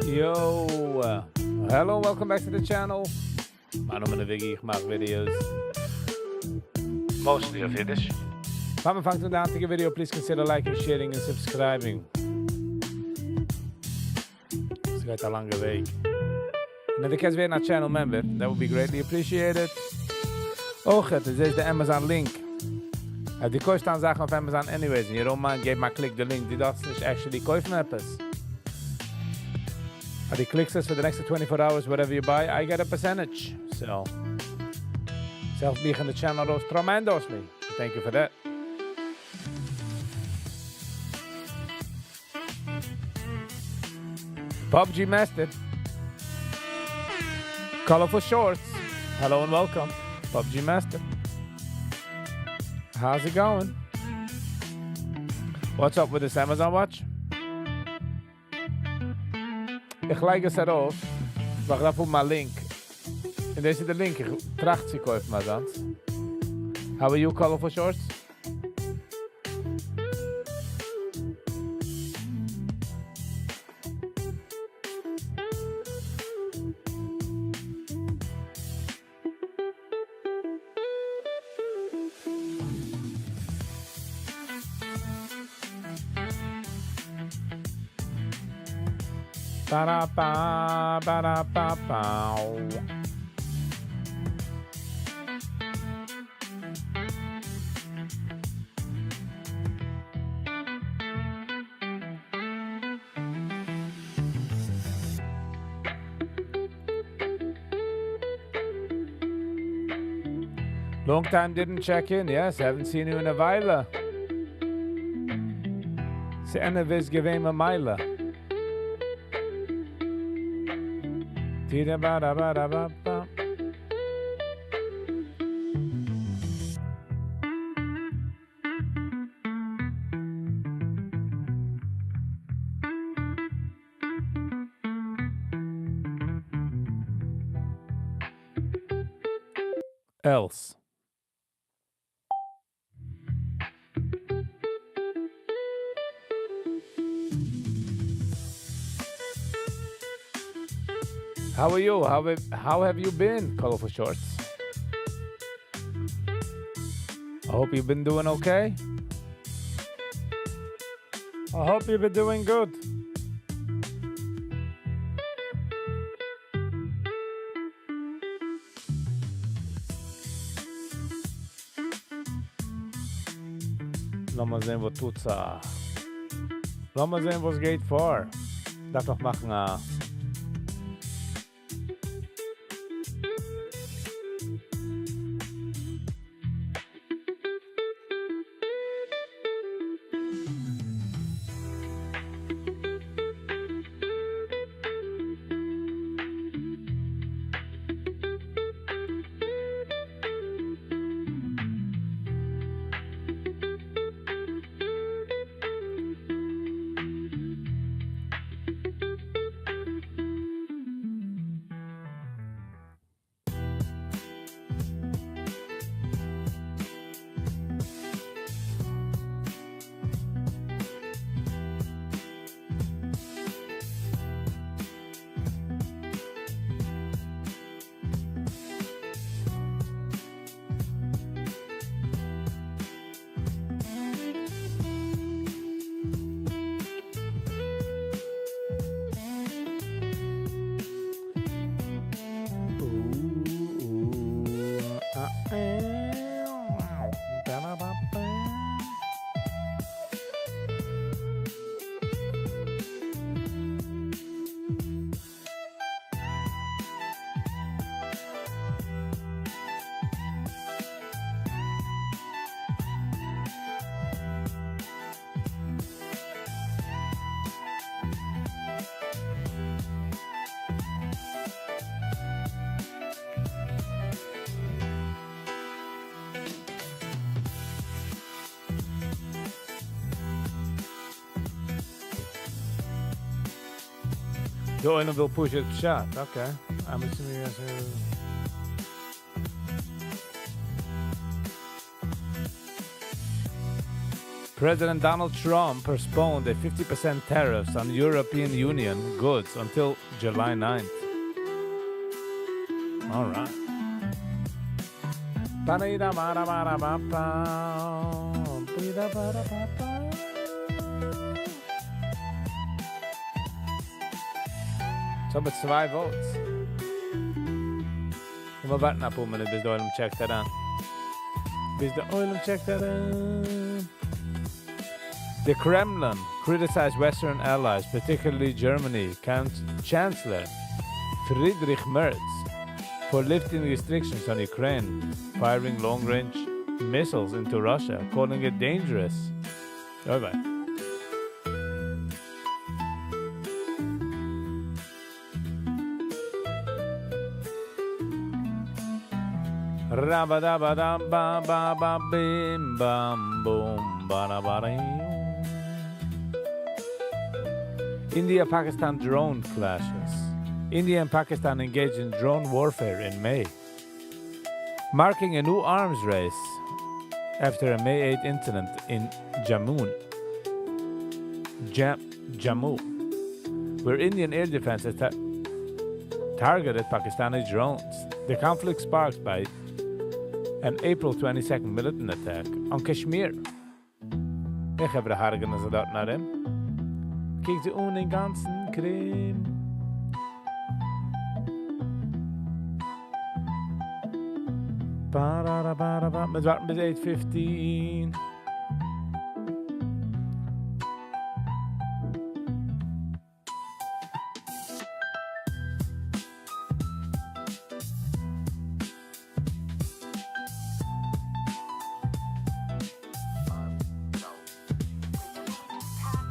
Yo! Hello, welcome back to the channel. מיין נאמען איז Viggy, איך מאך videos. Mostly אויף אידיש. פאר מיר פאנגט אן די היינטיגע video, please consider liking, sharing און subscribing. עס גייט א לאנגע וועג. און אויב דו קענסט ווערן א channel member, that would be greatly appreciated. אויך, דאס איז די Amazon link. אויב דו קויפסט אן זאכן אויף Amazon anyways, און you don't mind, געב א click די link, דו דארפסט נישט actually קויפן עפעס. אז דו קליקסט עס פאר די נעקסטע 24 hours, whatever you buy, I get a percentage. So, עס העלפט מיך און די channel ארויס tremendously. Thank you for that. PUBG Master. Colorful shorts. Hello and welcome. PUBG Master. How's it going? What's up with this Amazon watch? איך לייג עס ארויף, ווייל איך דארף האבן א link. און דאס איז די link, איך טראכט צו קויפן אזאנס. How are you, Colorful Shorts? Ba-da-ba, ba-da-ba-bow. Long time didn't check in. Yes, haven't seen you in a וויילע. ס'איז געווען א מיילע. Tida-ba-da-ba-da-ba-ba. Else. How are you? How have you been, Colorful Shorts? I hope you've been doing okay. I hope you've been doing good. לאמיר זען, וואס טוט זיך. לאמיר זען, וואס גייט פאר. דארף נאך מאכן א די עולם וויל פשוט פשט, okay. I'm assuming you guys are... President Donald Trump postponed a 50% tariffs on European Union goods until July 9th. All right. Ba-da-da-ba-da-ba-da-ba-ba. Ba-da-ba-da-ba-ba. So מיט צוויי votes. מיר ווארטן א פאר מינוט, ביז דער עולם check ט אריין. ביז דער עולם check ט אריין. The Kremlin criticized Western allies, particularly Germany, Chancellor Friedrich Merz, for lifting restrictions on Ukraine, firing long-range missiles into Russia, calling it dangerous. Bye-bye. Rabba-dabba-dam-ba-ba-ba bim bam boom ba-da-ba-da. India-Pakistan drone clashes. India and Pakistan engaged in drone warfare in May, marking a new arms race after a May 8 incident in Jammu, Jammu, where Indian air defense targeted Pakistani drones. The conflict sparked by an April 22nd militant attack on Kashmir. איך האב הרג'ענען זיי דארט נאר אים. קוק זיי אן אין גאנצן קרום. Ba-da-da-ba-da-ba. מיר ווארטן ביז 8:15.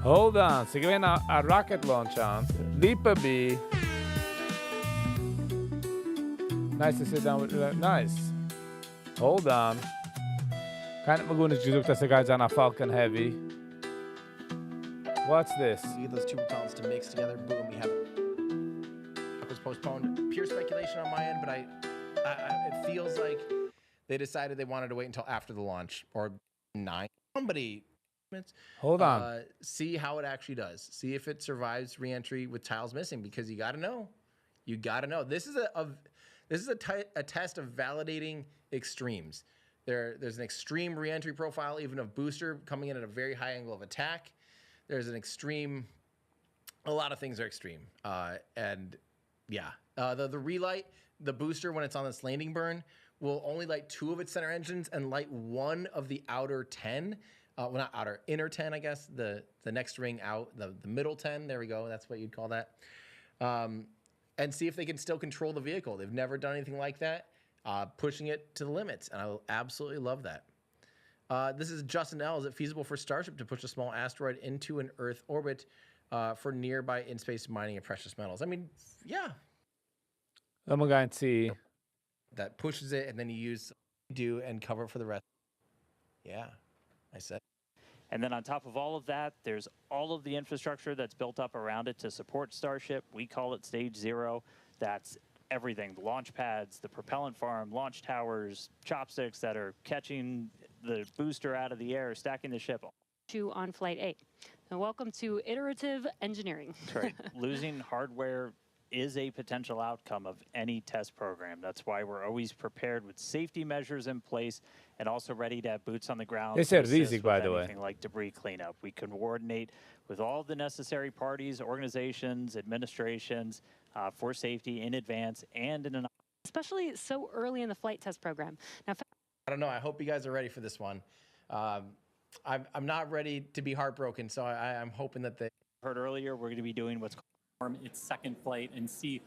Hold on, ס'איז געווען א rocket launch on. Lipa B. Nice to sit down with you. Nice. Hold on. קיינער האט מיר גארנישט געזאגט, אז ס'גייט זיין א Falcon Heavy. What's this? You get those two propellants to mix together. Boom, you have it. It was postponed. Pure speculation on my end, but I it feels like they decided they wanted to wait until after the launch or 9. Somebody. Hold on. See how it actually does. See if it survives reentry with tiles missing, because you got to know. You got to know. This is a test of validating extremes. There's an extreme reentry profile, even of booster coming in at a very high angle of attack. There's an extreme. A lot of things are extreme, and yeah, the relight, the booster when it's on this landing burn will only light 2 of its center engines and light 1 of the outer 10. Well, not outer, inner 10, I guess. The next ring out, the middle 10. There we go. That's what you'd call that. And see if they can still control the vehicle. They've never done anything like that, pushing it to the limits. And I will absolutely love that. This is Justin L. Is it feasible for Starship to push a small asteroid into an Earth orbit for nearby in-space mining of precious metals? Yeah. I'm going to see. That pushes it, and then you use do and cover for the rest. Yeah, I said. And then on top of all of that, there's all of the infrastructure that's built up around it to support Starship. We call it Stage Zero. That's everything, the launch pads, the propellant farm, launch towers, chopsticks that are catching the booster out of the air, stacking the ship. To on Flight 8. And welcome to iterative engineering. That's right. Losing hardware is a potential outcome of any test program. That's why we're always prepared with safety measures in place and also ready to have boots on the ground. They said to assist ריזיג, with by the way. anything like debris cleanup. We can coordinate with all the necessary parties, organizations, administrations for safety in advance and in an... Especially so early in the flight test program. Now, I don't know. I hope you guys are ready for this one. I'm not ready to be heartbroken, so I'm hoping that they... Heard earlier, we're going to be doing what's called its second flight and see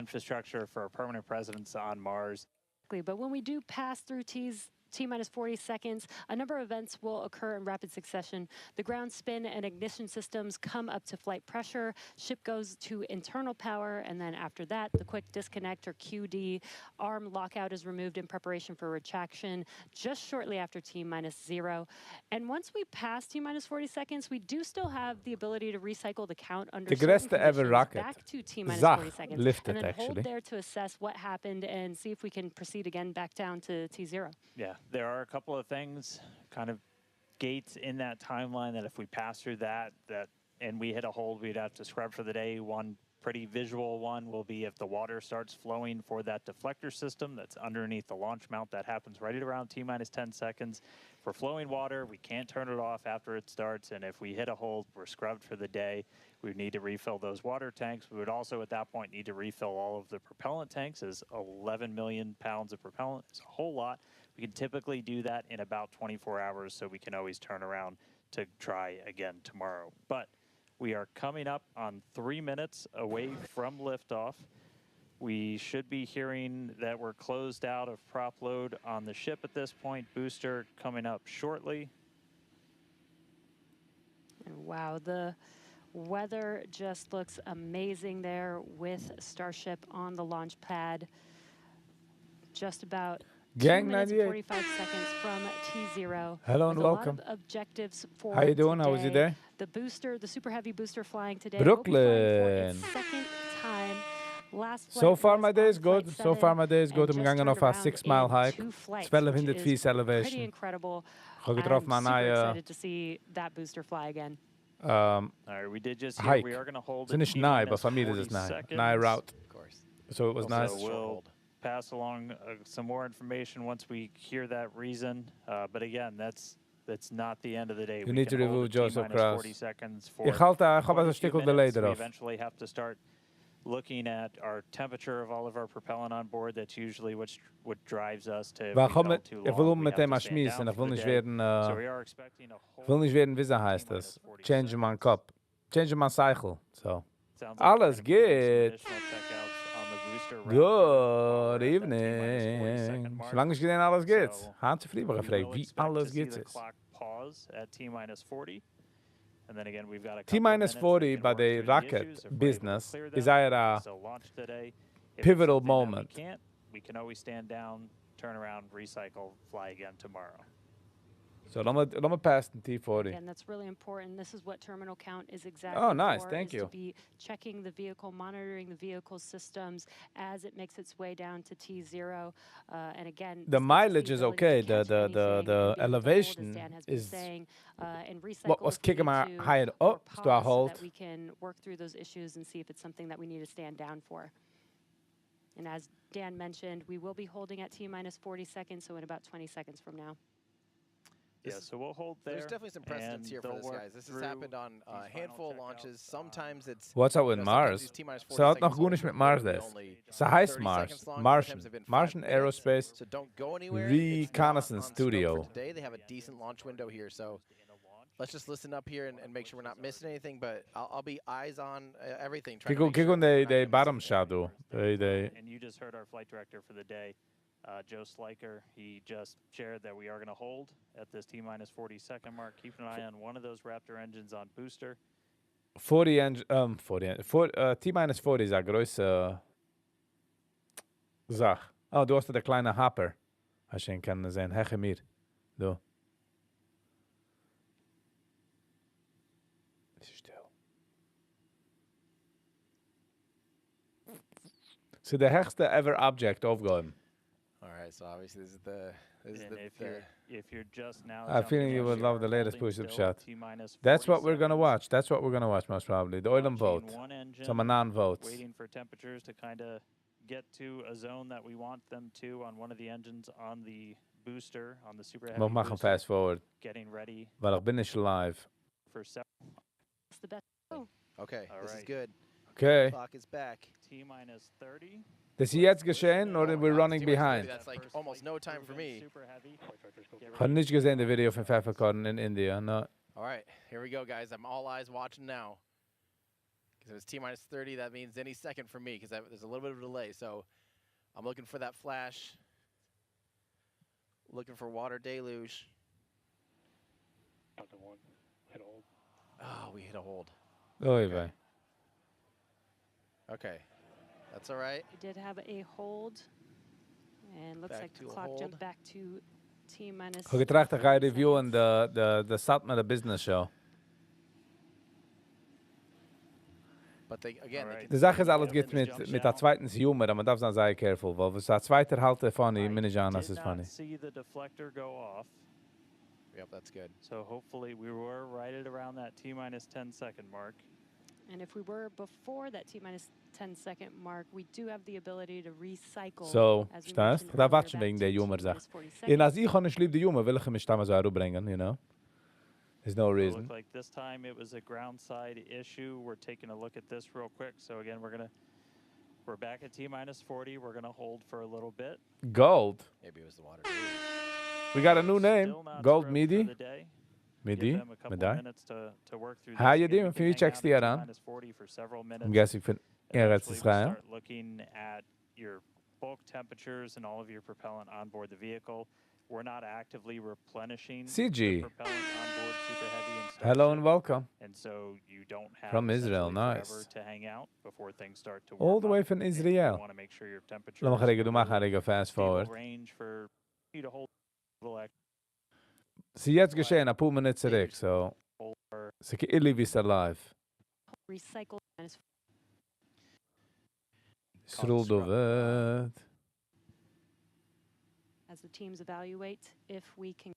infrastructure for a permanent presence on Mars. Exactly. But when we do pass through T minus 40 seconds, a number of events will occur in rapid succession. The ground spin and ignition systems come up to flight pressure. Ship goes to internal power, and then after that, the quick disconnect or QD arm lockout is removed in preparation for retraction just shortly after T minus 0. And once we pass T minus 40 seconds, we do still have the ability to recycle the count under The certain גרעסטע ever conditions rocket. back to T minus זאך 40 seconds. lifted, and then hold actually. there to assess what happened and see if we can proceed again back down to T0. Yeah, there are a couple of things kind of gates in that timeline that if we pass through that, that and we hit a hold, we'd have to scrub for the day. One pretty visual one will be if the water starts flowing for that deflector system that's underneath the launch mount. That happens right at around T minus 10 seconds. For flowing water, we can't turn it off after it starts, and if we hit a hold, we're scrubbed for the day. We would need to refill those water tanks. We would also, at that point, need to refill all of the propellant tanks, as 11 million pounds of propellant is a whole lot. We can typically do that in about 24 hours, so we can always turn around to try again tomorrow. But we are coming up on 3 minutes away from liftoff. We should be hearing that we're closed out of prop load on the ship at this point. Booster coming up shortly. And wow, the weather just looks amazing there with Starship on the launch pad. Just about Gang 2 minutes 98. 45 seconds from T0. Hello and with a lot welcome. of objectives for How you doing? How was your today. day? The booster, the Super Heavy booster flying today, will be flying for its Brooklyn. second time. Last So flight far was my day on is good. flight So 7 far my day is and good. I'm just gegangen turned אויף א around 6-mile in hike. two flights, which 1200 is feet pretty elevation. incredible. איך האב געטראפן I'm א super נייע excited to see that booster fly again. All right, we did just hear hike. we are going to hold ס'איז at נישט T ניי, minus אבער פאר מיר איז עס 40 ניי. נייע seconds. route. Of course. So it was So nice. Short we'll hold. pass along some more information once we hear that reason. But again, that's not the end of the day. You We need to can hold remove at T Joseph minus Kraus. 40 seconds for איך האלט, איך האב quite א a few שטיקל delay minutes. We דערויף. eventually have to start looking at our temperature of all of our propellant on board. That's usually what drives us to. ווייל איך האב מיט, איך וויל מיט אים א שמועס און איך וויל נישט ווערן, איך וויל נישט ווערן, ווי הייסט דאס? Change מיין קאפ. Change מיין cycle. So. אלעס גוט. Good evening. שוין לאנג נישט געזען, אלעס גוט. היינט צופרי האב איך געפרעגט, ווי אלעס גוט איז. At T minus 40. And then again, we've got a T minus 40 ביי the rocket business איז א pivotal moment. We can't, we can always stand down, turn around, recycle, fly again tomorrow. So, לאמיר, לאמיר pass the T40. Again, that's really important. This is what terminal count is exactly Oh, nice. for, Thank is you. to be checking the vehicle, monitoring the vehicle systems as it makes its way down to T0. And again, The this gives us mileage is ability to okay. catch The anything and be able to hold, as elevation Dan has been is saying, and recycle what was if we kicking need my to, higher or up to a pause so hold. that we can work through those issues and see if it's something that we need to stand down for. And as Dan mentioned, we will be holding at T minus 40 seconds, so in about 20 seconds from now. Yeah, This- so we'll hold there. There's definitely some precedence and here for they'll this, work guys. This has through happened on these a final handful of checkouts. launches. Sometimes it's What's up you with know, sometimes Mars? these T minus 40 ס'האט נאך seconds גארנישט holds מיט Mars are דאס. only ס'הייסט 30 Mars. seconds long, sometimes Martian. they've been 5 Martian minutes. Aerospace So don't go anywhere. It's not Reconnaissance on scope for Studio. Today they have a decent launch window here, so let's just listen up here and make sure we're not missing anything. But I'll be eyes on everything. trying to קוק, make sure קוק אן we're די, not די gonna miss bottom anything. shadow. די, And you just heard our flight director for the day, Joe Sliker. He just shared that we are going to hold at this T minus 40 second mark. Keep an eye on one of those Raptor engines on booster. 40 40, T minus 40 איז א גרויסע זאך. Oh, דו האסט די קליינע hopper. האסט שוין קענען זען, העכער מיר. דא. עס איז שטיל. ס'איז די העכסטע ever object אויפגעהויבן. All right, so obviously this is And the, if the you're just now, I have feeling jumping you in, would we love are the latest holding push-up still shot. T minus That's 40 what we're gonna seconds. watch. That's what we're gonna watch most probably. The עולם Launching vote. one engine, Some non-votes. waiting for temperatures to kind of get to a zone that we want them to on one of the engines on the booster, on the Super Heavy מיר מאכן booster, fast forward, getting ready ווייל איך בין נישט live. for It's the best. okay. All This is right. good. Okay. Clock is back. T minus 30. דאס איז יעצט געשען, Oh אדער my we're God, running T minus 30, behind? That's like First almost flight no time for proven me. Super Heavy. Get איך האב ready נישט געזען די video פון Pfefferkorn in India, no. All right, here we go, guys. I'm all eyes watching now. Because if it's T minus 30, that means any second for me, because there's a little bit of a delay. So I'm looking for that flash. Looking for water deluge. Delta 1, hit hold. Oh, we hit a hold. אוי וויי. Okay, that's all right. We did have a hold, and looks Back like the to a clock hold. jumped back to T minus. איך האב געטראכט, איך גיי 30 reviewen seconds. the Satmar Business Show. But they again, they Alright. can די זאך איז, אלעס Yeah, גייט then מיט, jump מיט א down. צווייטנס humor, אבער מען דארף זיין זייער careful, ווייל וואס א צווייטער האלט funny, I מיין איך אן, did אז ס'איז not funny. see the deflector go off. Yep, that's good. So hopefully we were right at around that T minus 10 second mark. And if we were before that T minus 10 second mark, we do have the ability to recycle. So, פארשטייסט? דא ווארט שוין וועגן דער humor זאך. און אז איך האב נישט ליב די humor, וויל איך אים נישט אזוי אראפברענגען. There's no It reason. looked like this time it was a ground side issue. We're taking a look at this real quick. So again, we're back at T minus 40. We're gonna hold for a little bit. Gold. Maybe it was the water. We got a new name. Still not Gold scrubbed for Midi. the day. Midi. Give them a couple Midi. minutes to work through How this. you Again, doing? we פון וואו can hang checkst out du at T אן? minus 40 for several minutes. I'm guessing פון ארץ Eventually, we ישראל. start looking at your bulk temperatures and all of your propellant on board the vehicle. We're not actively replenishing the CG. propellant on board Super Heavy and Hello and Starship. welcome. And so you don't have From Israel, essentially forever nice. to hang out before things start to All warm the way up. from And you Israel. want to make sure your temperature לאמיך is רגע, דו מאך א רגע fast stable forward. range for you to hold a little ס'איז יעצט געשען, א פאר מינוט צוריק, so extra ס'כאילו ווי ס'איז live. Recycle minus Srul David. as the teams evaluate if we can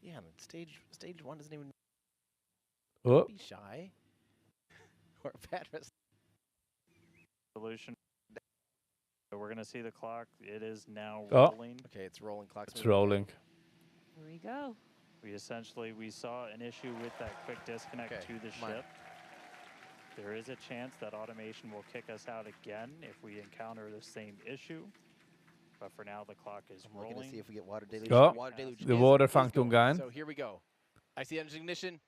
Yeah, and stage one doesn't even Oh, be shy. Or Patras. solution. So we're going to see the clock. It is now Oh. rolling. Okay, it's rolling. Clock's It's moving. rolling. Here we go. We essentially we saw an issue with that quick disconnect Okay, to the mine. ship. There is a chance that automation will kick us out again if we encounter the same issue. But for now, the clock is I'm looking to rolling. see if we get water deluge. Oh, Water deluge the water is פאנגט אן going. גיין. So here we go. I see engine ignition.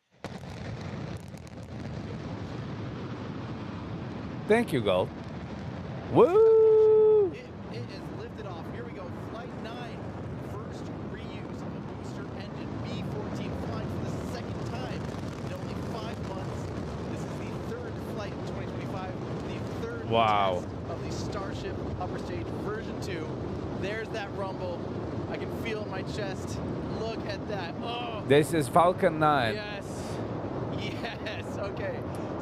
Thank you, Gold. Woo! It is lifted off. Here we go. Flight 9. First reuse of a booster engine B-14 flying for the second time in only 5 months. This is the third flight in 2025. The third Wow. test of the Starship Upper Stage version 2. There's that rumble. I can feel it in my chest. Look at that. Oh. This is Falcon 9. Yes. Yes. Okay.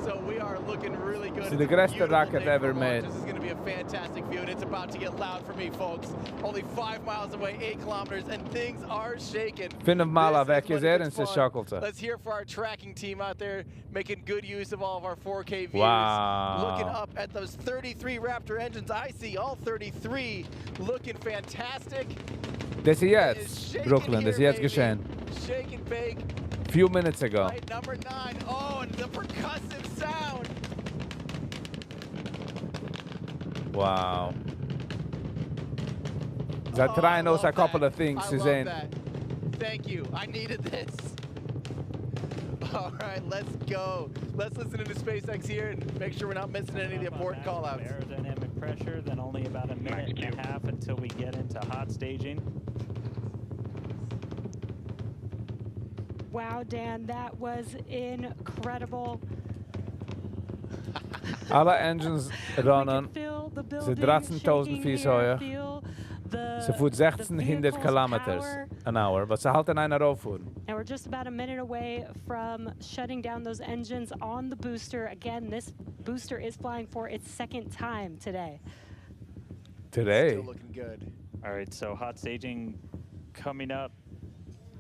So we are looking really good. It's It's the a greatest beautiful rocket day for ever launch. made. This is going to be a fantastic view, and it's about to get loud for me, folks. Only 5 miles away, 8 kilometers, and things are shaking. פינף מייל This is אוועק when איז it ער gets און fun. ס'שאקלט זיך. Let's hear for our tracking team out there making good use of all of our 4K views. Wow. Looking up at those 33 Raptor engines. I see all 33 looking fantastic. דאס איז It is יעצט, shaking Brooklyn, דאס איז here, יעצט baby. געשען. Shake and bake. Few minutes ago. Flight number 9. Oh, and the percussive sound. Wow. They're Oh, I trying also love a couple that. of things. I Ze love zijn that. Thank you. I needed this. All right, let's go. Let's listen to SpaceX here and make sure we're not missing any of the Up on important maximum callouts. Aerodynamic pressure, then only about a minute and a half until we get into hot staging. Wow, Dan, that was incredible. אלע engines runnen. ס'איז 13,000 feet הויך. ס'פארט 1600 kilometers an hour, but ס'האלט אין איין ארויפפארן. And we're just about a minute away from shutting down those engines on the booster. Again, this booster is flying for its second time today. Today. Still looking good. All right, so hot staging coming up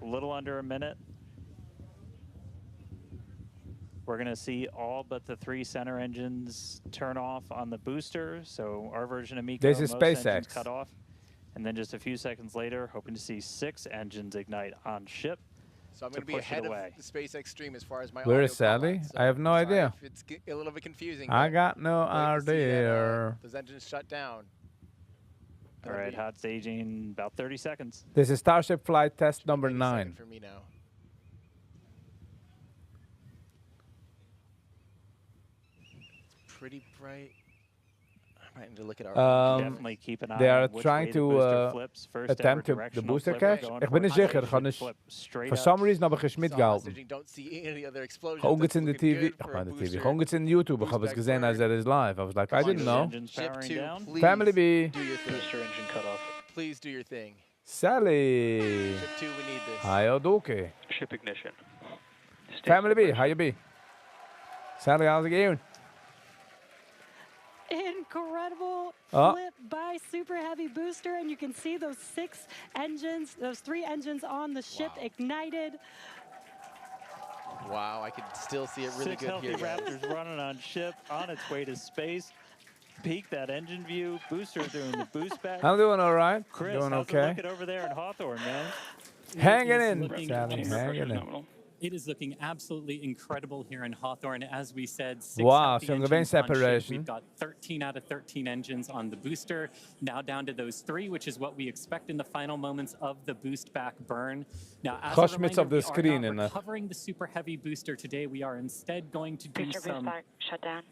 a little under a minute. We're going to see all but the three center engines turn off on the booster. So our version of MECO, This is most engines SpaceX. cut off. And then just a few seconds later, hoping to see six engines ignite on ship. So I'm to going to be push it ahead of away. the SpaceX stream as far as my Where audio is Sally? callouts, so I have no sorry idea. If it's a little bit confusing. I but got no wait to see that, idea. those engines shut down. All right, hot staging, about 30 seconds. This is Starship flight test number Any second 9. For me now. It's pretty bright. I might need to look at our. Definitely keep an eye They are on which trying way the to booster flips. First ever attempt to the directional booster flip we're catch. going איך for. בין נישט זיכער, Should איך האב נישט flip straight For up. some reason האב איך נישט מיטגעהאלטן. Don't see any other explosions. איך האב אנגעצינדן די That's looking TV. good איך for a מיין די TV. booster. איך האב אנגעצינדן YouTube. איך האב עס Boost back געזען, אז burn. ער איז live. I was like, I Come on, didn't know. Engines Ship powering 2, down. please Family B. do your thing. Booster engine cut off. Please do your thing. Sally. Ship 2, we need this. Hi, okay. Ship ignition. Stage Family B, separation. how you be? Sally, how's it going? Incredible Oh. flip by Super Heavy Booster, and you can see those six engines, those three engines on the ship ignited. Wow, I can still see it really Six good healthy here, guys. Raptors running on ship on its way to space. Peek that engine view. Booster doing the boost back. I'm doing all right. Chris, doing how's okay. it looking over there in Hawthorne, man? Hanging It is in, looking Sally. Chamber Hanging pressure in. nominal. It is looking absolutely incredible here in Hawthorne. As we said, six Wow, healthy so engines geweint on ship. separation. We've got 13 out of 13 engines on the booster, now down to those three, which is what we expect in the final moments of the boost back burn. Now, as a Gosh, mit's reminder, op de we are screen not in, recovering the Super Heavy booster today. We are instead going to do Booster boost some. back shutdown.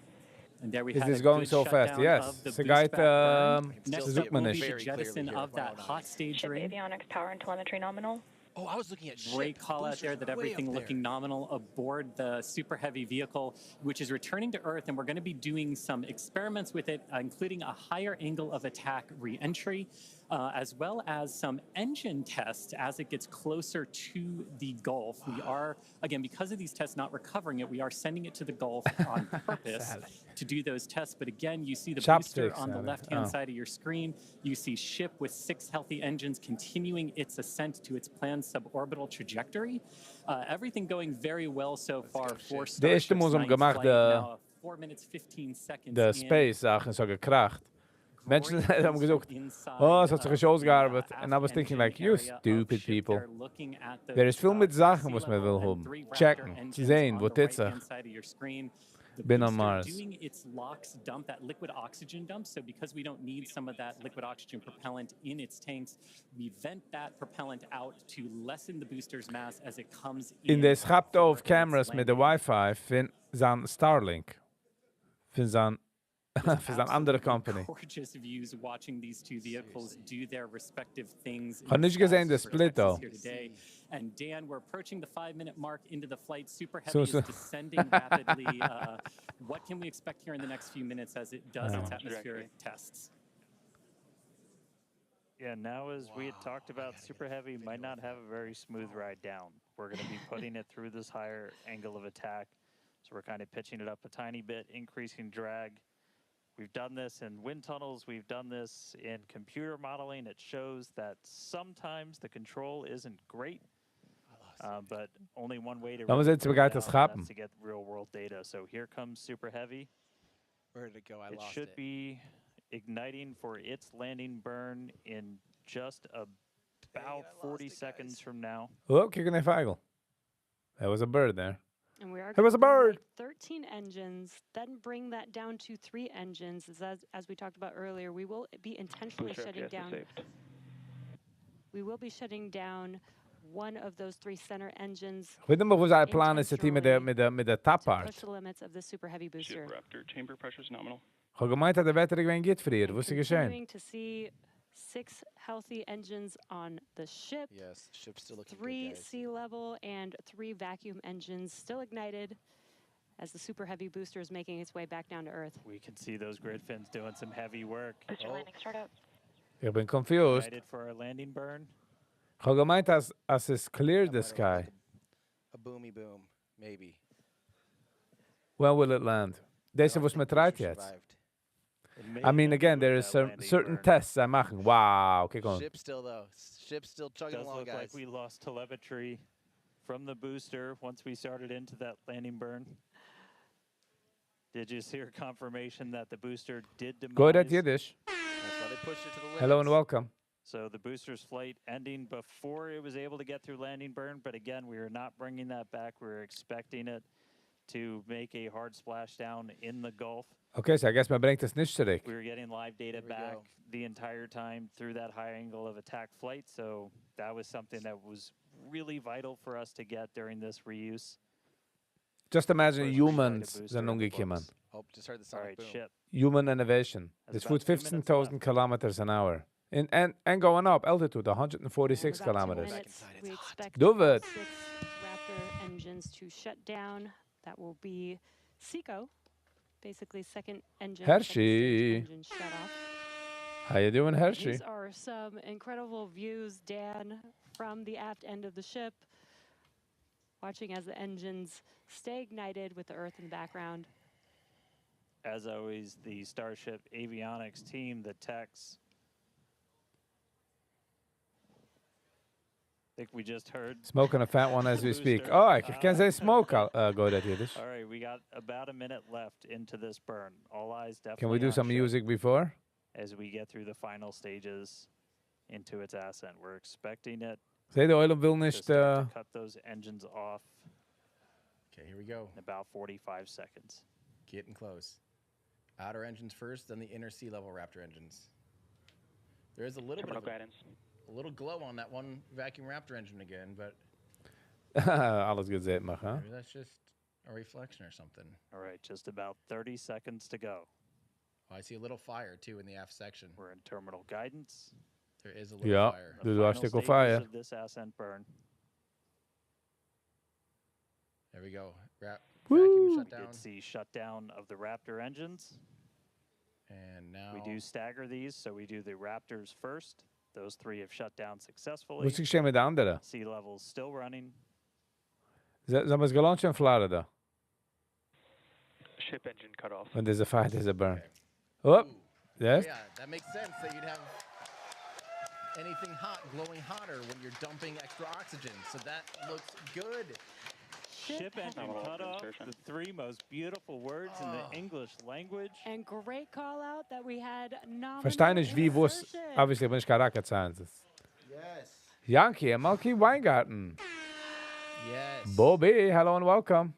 And there we Is had this a going good so fast? shutdown Yes. of the Ze boost gaat, back burn. Still Next see up it will be very the clearly jettison here of with my that own hot eyes. stage Ship ring. avionics power and telemetry nominal. Oh, I was looking at ship. Great call out there Booster's that way everything up there. looking nominal aboard the Super Heavy vehicle, which is returning to Earth, and we're going to be doing some experiments with it, including a higher angle of attack reentry, as well as some engine tests as it gets closer to the Gulf. We are, again, because of these tests not recovering it, we are sending it to the Gulf on purpose to do those tests. But again, you see the booster Chopsticks, on the Sally. left-hand Oh. side of your screen. You see ship with six healthy engines continuing its ascent to its planned suborbital trajectory. Everything going very well so far for De eerste Starship's moest hem ninth gemaakt flight, de, now 4 minutes 15 seconds de in. Space Sachen so gekracht. Mensen Great haben gesagt, inside, oh, es hat sich schon ausgearbeitet. the And I was aft thinking engine like, you area of stupid ship. people. They're looking at Er is those, veel met zaken sea wat men level wil and hebben. three Raptor Checken, engines zien, on wat the dit right-hand zegt. side of your screen. The Bin on booster Mars. doing its LOX dump, that liquid oxygen dump. So because we don't need some of that liquid oxygen propellant in its tanks, we vent that propellant out to lessen the booster's mass as it comes in. In de schapt for of its cameras met de landing. wifi פון זיין Starlink. פון זיין, פון זיין אנדערע company. Gorgeous views watching these two vehicles do their respective things. איך האב נישט געזען the skies for split, Texas though. here today. And Dan, we're approaching the 5-minute mark into the flight. Super Heavy So- is descending rapidly. What can we expect here in the next few minutes as it does its atmospheric tests? Yeah, now as we had talked about, Super Heavy might not have a very smooth ride down. We're going to be putting it through this higher angle of attack. So we're kind of pitching it up a tiny bit, increasing drag. We've done this in wind tunnels. We've done this in computer modeling. It shows that sometimes the control isn't great, but only one way to Laat maar really zitten, we figure gaan it het out, and schapen. that's to get real world data. So here comes Super Heavy. Where did it go? I It lost should it. be igniting for its landing burn in just about I lost 40 it, guys. seconds from now. Oh, kijk naar Feigl. There was a bird there. And we are There was a gonna bird. reignite 13 engines, then bring that down to three engines. As we talked about earlier, we will be intentionally Booster shutting FTS is down. saved. We will be shutting down one of those three center engines Ik weet niet meer hoe zijn plan is, het met de, met de, met de to taphard. push the limits of the Super Heavy Ship booster. Raptor chamber pressure is nominal. איך האב געמיינט, אז די battery געווען גוט פריער. And וואס איז געשען? continuing to see six healthy engines on the ship, Yes, ship's still looking three good, guys. sea level and three vacuum engines still ignited as the Super Heavy booster is making its way back down to Earth. We can see those grid fins doing some heavy work. Booster Oh. landing startup. איך בין confused. Excited for our landing burn. איך האב געמיינט, אז, אז עס cleared That the might have looked sky. like a boomy boom, maybe. When will it land? I דאס don't וואס think מען booster tryt יעצט. survived. It may I mean, end again, with there is that landing certain burn. tests I'm מאכן. Wow, kijk on. Ship still though. Ship's still chugging Does along, look guys. like we lost telemetry from the booster once we started into that landing burn. Did you hear confirmation that the booster did demise? Go ahead, Yiddish. That's why they pushed it to the limits. Hello and welcome. So the booster's flight ending before it was able to get through landing burn, but again, we are not bringing that back. We were expecting it to make a hard splashdown in the Gulf. Okay, so I guess מען ברענגט עס נישט צוריק. We were getting live data There we back go. the entire time through that high angle of attack flight. So that was something that was really vital for us to get during this reuse. Just imagine First refight humans booster זענען in the אנגעקומען. books. Oh, just heard the All sonic right, boom. ship. Human innovation. That's This about would 2 minutes left. 15,000 kilometers an hour. And going up, altitude 146 In about 2 kilometers. Back minutes, inside, it's we hot. expect Do all it. six Raptor engines to shut down. That will be SECO, basically second engine, second stage Hershey. engine shut off. How you doing, Hershey? These are some incredible views, Dan, from the aft end of the ship, watching as the engines stay ignited with the Earth in the background. As always, the Starship avionics team, the techs. I think we just heard. Smoking a fat one as we speak. Booster. Oh, איך קען זען smoke, go that Yiddish. All right, we got about a minute left into this burn. All eyes definitely Can we do on some ship music before? As we get through the final stages into its ascent. We're expecting it זע, דער עולם וויל to נישט. start to cut those engines off Okay, here we go. In about 45 seconds. Getting close. Outer engines first, then the inner sea level Raptor engines. There is a little bit Terminal of a, guidance. A little glow on that one vacuum Raptor engine again, but אלעס געזען מאכן, huh? Maybe that's just a reflection or something. All right, just about 30 seconds to go. Oh, I see a little fire too in the aft section. We're in terminal guidance. There is a little fire. The דו final האסט stages fire. of this ascent burn. There we go. Woo! Vacuum We shutdown. did see shutdown of the Raptor engines. And now We do stagger these, so we do the Raptors first. Those three have shut down successfully. וואס איז געשען מיט די אנדערע? Sea level's still running. זיי זיי האבן עס גע launch אין Florida. Ship engine cut off. When there's a fire, there's a burn. Oh, yes? Yeah, that makes sense that you'd have anything hot glowing hotter when you're dumping extra oxygen. So that looks good. Ship engine Nominal cut off. insertion. The three most beautiful words in the English language. And great call out that we had nominal פארשטיי נישט, ווי, וואס. Insertion. Obviously, בין איך קיין rocket scientist. Yes. Yankee, Malky Weingarten. Yes. Bobby, hello and welcome.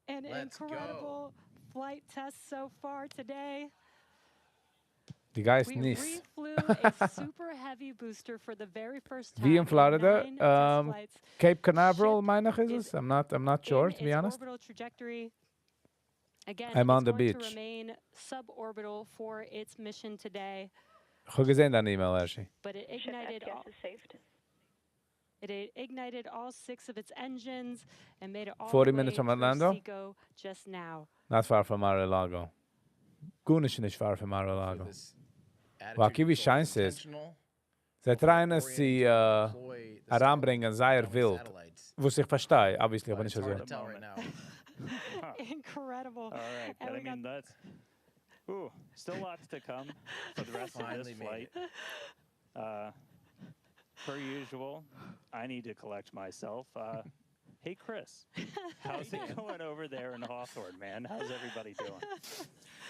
An Let's go. Incredible flight test so far today. The guys We nice. reflew a super heavy booster for the very first time ווי אין Florida, nine test flights Cape Canaveral, Ship מיין איך איז is עס? I'm not sure, in to be its honest. orbital trajectory. Again, I'm it's on the going beach. to remain suborbital for its mission today, איך האב געזען דיין email, Hershey. But it Ship ignited SPS all, is safed. It ignited all six of its engines and made it all 40 the minutes way from through Orlando? SECO just now. Not far from Mar-a-Lago. גארנישט נישט far from Mar-a-Lago. This Well, attitude Kiwi control is shines is. intentional. זיי try ען עס צו אריינברענגען זייער ווילד. וואס איך פארשטיי, obviously, אבער נישט אזוי. Tell right now. Incredible. All right, And but we I mean that's ooh, still lots to come for the rest of Finally this made flight. Per usual, I need to collect myself. Hey, Chris, how's it going over there in Hawthorne, man? How's everybody doing?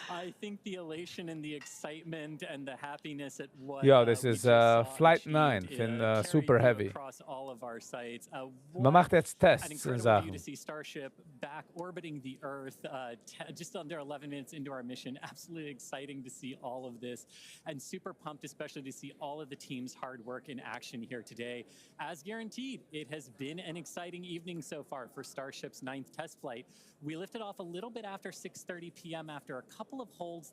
I think the elation and the excitement and the happiness at what Yeah, this we is just saw Flight achieved, 9 פון carried Super through Heavy. across all of our sites. מען מאכט יעצט An tests און incredible view זאכן. To see Starship back orbiting the Earth just under 11 minutes into our mission. Absolutely exciting to see all of this and super pumped, especially to see all of the team's hard work in action here today. As guaranteed, it has been an exciting evening so far for Starship's ninth test flight. We lifted off a little bit after 6:30 p.m. after a couple of holds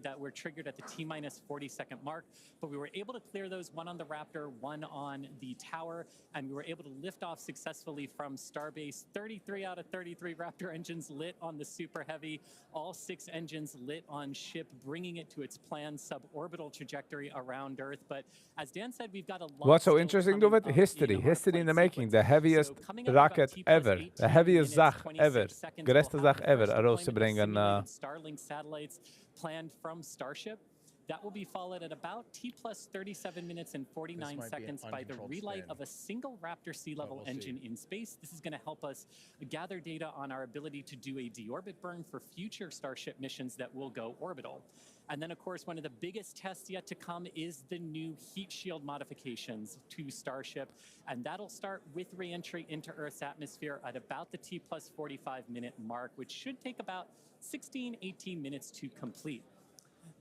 that were triggered at the T minus 40-second mark, but we were able to clear those, one on the Raptor, one on the tower, and we were able to lift off successfully from Starbase. 33 out of 33 Raptor engines lit on the Super Heavy, all six engines lit on ship, bringing it to its planned suborbital trajectory around Earth. But as Dan said, we've got a lot What's so still interesting, coming David? up in History. our History in the flight making. sequence. The heaviest So coming up about rocket T plus ever. 18 The heaviest minutes, זאך 26 ever. seconds, גרעסטע we'll have זאך the ever first ארויסצוברענגען. deployment of simulated Starlink satellites planned from Starship. That will be followed at about T plus 37 minutes and 49 Might be an seconds by the uncontrolled relight spin. Of a single Raptor sea level We'll see. engine in space. This is going to help us gather data on our ability to do a deorbit burn for future Starship missions that will go orbital. And then, of course, one of the biggest tests yet to come is the new heat shield modifications to Starship. And that'll start with reentry into Earth's atmosphere at about the T plus 45 minute mark, which should take about 16, 18 minutes to complete.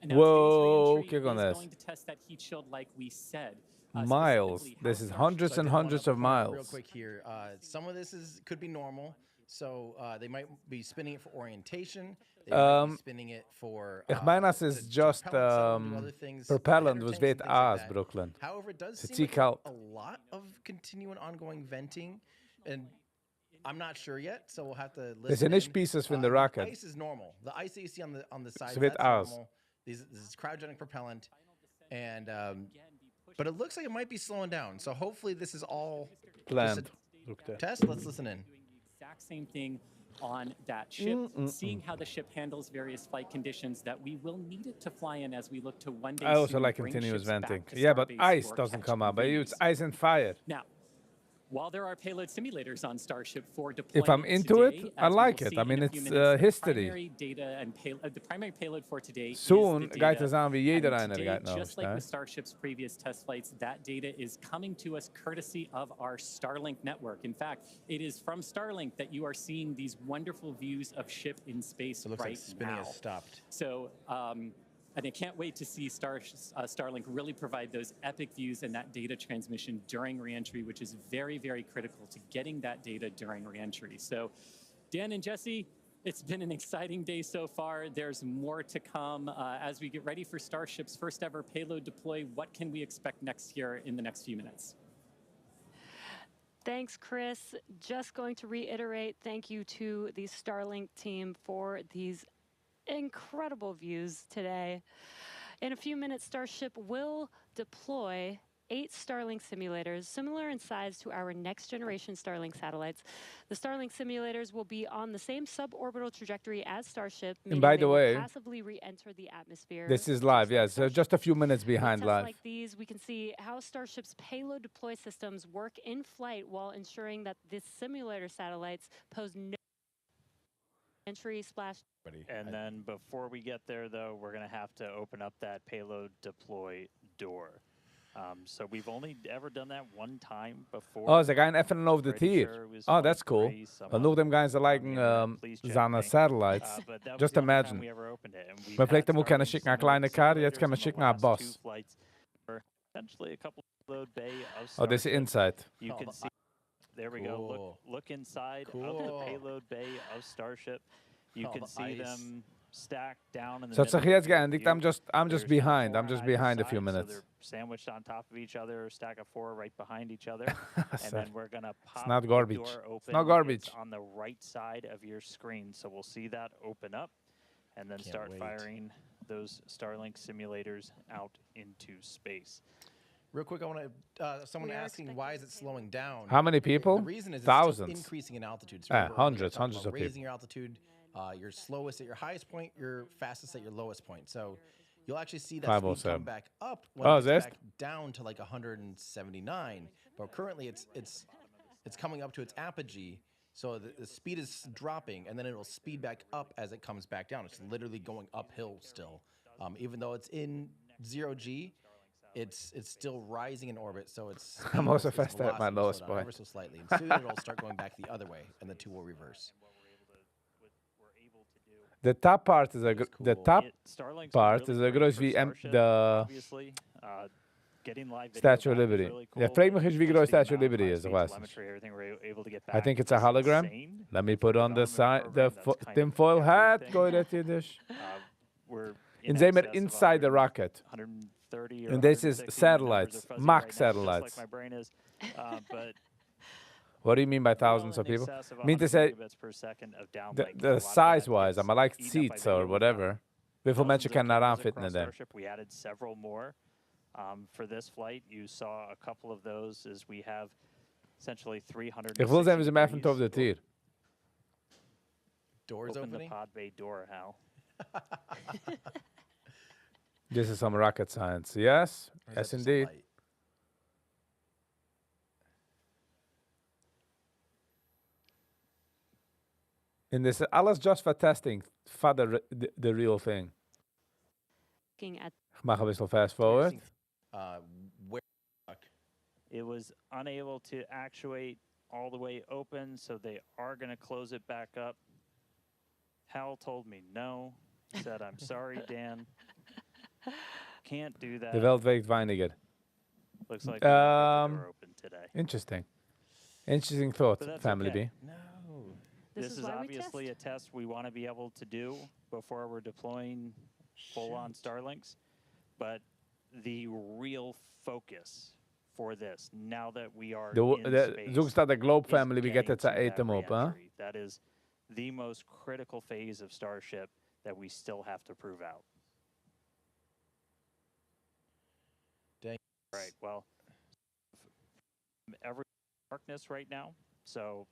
And now today's Whoa, reentry kick on is this. going to test that heat shield like we said. Miles. Specifically how This is Starship hundreds So I and did wanna hundreds of point out real miles. Quick here, some of this is could be normal. So they might be spinning it for orientation. They might be spinning it for איך מיין, אז ס'איז to just propellant settle and do other things, propellant header וואס tanks and ווערט things like אייז, that. Brooklyn. However, it does ס'איז seem צו like קאלט. A lot of continuing ongoing venting, and I'm not sure yet, so we'll have to listen זענען נישט in. Pieces פון the The rocket. Ice is normal. The ice that you see on the sides, ס'ווערט that's אייז. Normal. This is cryogenic propellant, and but it looks like it might be slowing down. So hopefully this is all just Planned. a test. Let's listen in. Doing the exact same thing on that ship, seeing how the ship handles various flight conditions that we will need it to fly in as we look to one day I also soon like bring continuous ships back venting. to Yeah, but Starbase ice for doesn't catch come and out. But it's release. ice and fire. Now, while there are payload simulators on Starship for If deployment I'm into it, today, I as we like will it. see I in mean, a few it's minutes, the history. primary data and the primary payload for today is Soon the גייט data. עס זיין ווי יעדער And איינער today, גייט נאך, just like ne? with Starship's previous test flights, that data is coming to us courtesy of our Starlink network. In fact, it is from Starlink that you are seeing these wonderful views of ship in space It looks right like spinning now. has stopped. So, and I can't wait to see Starlink really provide those epic views and that data transmission during reentry, which is very, very critical to getting that data during reentry. So, Dan and Jesse, it's been an exciting day so far. There's more to come as we get ready for Starship's first ever payload deploy. What can we expect next year in the next few minutes? Thanks, Chris. Just going to reiterate thank you to the Starlink team for these incredible views today. In a few minutes, Starship will deploy 8 Starlink simulators, similar in size to our next generation Starlink satellites. The Starlink simulators will be on the same suborbital trajectory as Starship, And meaning by they the will way, passively re-enter the atmosphere. This is live, just like yeah. So Starship. just a few minutes With behind tests live. like these, we can see how Starship's payload deploy systems work in flight while ensuring that the simulator satellites pose no entry splash. And then before we get there, though, we're going to have to open up that payload deploy door. So we've only ever done that one time before. Oh, זיי גייען עפענען אויף די Pretty טיר. sure it was Oh, that's cool. 23, און נאכדעם גייען זיי לייגן on the internet. Please check זיינע me. satellites. But that was Just the only time imagine. we ever opened it, and we've מען פלעגט had אמאל קענען Starlink שיקן א קליינע car, יעצט קען מען simulators on שיקן the א last two bus. flights, or essentially a couple load bay of Oh, this is Starship. inside. You Oh, can the see. There we go. Cool. Look inside of the Cool. payload bay of Starship. You All can the see ice. them stacked down in the So האט זיך middle יעצט of the געענדיגט. view. I'm just There's behind. I'm four just on either behind a few side, so minutes. they're sandwiched on top of each other, stack of four right behind each other. And Sorry. then we're gonna pop not the garbage. door It's not open. garbage. It's on the right side of your screen, so we'll see that open up and then Can't start wait. firing those Starlink simulators out into space. Real quick, I want to. Someone We are asking why is it expecting slowing down? How many people? The reason is it's still Thousands. increasing in altitude. So Ah, remember earlier I hundreds, talked hundreds about of people. Raising your altitude, you're slowest at your highest point, you're fastest at your lowest point. So you'll actually see that speed come 507. back up when Oh, it gets זעסט? back down to like 179. But currently it's coming up to its apogee. So the speed is dropping, and then it'll speed back up as it comes back down. It's literally going uphill still, even though it's in 0 G. It's still rising in orbit, so it's I'm also fast at my lowest point. ever so slightly, and soon it'll start going back the other way, and the two will reverse. The top part is a the cool. top Starlink's been part really is a great גרויס for ווי Starship, the obviously. Getting live video Statue of back is Liberty. really Ja, cool, פרעג מיך but נישט ווי just גרויס the Statue of amount of Liberty איז, high-speed איך ווייס נישט. telemetry, everything we're able to get I back think it's a is hologram. insane. Let me put on the Development side the program, that's kind of tinfoil hat. everything. Go ahead, Yiddish. We're in און זעמיר excess of inside the 100 rocket. 130 or And this is 160, my numbers satellites, are fuzzy mock right now, just like satellites. my brain is. But What do you mean by well thousands in of people? excess of Mean to 100 say, megabits per second of the, downlink, and a the lot of that size-wise, gets I'm like eaten up by seats or video. We've got whatever. וויפיל מענטשן thousands of קענען cameras אריינפיטן across אין דעם? Starship. We added several more for this flight. You saw a couple of those as we have essentially 360 איך וויל זען, ווי זיי עפענען אויף degrees. די טיר. Doors Open the opening. pod bay door, Hal. This is some rocket science. Yes, Or is yes that just a indeed. light? און דאס איז אלעס just for testing, for the real thing. Looking at איך מאך א ביסל fast forward. Where It was unable to actuate all the way open, so they are going to close it back up. Hal told me no. He said, "I'm sorry, Dan. Can't do that." די וועלט וועגט ווייניגער. Looks like we won't get the door open today. Interesting. Interesting thought, But that's Family okay. B. No. This, This, is is why we obviously test. a test we want to be able to do before we're deploying full-on Starlinks. But the real focus for this, now that we are in The, space, זאגסט די Globe is family, we get getting it to to ate that them up, huh? re-entry. That is the most critical phase of Starship that we still have to prove out. Dang. Right. Well, every darkness right now, so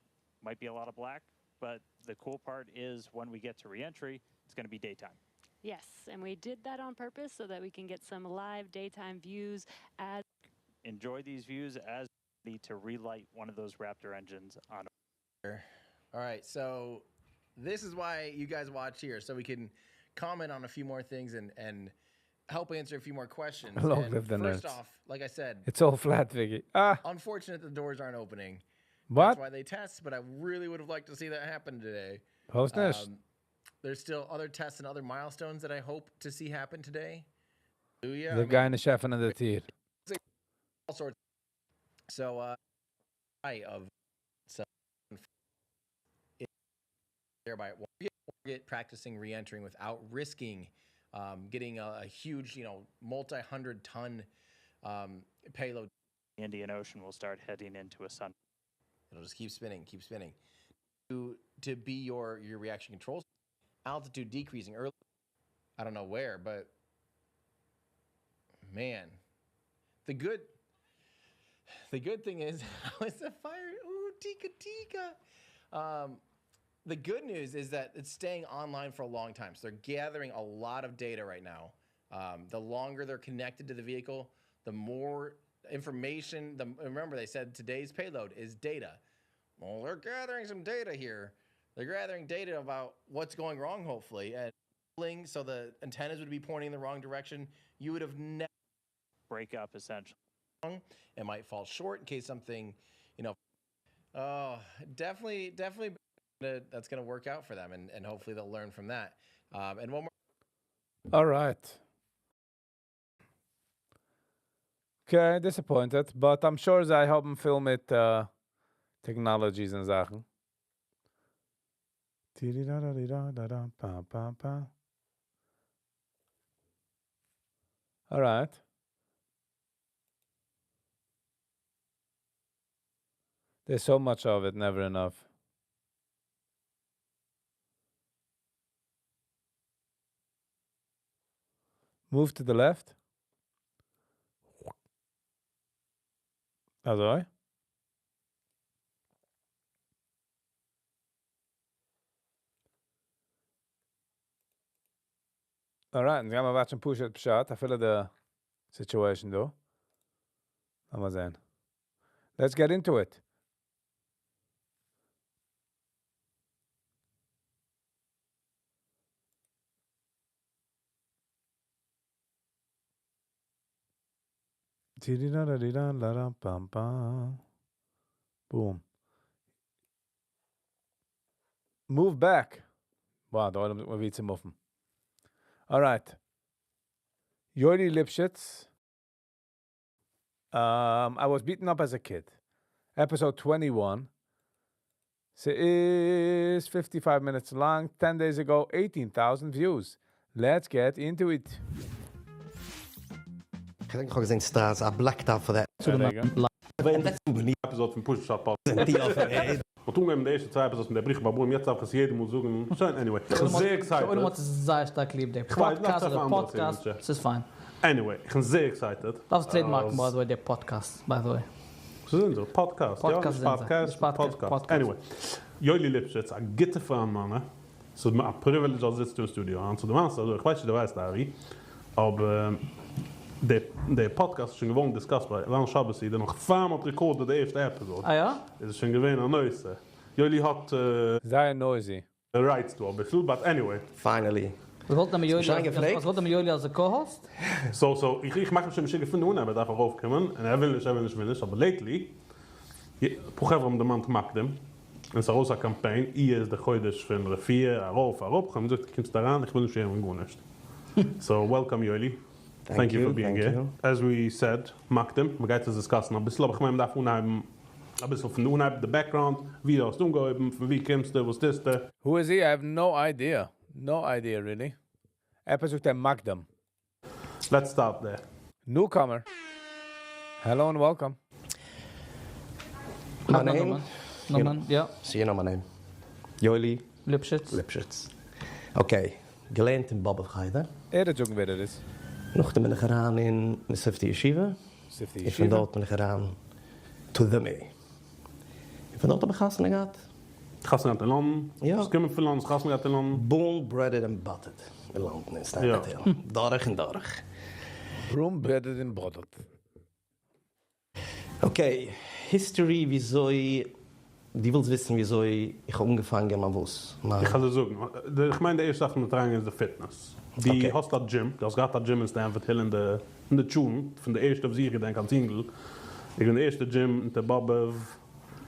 might be a lot of black. But the cool part is when we get to reentry, it's going to be daytime. Yes, and we did that on purpose so that we can get some live daytime views as Enjoy these views as ready to relight one of those Raptor engines on All right, so this is why you guys watch here, so we can comment on a few more things and and help answer a few more questions. Long And live the first nerds. off, like I said, It's all flat, Vicky. Ah, unfortunate the doors aren't opening. what? That's why they test, but I really would have liked to see that happen today. Post נישט. There's still other tests and other milestones that I hope to see happen today. Yeah, I זיי mean, גייען נישט עפענען די טיר. all sorts. So, I of so thereby get practicing reentering without risking getting a huge, multi-hundred ton payload. the Indian Ocean will start heading into a sun. It'll just keep spinning, keep spinning. To be your reaction control altitude decreasing early. I don't know where, but man, the good thing is how is the fire? Ooh, tika tika. The good news is that it's staying online for a long time. So they're gathering a lot of data right now. The longer they're connected to the vehicle, the more information. The, remember, they said today's payload is data. Well, they're gathering some data here. They're gathering data about what's going wrong, hopefully. And so the antennas would be pointing in the wrong direction. You would have never. Break up essentially. It might fall short in case something. Oh, definitely, definitely that's going to work out for them, and hopefully they'll learn from that. And one more. All right. Okay, disappointed, but I'm sure זיי האבן פיל מיט technologies און זאכן. Ti-di-da-da-di-da-da-da, pa, pa, pa. All right. There's so much of it, never enough. Move to the left. אזוי. Alright, אונז גיימיר watch ן פשוט פשט, אפילו די situation דא. לאמיר זען. Let's get into it. Ti-di-da-da-di-da-da-da-bam, bam. Boom. Move back. Wow, דא האבן מיר וואו צו move ן. Alright. Yoeli Lipschitz. I was beaten up as a kid. Episode 21. Is 55 minutes long. 10 days ago, 18,000 views. Let's get into it. איך געדענק, איך האב געזען stars, I blacked out for that. There you go. Episode פון Push Shot Podcast. און טון מיר די ערשטע צוויי episodes מיט דער בריך באבו, יעצט דארף איך עס יעדן מאל זאגן. שוין, anyway. איך בין זייער excited. איך זייער שטארק ליב דעם איך ווייס, podcast נאך אדער אנדערע podcast, זאכן. עס איז פיין. Anyway, איך בין זייער excited. דארפסט trademark, by the way, דער podcast, by the way. וואס זענען זיי? Podcast, יא? Podcast נישט זענען זיי. Podcast, נישט podcast, Podcast. Podcast. Anyway, Yoeli Lipschitz, א גוטע פריינד מיינער. ס'איז מיר א privilege, אז ער זיצט אין studio. און צו דעם מאסט, אלזא, איך ווייס נישט, דו ווייסט, Ari, אבער דער, דער podcast איז שוין געווארן discussed ביי ליל שבת, איז נאך פאר מ'האט recorded די ערשטע episode. אה יא? איז עס שוין געווען א נושא. Yoeli האט זייער noisy. rights to א ביסל, but anyway. Finally. וואס וואלט מען Yoeli שוין געפרעגט? וואס וואלט מען Yoeli אלס co-host? So, so, איך מאך אים שוין משוגע פון אנהייב, ער דארף ארויפקומען, און ער וויל נישט, ער וויל נישט, וויל נישט, אבער lately, פאר חברה האבן דערמאנט מקדים, און ס'איז ארויס א campaign, אייר איז דער חודש פון רפואה, ארויף, אראפ, איך האב געזאגט, קומסט אריין, איך וויל נישט הערן גארנישט. So, welcome, Yoeli. Thank Thank you you, for being thank here. you. As we said, מקדים, מ'גייט עס discuss ן א ביסל, אבער איך מיין, מ'דארף אנהייבן, א ביסל פון אנהייב, the background, ווי דו האסט אנגעהויבן, פון וואו קומסטו, וואס טוסטו? Who is he? I have no idea. No idea, really. Episode 10 מקדים. Let's start there. Newcomer. Hello and welcome. My name? נאמען, יא. So you know my name. Yoeli Lipschitz. Lipschitz. Okay, געלערנט אין באבוב חדר. ער וועט זאגן ווער ער איז. נאכדעם בין איך אריין אין מתיבתא ישיבה. מתיבתא און פון ישיבה. דארט בין איך אריין to the me. און פון דארט האב איך חתונה געהאט. חתונה געהאט אין לאנדאן? יא. ביסט געקומען פון לאנדאן, האסט חתונה געהאט אין לאנדאן? Born, breaded and buttered אין לאנדאן אין Stamford Hill. דורך און דורך. Born, breaded and buttered. Okay, history וויאזוי, דו ווילסט וויסן וויאזוי איך האב אנגעפאנגען מיין וואס? מיין. איך וועל דיר זאגן, איך מיין די ערשטע זאך מ'דארף אריינגיין איז די fitness. דו האסט א gym, דו האסט געהאט א gym אין Stamford Hill אין די אין די טשולנט, פון די ערשטע וואס איך געדענק אלס אינגל, איז געווען די ערשטע gym אונטער באבוב,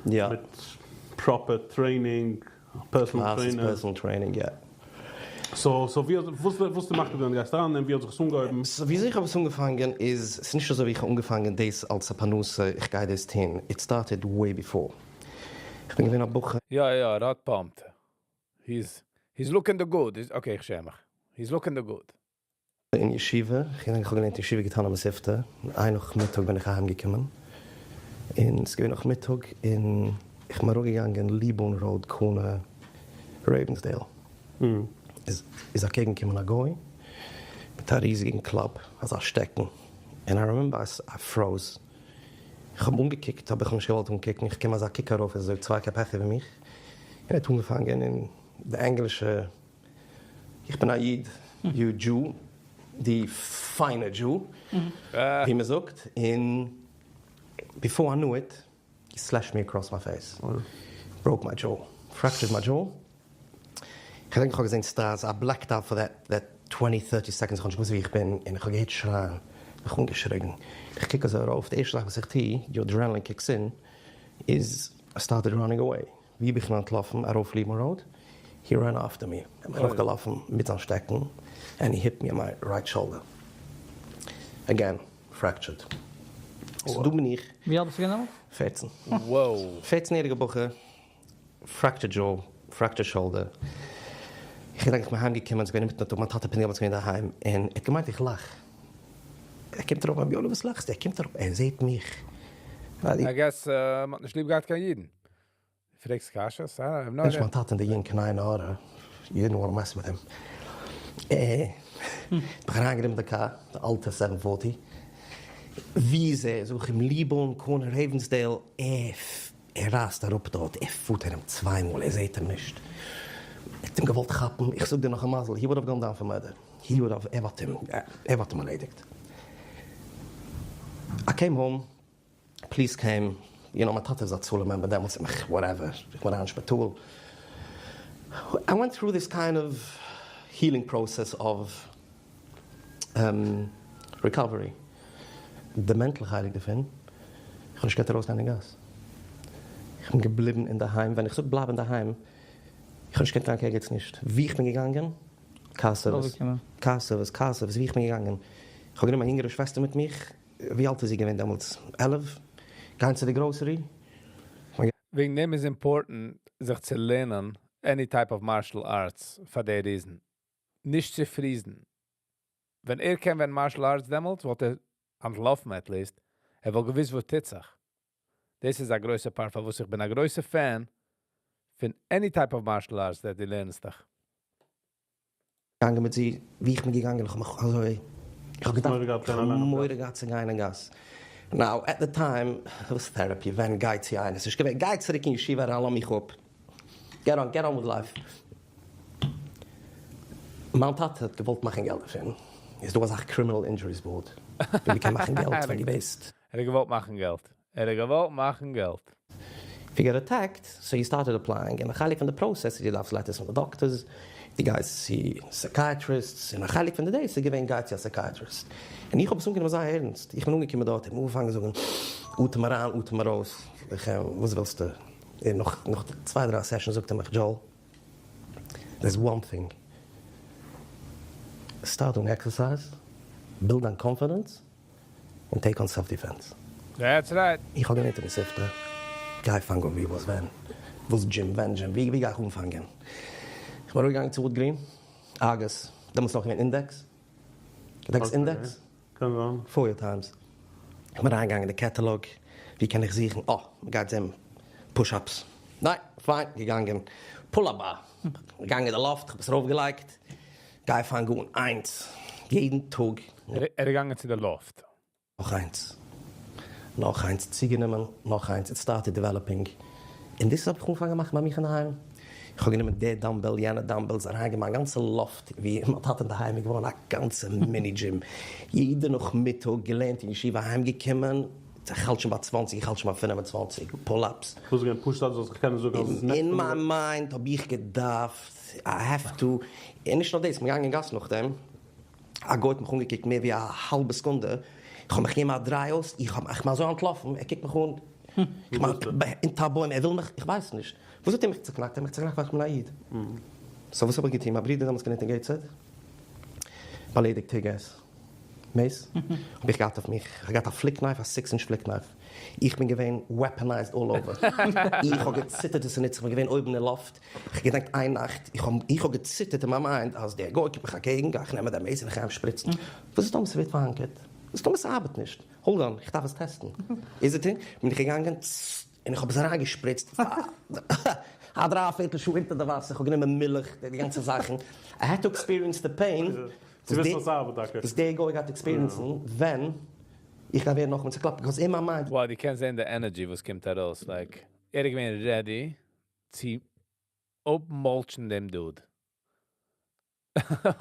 מיט proper training, personal trainer. Personal training, יא. So so ווי האט וואס וואס מאכט ווען דו גייסט אריין און ווי האט זיך עס אנגעהויבן? So וויאזוי איך האב עס אנגעפאנגען איז, ס'איז נישט אזוי ווי איך האב אנגעפאנגען דאס אלס א פרנסה, איך גיי דאס טון, it started way before. איך בין געווען א בחור. יא יא, ער האט pumped. He's looking the good. Okay, איך שעם מיך. He's looking the good. אין ישיבה, איך געדענק איך האב געלערנט אין ישיבה געטאן א מתיבתא, איין נאכמיטאג בין איך אהיים געקומען, און ס'איז געווען נאכמיטאג, און איך בין אראפגעגאנגען Libourne Road corner Ravensdale, איז איז אקעגן געקומען א גוי מיט א ריזיגן club, אזא שטעקן, און I remember I froze, איך האב אנגעקוקט אבער איך האב נישט געוואלט אנקוקן, איך קום אזא קוק ארויף איז אזוי צוויי קעפ העכער ווי מיך, און ער האט אנגעפאנגען אין די ענגלישע איך בין א איד, you Jew, די פיינע Jew, ווי מען זאגט, און before I knew it, he slashed me across my face, broke my jaw, fractured my jaw, איך געדענק איך האב געזען stars, I blacked out for that twenty thirty seconds, איך האב נישט געוואוסט ווי איך בין, און איך האב געהערט שרייען, איך האב אנגעשריגן, איך קוק אזוי ארויף, די ערשטע זאך וואס איך טו, your adrenaline kicks in, איז I started running away, ווי בין איך אנטלאפן? ארויף Libourne Road, he ran after me, ער האט מיך נאכגעלאפן מיט זיין שטעקן, and he hit me on my right shoulder, again fractured, so דא בין איך. ווי אלט ביסטו געווען דעמאלטס? 14. Wow. 14 יעריגע בחור, fractured jaw, fractured shoulder, איך געדענק איך בין אהיים געקומען, ס'איז געווען אינמיטן די טאג, מיין טאטע בין דעמאלטס געווען אינדערהיים, און ער האט געמיינט איך לאך, ער קומט ארויף ביים יואלי וואס לאכסטו, ער קומט אראפ ער זעט מיך. I guess מ'האט נישט ליב געהאט קיין אידן. פרעגסט קשיות? I have no נישט idea. מיין טאטע אין די יונג קיין עין הרע, you didn't wanna mess with him. אה, האט מיך אריינגענומען די קאר, די אלטע 740, ווי איז ער? זאג איך אים Libourne corner Ravensdale, ער ער רייסט אראפ דארט, ער פארט ארום צוויי מאל, ער זעט אים נישט, ער האט אים געוואלט כאפן, איך זאג דיר נאך א מזל, he would have gone down for murder, he would have, ער וואלט אים, ער וואלט אים ארלעדיגט. I came home, police came, you know, מיין טאטע איז א הצלה member דעמאלטס, whatever, איך בין אריין אין שפיטאל. I went through this kind of healing process of recovery. די mental חלק דערפון, איך האב נישט געקענט ארויסגיין אין גאס. איך בין געבליבן אינדערהיים, ווען איך זאג בלייב אינדערהיים, איך האב נישט געקענט גיין קיין ערגעץ נישט. וואו איך בין געגאנגען, car service, car service, car service, וואו איך בין געגאנגען. איך האב גענומען מיין יונגערע שוועסטער מיט מיך, ווי אלט איז זי געווען דעמאלטס? 11? גיין צו די grocery. וועגן דעם איז important, זיך צו לערנען any type of martial arts פאר די reason. נישט צו freeze ן. ווען ער קען ווען martial arts דעמאלטס, וואלט ער אנטלאפן at least. ער וואלט געוואוסט וואס טוט זיך. דאס איז א גרויסע part פאר וואס איך בין א גרויסע fan פון any type of martial arts that דו לערנסט דיך. געגאנגען מיט זי, ווי איך בין געגאנגען, איך האב מיך אזוי, איך האב מורא געדארפט, געהאט איך האב גיין אליין אויף מורא גאס. געהאט צו גיין אין גאס. Now, at the time, וואס therapy, ווען גייט צו איינער, ס'איז געווען, גיי צוריק אין ישיבה אריין, לאז מיך אפ. Get on, get on with life. מיין טאטע האט געוואלט מאכן געלט דערפון. איז דא אזא criminal injuries board, ווי מ'קען מאכן געלט ווען דו ביסט. ער האט געוואלט מאכן געלט. ער האט געוואלט מאכן געלט. If you get attacked, so he started applying, און א חלק פון די process איז דו דארפסט letters פון די doctors, דו גייסט צו psychiatrists, און א חלק פון די דאס איז געווען גיי צו א psychiatrist. און איך האב עס אנגענומען זייער ערנסט. איך בין אנגעקומען דארט, איך האב אנגעפאנגען זאגן, אטעם אריין, אטעם ארויס, איך, וואס ווילסטו? און נאך, נאך צוויי דריי sessions זאגט ער מיך, Joel, there's one thing, start doing exercise, build דיין confidence, און take on self defense. That's right. איך האב געלערנט אין מתיבתא, גיי פאנג אן ווי וואס ווען, וואס gym, ווען gym, ווי ווי גיי איך אנפאנגען? איך בין אראפגעגאנגען צו Wood Green, August, דעמאלטס נאך געווען Index, געדענקסט Index? קען זיין. פאריאר times. איך בין אריינגעגאנגען אין די catalog, ווי קען איך זוכן, אה, מ'גייט זען push ups. ניין, פיין, געגאנגען pull up bar, געגאנגען אין די loft, איך האב עס ארויפגעלייגט, גיי פאנג אן, איינס, יעדן טאג. ער איז געגאנגען צו די loft. נאך איינס. נאך איינס צוגענומען, נאך איינס, it started developing. און דאס האב איך אנגעפאנגען מאכן ביי מיך אינדערהיים. איך האב גענומען די dumbbell, יענע dumbbells, אריינגעגעבן מיין גאנצע loft, ווי מיין טאטע אינדערהיים איז געווארן א גאנצע mini gym. יעדע נאכמיטאג געלערנט אין ישיבה, אהיימגעקומען, איך האלט שוין ביי 20, איך האלט שוין ביי 25 pull-ups. וואס איז געווען פשוט אז זאלסט זיך קענען זאגן אז עס איז אין מיין mind האב איך געדארפט, I have to, און נישט נאר דאס, איך בין געגאנגען אין גאס נאכדעם, א גוי האט מיך אנגעקוקט מער ווי א האלבע סעקונדע, איך האב מיך געגעבן א דריי אויס, איך האב איך בין אזוי אנטלאפן, ער קוקט מיך אן, איך מיין, אונטער א בוים, ער וויל מיך, איך ווייס נישט, וואס האט ער מיך צוקנאקט? ער האט מיך צוקנאקט ווייל איך בין א איד. So וואס האב איך געטון? מיין ברודער דעמאלטס געלערנט אין Gateshead, באליידיגט tear gas, mace, האב איך געהאט אויף מיך, איך האב געהאט א flick knife, א 6 inch flick knife, איך בין געווען weaponized all over, איך האב געציטערט וואס ס'נוצט, איך בין געווען אויבן אין לופט, איך געדענק איין נאכט, איך האב געציטערט אין מיין mind אז דער גוי קומט מיך אקעגן, גיי איך נעמען דעם mace און איך גיי אים שפריצן. וואס איז טאמער ס'ווערט פארהאנקערט? וואס איז טאמער ס'ארבעט נישט? Hold on, איך דארף עס טעסטן. איז it in? בין איך געגאנגען און איך האב עס אריינגעשפריצט א דריי פערטל שעה אונטער די וואסער, איך האב גענומען מילך, די גאנצע זאכן. I had to experience the pain וואס דער גוי גייט experience ן ווען איך גיי ווערן נאכאמאל צוקלאפט, because אין מיין mind. Wow, דו קענסט זען די energy וואס קומט ארויס, like, ער איז געווען ready צו אפמולטשן דעם dude.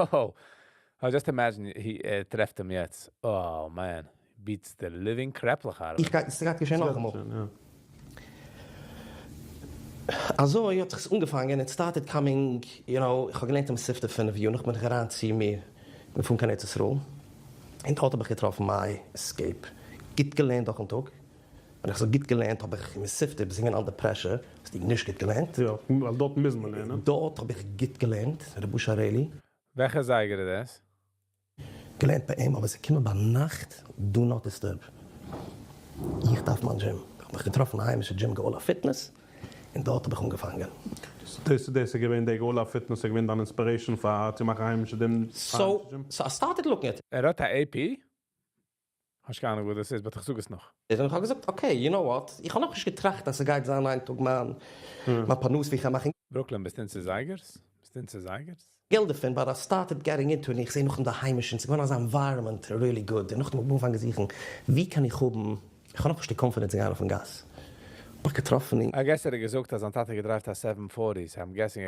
Oh, I just imagine he טרעפט אים יעצט. Oh man, beats the living קרעפלעך out of איך him. גיי, ס'גייט געשען נאכאמאל. אזוי האט זיך עס אנגעפאנגען, it started coming, איך האב געלערנט אין מתיבתא 5 יאר, נאך בין איך אריין צו מיר, געפארן קיין ארץ ישראל, און דארט האב איך געטראפן מיין escape. גוט געלערנט דורכן טאג, ווען איך זאג גוט געלערנט האב איך אין מתיבתא ביסט געווען under pressure, האסטו נישט גוט געלערנט. יא, ווייל דארט מוז מען לערנען. דארט האב איך גוט געלערנט, ר' אשר אריאלי. וועלכע זייגער איז דאס? געלערנט ביי אים, אבער עס איז געקומען ביינאכט, do not disturb. איך דארף מיין gym. איך האב מיך געטראפן א היימישע gym, גאולה Fitness, און דארט האב איך אנגעפאנגען. דאס איז געווען די גאולה Fitness, איז געווען דיין inspiration פאר צו מאכן היימישע gym? So I started looking at ער האט א AP? האסט קיין אהנונג וואס דאס איז, but איך זאג עס נאך. און איך האב געזאגט, okay, you know what, איך האב נאך נישט געטראכט, אז עס גייט זיין איין טאג מיין פרנסה, ווי איך גיי מאכן Brooklyn, ביסטו אין זייגערס? ביסטו אין זייגערס? געלט דערפון, but I started getting into it, און איך זע נאך אין די היימישן, ס'איז געווארן אזא environment really good, און נאכדעם האב איך אנגעפאנגען זוכן, ווי קען איך האבן, איך האב נאך נישט די confidence צו גיין אויפן גאס. האב איך געטראפן אין I guess ער האט געזאגט, אז זיין טאטע געדרייווט א 740, so I'm guessing,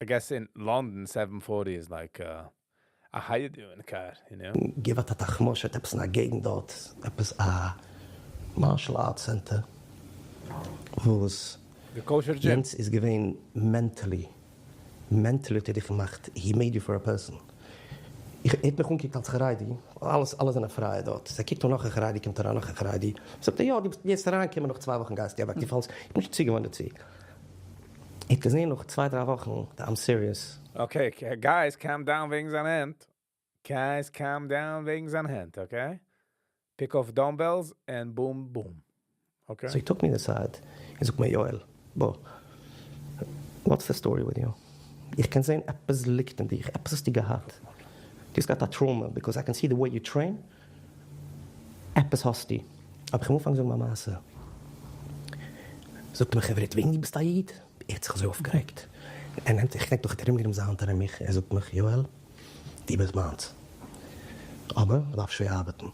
I guess in London 740 is like a how you doing car? גבעת התחמושת, עפעס אין א געגנט דארט, עפעס א martial arts center, וואס The kosher gym. יענץ איז געווען mentally האט ער דיך געמאכט, he made you for a person. איך, ער האט מיך אנגעקוקט אלס חרדי, אלעס זענען פריי דארט. ער קוקט אן נאך א חרדי, קומט אריין נאך א חרדי. זאגט ער, יא, דו ביסט יעצט אריינגעקומען, נאך 2 וואכן גייסטו אוועק, דו פאלסט. איך בין נישט צוגעוואוינט דערצו. איך האב געזען נאך 2, 3 וואכן, I'm serious. Okay, guys, calm down וועגן זיין הענט. Guys, calm down וועגן זיין הענט, okay? Pick off dumbbells and boom, boom. Okay? So he took me aside. ער זאגט מיר, יואל, בוא, what's the story with you? איך קען זען, עפעס ליגט אין דיך, עפעס האסטו געהאט. דו האסט געהאט א trauma, because I can see the way you train. עפעס האסטו. אבער איך האב אנגעפאנגען זאגן מיין מעשה. זאגט ער מיר, חברה, וועגן דו ביסט א איד? ער האט זיך אזוי אויפגערעגט. ער נעמט, איך געדענק נאך, ער האט ארומגענומען זיין האנט ארום מיך. ער זאגט מיך, יואל, דו ביסט מיינס. אבער מען דארף שווער ארבעטן.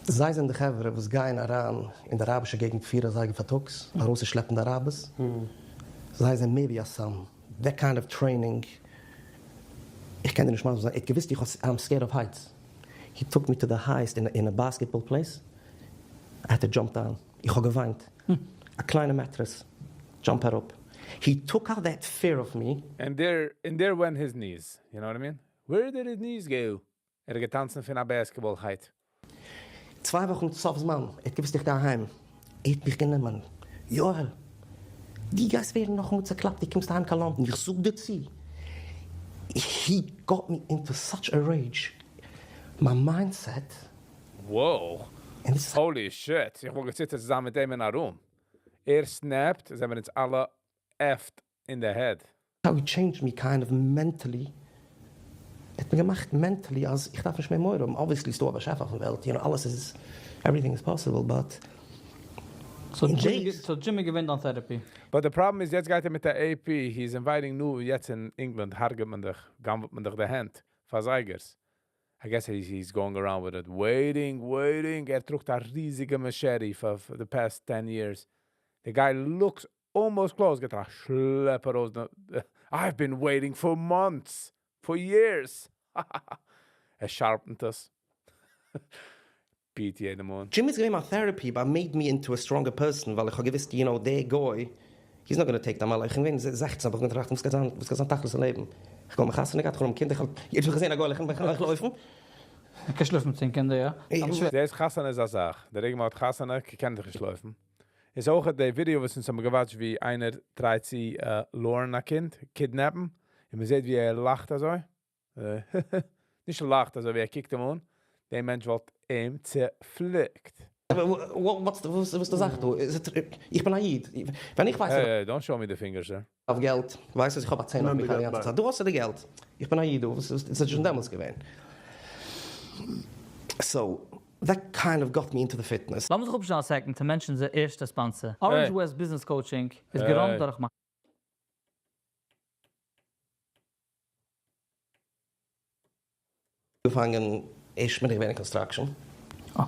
זיי זענען די חברה וואס גייען אריין אין די אראבישע געגנט 4 אזייגער פארטאגס, ארויסצושלעפן די אראבערס. זיי זענען מער ווי א סם. That kind of training. איך קען דיר נישט מסביר זיין. ער האט געוואוסט איך האב, I'm scared of heights. He took me to the highest in a basketball place. I had to jump down. איך האב געוויינט. א קליינע mattress. Jump אראפ. He took out that fear of me. And there went his knees. You know what I mean? Where did his knees go? ער האט געטאנצן פון א basketball height. 2 וואכן סוף זמן. ער האט געוואוסט איך גיי אהיים. ער האט מיך גענומען. יואל, דו גייסט ווערן נאכאמאל צעקלאפט, דו קומסט אהיים קיין לאנדאן. איך זאג דיר צו. He got me into such a rage. My mindset. Whoa. And this is Holy shit. איך וואלט געציטערט צוזאמען מיט אים אין א room. ער snapped, זענען מיר אונז אלע effed in the head. How he changed me kind of mentally. ער האט מיר געמאכט mentally, אז איך דארף נישט מער מורא האבן. Obviously איז דא א באשעפער אויפן וועלט, אלעס איז, everything is possible, but So in Jimmy, days. So Jimmy געווינט on therapy. But the problem is, יעצט גייט ער מיט דער AP, he's inviting new, יעצט אין England, הרג'ט מען דיך, גנב'ט מען דיך די הענט, פאר זייגערס. I guess he's going around with it, waiting, waiting. ער טראגט א ריזיגע machete for the past 10 years. The guy looks almost close, גיט ער א שלעפ ארויס די, I've been waiting for months, for years. ער sharpen ט עס. beat יעדעם אן. Gym איז געווען מיין therapy but made me into a stronger person ווייל איך האב געוויסט you know דער גוי he's not gonna take down my life איך בין געווען 16 האב איך געטראכט וואס גייט זיין וואס גייט זיין תכלית אין לעבן איך האב חתונה געהאט איך האב קינדער איך האב יעדעס מאל געזען א גוי איך בין לויפן. מען קען שלאפן מיט 10 קינדער יא? דאס חתונה איז א זאך, די רגע מען האט חתונה קען זיך נישט לויפן. איז אויך די ווידעא וואס אונז האבן גע watch ט ווי איינער try ט צו lure ן א קינד, kidnap ן, און מען זעט ווי ער לאכט אזוי. נישט לאכט אזוי ווי ער קוקט אים אן, דער מענטש וואלט אים צעפליקט. וואס איז די זאך דא? איך בין א איד, ווען איך ווייס Hey, don't show me the finger, sir. אויף געלט, ווייסט אז איך האב א צען אויף מיך א גאנצע צייט, דא האסטו די געלט, איך בין א איד דא, וואס איז שוין דעמאלטס געווען? So that kind of got me into the fitness. לאמיר זיך אפשטעלן א second צו mention אונזער ערשטע sponsor. Orange West Business Coaching איז גע run ט דורך. אנגעפאנגען ערשט בין איך געווען אין construction. אה.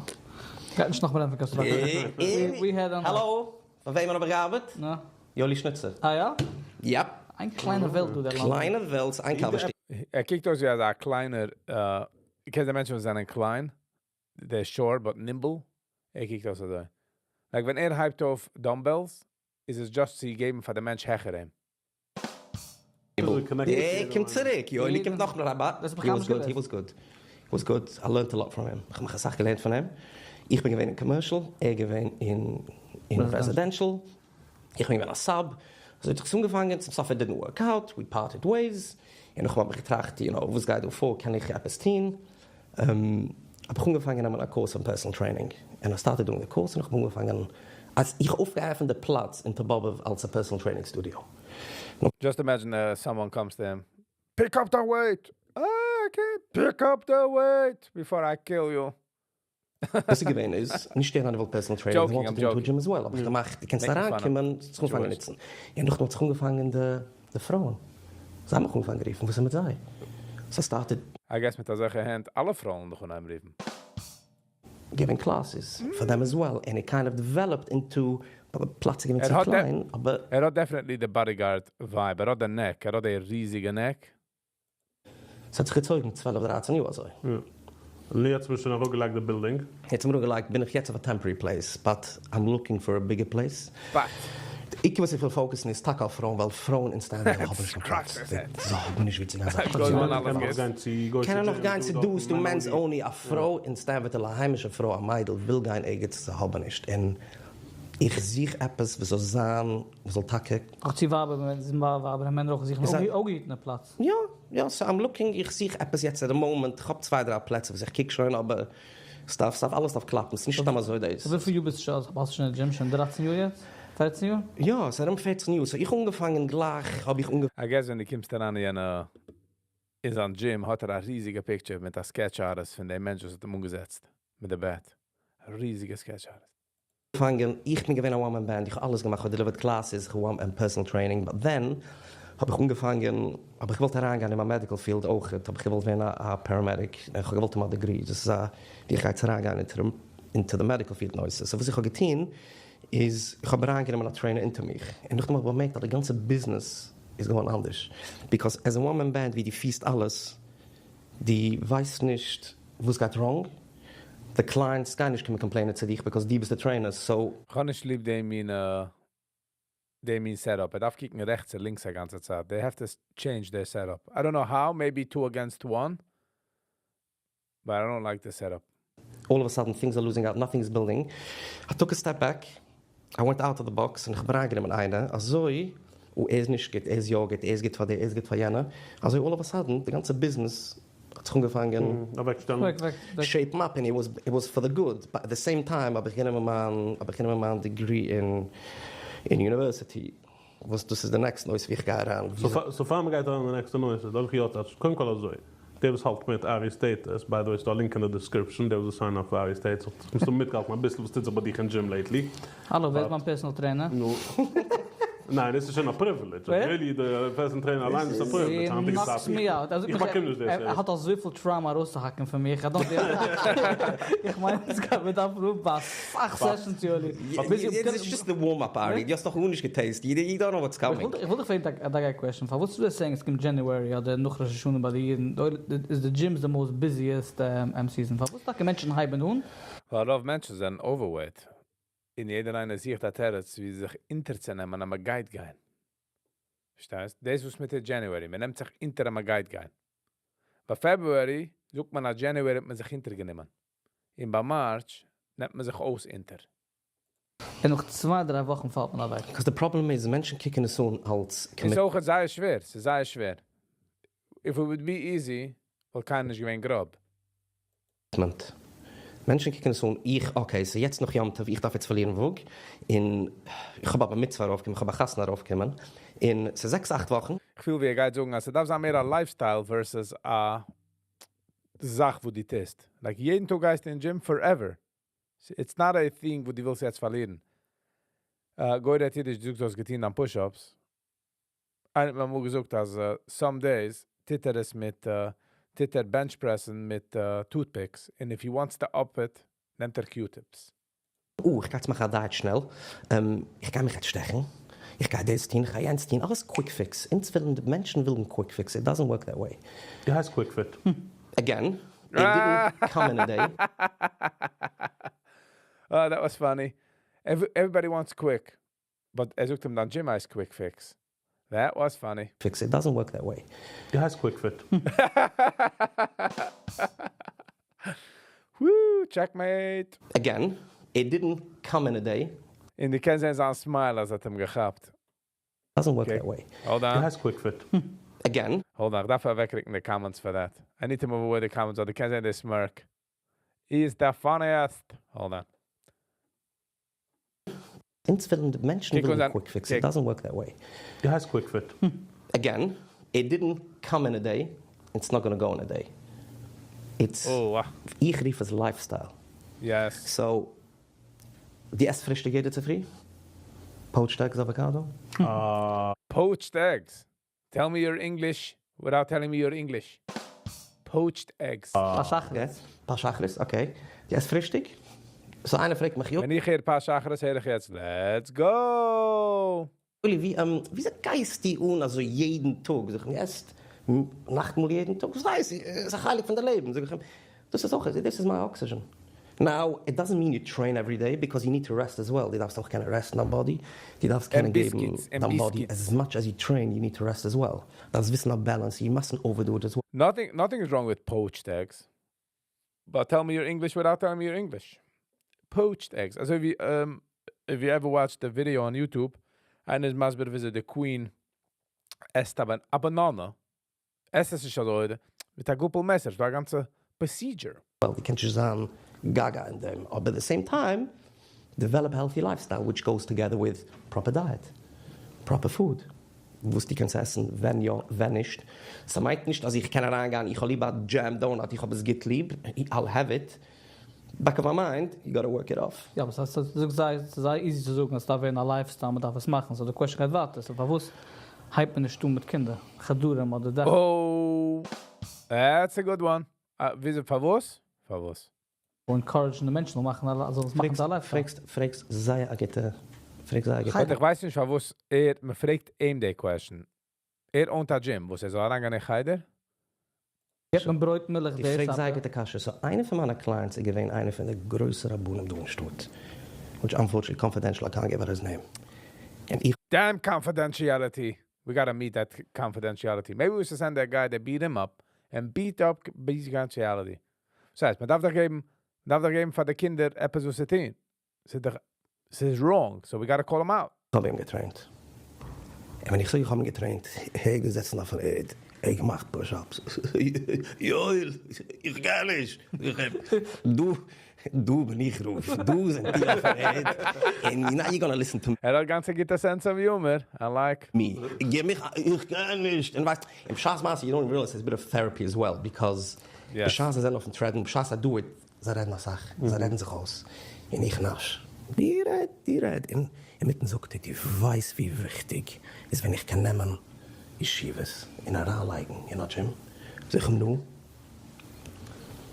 גייט נישט נאכמאל רעדן פון construction. האלא! פאר וועמען האב איך געארבעט? יואלי שניצער. אה יא? Yep. איין קליינע וועלט דא דער לאנד. קליינע וועלט, איין קאווע שטיבל. ער קוקט אויס ווי אזא קליינער, קענסט די מענטשן וואס זענען קליין? They're short but nimble. ער קוקט אויס אזוי. Like ווען ער הייבט אויף dumbbells, איז עס just צו געבן פאר די מענטש העכער אים. ער קומט צוריק, יואלי קומט נאכאמאל אריין, but he was good, he was good, he was good, I learned a lot from him, איך האב מיך אסאך געלערנט פון אים, איך בין געווען אין commercial, ער איז געווען אין residential, איך בין געווען א sub, אזוי האט זיך עס אנגעפאנגען, צום סוף it didn't work out, we parted ways, און נאכדעם האב איך געטראכט, you know, וואס גייט דא פאר, קען איך עפעס טון, האב איך אנגעפאנגען נעמען א course אין personal training, און I started doing די course, און איך האב אנגעפאנגען אז איך אויפגעעפנט די פלאץ אין באבוב אלס א personal training studio. Just imagine someone comes to him, pick up the weight! Ah, I can't pick up the weight before I kill you. וואס איז געווען איז, נישט יעדער איינער וויל personal training, they wanted into gym as well, האב איך געמאכט, דו קענסט אריינקומען, זיך אנפאנגען נוצן. און נאכדעם האט זיך אנגעפאנגען די פרויען, זיי האבן מיך אנגעפאנגען רופן, וואס איז מיט זיי? So started. I guess מיט אזעלכע הענט אלע פרויען דיך אנהייבן רופן. Giving classes for them as well, and it kind of developed into, אבער פלאץ איז געווען צו קליין, אבער. ער האט definitely די bodyguard vibe, ער האט די neck, ער האט די ריזיגע neck. ס'האט זיך געצויגן 12 דרייצן יאר אזוי. יא. און יעצט האט מען שוין אראפגעלייגט די building. יעצט האט מען אראפגעלייגט בין איך יעצט אויף א temporary place, but I'm looking for a bigger place. But. די עיקר וואס איך וויל focus ן איז טאקע אויף פרויען ווייל פרויען אין סטענלי האבן נישט קיין פלאץ. זיי האבן נישט ווי צו גיין זיי קענען נאך גיין צו דא ס'דא men's only א פרוי אין סטענפארד א היימישע פרוי א מיידל וויל גיין ערגעץ זיי האבן נישט און איך זוך עפעס וואס זאל זיין וואס זאל טאקע. אויך צו ווייבער ווייבער און מענער אויך זוכן אפגעהיטענע פלאץ. יא יא so I'm looking איך זוך עפעס יעצט at the moment איך האב צוויי דריי פלעצער וואס איך קוק שוין אבער ס'דארף ס'דארף אלעס דארף קלאפן ס'נישט סתם אזוי דאס. וויפיל יאר ביסטו שוין האסטו שוין אין די דזשים שוין 13 יאר יעצט? 14 יאר? יא ס'איז ארום 14 יאר so איך האב אנגעפאנגען גלייך האב איך אנגע. I guess ווען דו קומסט אריין אין יענע אין זיין דזשים האט ער א ריזיגע picture מיט א sketch artist פון דעם מענטש וואס האט אים אנגעזעצט מיט די bat. א ריזיגע sketch artist. פאנגען, איך בין געווען א one man band, איך האב אלעס געמאכט, איך האב delivered classes, איך האב one man personal training, but then האב איך אנגעפאנגען, האב איך געוואלט אריינגיין אין מיין medical field אויכעט, האב איך געוואלט ווערן א paramedic, איך האב געוואלט האבן א degree, דאס איז א ווי איך גיי צו אריינגיין into די medical field נושא, so וואס איך האב געטון איז, איך האב אריינגענומען א trainer אונטער מיך, און נאכדעם האב איך באמערקט אז די גאנצע ביזנעס איז געווארן אנדערש, because as a one man band ווי דו פירסט אלעס, דו ווייסט נישט וואס גייט wrong, די clients גייען נישט קומען complain ען צו דיך because דו ביסט די trainer, so. כ'האב נישט ליב די מין setup. ער דארף קוקן רעכטס און לינקס א גאנצע צייט. They have to change their setup. I don't know how, maybe two against one. But I don't like the setup. All of a sudden things are losing out, nothing is building. I took a step back, I went out of the box און איך האב אריינגענומען איינער, אזוי, או ער איז נישט גוט, ער איז יא גוט, ער איז גוט פאר דיר, ער איז גוט פאר יענער, אזוי all of a sudden די גאנצע ביזנעס האט זיך אנגעפאנגען shape ן up און it was for the good, but at the same time האב איך גענומען מיין האב איך גענומען מיין degree אין אין university, וואס דאס איז די next נושא ווי איך גיי אריין. So פאר מ'גייט אריין אין די next ע נושא דארף איך יא touch ן, קודם כל אזוי, דער וואס האלט מיט ארי status, by the way ס'דא א link אין די description, דער וואס איז sign up פאר ארי status האט מסתמא מיטגעהאלטן אביסל וואס טוט זיך ביי דיך אין gym lately. האלא, ווער איז מיין personal trainer? נו. ניין, דאס איז שוין א privilege. Really, די personal trainer אליין איז א privilege. היינטיגע Knocks צייטן. me out. איך באקום נישט דאס. ער האט אזויפיל trauma ארויסצוהאקן פון מיר. איך מיין, עס גייט מיר דארפן האבן אסאך sessions, יואלי. It's just the warm-up, Ari. דו האסט נאך גארנישט גע taste. You don't know what's coming. איך וויל דיך פרעגן א דאגה question. פארוואס דו saying עס קומט January אדער נאך ראש השנה ביי די אידן, איז the gyms the most busiest season. פארוואס טאקע מענטשן הייבן אן? ווייל רוב מענטשן זענען overweight. און יעדער איינער זוכט א תירוץ, ווי זיך אונטערצונעמען, אז מען גייט גיין. פארשטייסט? דאס וואס מיט January, מען נעמט זיך אונטער, אז מען גייט גיין. ביי February זאגט מען, אז January האט מען זיך אונטערגענומען. און ביי March נעמט מען זיך אויס אונטער. און נאך 2, 3 וואכן פאלט מען אוועק. Because the problem is, מענטשן קוקן עס אן אלס איז אויך זייער שווער, ס'איז זייער שווער. If it would be easy, וואלט קיינער נישט געווען גראב. commitment. מענטשן קוקן עס אן, איך, okay, so יעצט נאך יום טוב, איך דארף יעצט פארלירן וואג, און איך האב א בר מצוה ארויפקומען, איך האב א חתונה ארויפקומען, און ס'איז 6, 8 וואכן. איך פיל ווי ער גייט זאגן, אז ס'דארף זיין מער א lifestyle versus א זאך, וואס דו טוסט. Like יעדן טאג גייסטו אין gym forever. It's not a thing, וואס דו ווילסט יעצט פארלירן. גוי רעדט אידיש, דו זאגסט, דו האסט געטון דיין push-ups. איינער האט מיר אמאל געזאגט, אז some days טוט ער עס מיט, טוט ער bench pressן מיט toothpicks. And if he wants to up it, נעמט ער Q-tips. Oh, איך גיי יעצט מאכן א diet שנעל. איך גיי מיך יעצט שטעכן. איך גיי דאס טון, איך גיי יענץ טון. אלעס quick fix. אונז ווילן, די מענטשן ווילן quick fix. It doesn't work that way. ווי הייסט quick fit? Again, it didn't come in a day. Oh, that was funny. Everybody wants quick. But ער זאגט אים דאן gym הייסט quick fix. That was funny. Fix. It doesn't work that way. ווי הייסט quick fit? Woo, checkmate. Again, it didn't come in a day. און דו קענסט זען זיין smile, אז ער האט אים געכאפט. Doesn't work Okay. that way. Hold Wie on. הייסט quick fit? Again, Hold on. איך דארף אוועקרוקן די comments for that. I need to move away the comments, אדער קענסט זען די smirk. He is the funniest. Hold on. אונז ווילן, די מענטשן קוק ווילן אן. quick fix. קוק. It doesn't work that way. ווי הייסט quick fit? Again, it didn't come in a day. It's not going to go in a day. It's Oh, wow. איך רוף עס lifestyle. So, דו עסט פרישטאג יעדע צופרי? Poached eggs, avocado? Poached eggs. Tell me your English without telling me your English. Poached eggs. פת שחרית. Yes. פת שחרית, okay. דו עסט פרישטאג? So איינער פרעגט מיך, ווען איך הער פת שחרית, הער איך יעצט, let's go. יולי, ווי, וויאזוי גייסטו אן אזוי יעדן טאג? זאג איך, עסט נאכטמאל יעדן טאג? וואס הייסט? ס'איז א חלק פון דער לעבן. זאג איך אים, דאס איז אויך, this is my oxygen. Now, it doesn't mean you train every day because you need to rest as well. דו דארפסט אויך קענען rest דיין body. דו דארפסט קענען געבן biscuits, and דיין body biscuits. as much as you train, you need to rest as well. דארפסט וויסן א balance. You mustn't overdo it as well. Nothing is wrong with poached eggs. But tell me your English without telling me your English. Poached eggs. Also, if you ever watched the video on YouTube, איינער איז מסביר, וויאזוי the queen עסט א banana. עסט עס נישט אזוי, מיט א גאפל מעסער, ס'איז דא א גאנצע procedure. Well, דו קענסט נישט זיין gaga אין דעם. But at the same time, develop a healthy lifestyle, which goes together with proper diet, proper food. וואס דו קענסט עסן, ווען יא, ווען נישט. ס'מיינט נישט, אז איך קען אריינגיין, איך האב ליב א jam donut, איך האב עס גוט ליב, I'll have it. Back of my mind, you gotta work it off. יא, אבער ס'איז זייער easy צו זאגן, אז דארף ווערן א lifestyle, מען דארף עס מאכן. So, די question גייט ווייטער. So, פארוואס הייבט מען נישט אן מיט קינדער? חדרים אדער דאס. Oh, that's a good one. וויאזוי, פארוואס? פארוואס? Encourage די מענטשן, מאכן, אלע, זאלן עס מאכן פרעגסט, זיין lifestyle. פרעגסט זייער א גוטע. But איך ווייס נישט, פארוואס ער, מען פרעגט אים די question. ער ownט א gym, וואס ער זאל אריינגיין אין חדר? גיט מען ברויט, מילך, איך דאס, פרעג זייער אבער- גוטע קשיא. So, איינער פון מיינע clients איז געווען איינער פון די גרויסע רבנים דא אין שטאט. Which unfortunately confidential, I can't give out his name. און איך Damn confidentiality. We gotta meet that confidentiality. Maybe we should send that guy that beat him up and beat up confidentiality. דאס הייסט, מען דארף דאך געבן, מען דארף דאך געבן פאר די קינדער עפעס וואס צו טון. ס'איז wrong, so we gotta call him out. האב אים גע trainט. און ווען איך זאג, איך האב אים גע trainט, ער געזעסן אויף דער ערד, ער געמאכט push-ups. יואל, איך גיי נישט. דו, דו בין איך רוף. דו זענט די אויף דער ערד. And now you're gonna listen to ער האט גאנץ א גוטע sense of humor. I like. me. גיב מיך, איך קען נישט. און ווייסט, אין בשעת מעשה, you don't realize there's a bit of therapy as well, because בשעת זיי זענען אויפן treadmill, בשעת I do it, זיי רעדן א סאך, זיי רעדן זיך אויס. און איך נאש. די רעד, די רעד. און אינמיטן זאגט ער, דו ווייסט ווי וויכטיג איז ווען איך קען נעמען ישיבות און אריינלייגן אין א דזשים? זאג איך אים, נו?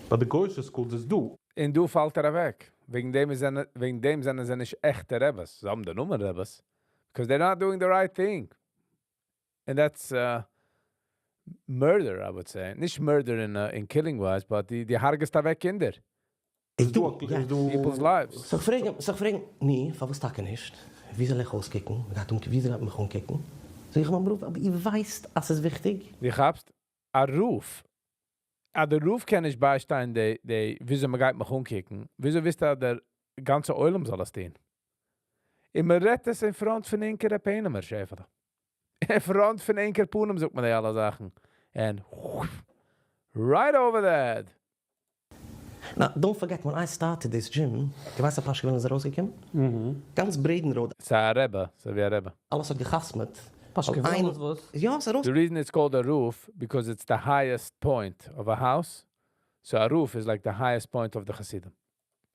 ביי די גוישע schools איז דא. און דא פאלט ער אוועק. וועגן דעם איז וועגן דעם זענען זיי נישט עכטע רעבעס. זיי האבן די נאמען רעבעס. Because they're not doing the right thing. And that's murder, I would say. נישט murder in killing wise, but די הרג'סט אוועק קינדער. איז דא, איז דא. People's lives. So איך פרעג אים, so איך פרעג אים, נו, פארוואס טאקע נישט? ווי זאל איך אויסקוקן? מ'גייט אנקוקן, ווי זאל מען מיך אנקוקן? זאג איך אים, רב, אבער איר ווייסט אז ס'איז וויכטיג? דו כאפסט? א רב. אז דער רב קען נישט ביישטיין די וויאזוי מ'גייט מיך אנקוקן. וויאזוי ווילסטו אז דער גאנצע עולם זאל עס טון? און מ'רעדט עס אין front פון ענקערע פנימער, שעפעלע. אין front פון ענקער פנים זאגט מען די אלע זאכן. And right over the head. Now, don't forget, when I started this gym, דו ווייסט א פאשקעוויל איז ארויסגעקומען? גאנץ Braden Road. ס'איז א רבי, ס'איז ווי א רבי. אלעס האט געחתמ'עט. פאשקעוויל איז וואס? יא, ס'איז ארויס. The reason it's called a roof, because it's the highest point of a house. So a roof is like the highest point of the Hasidim.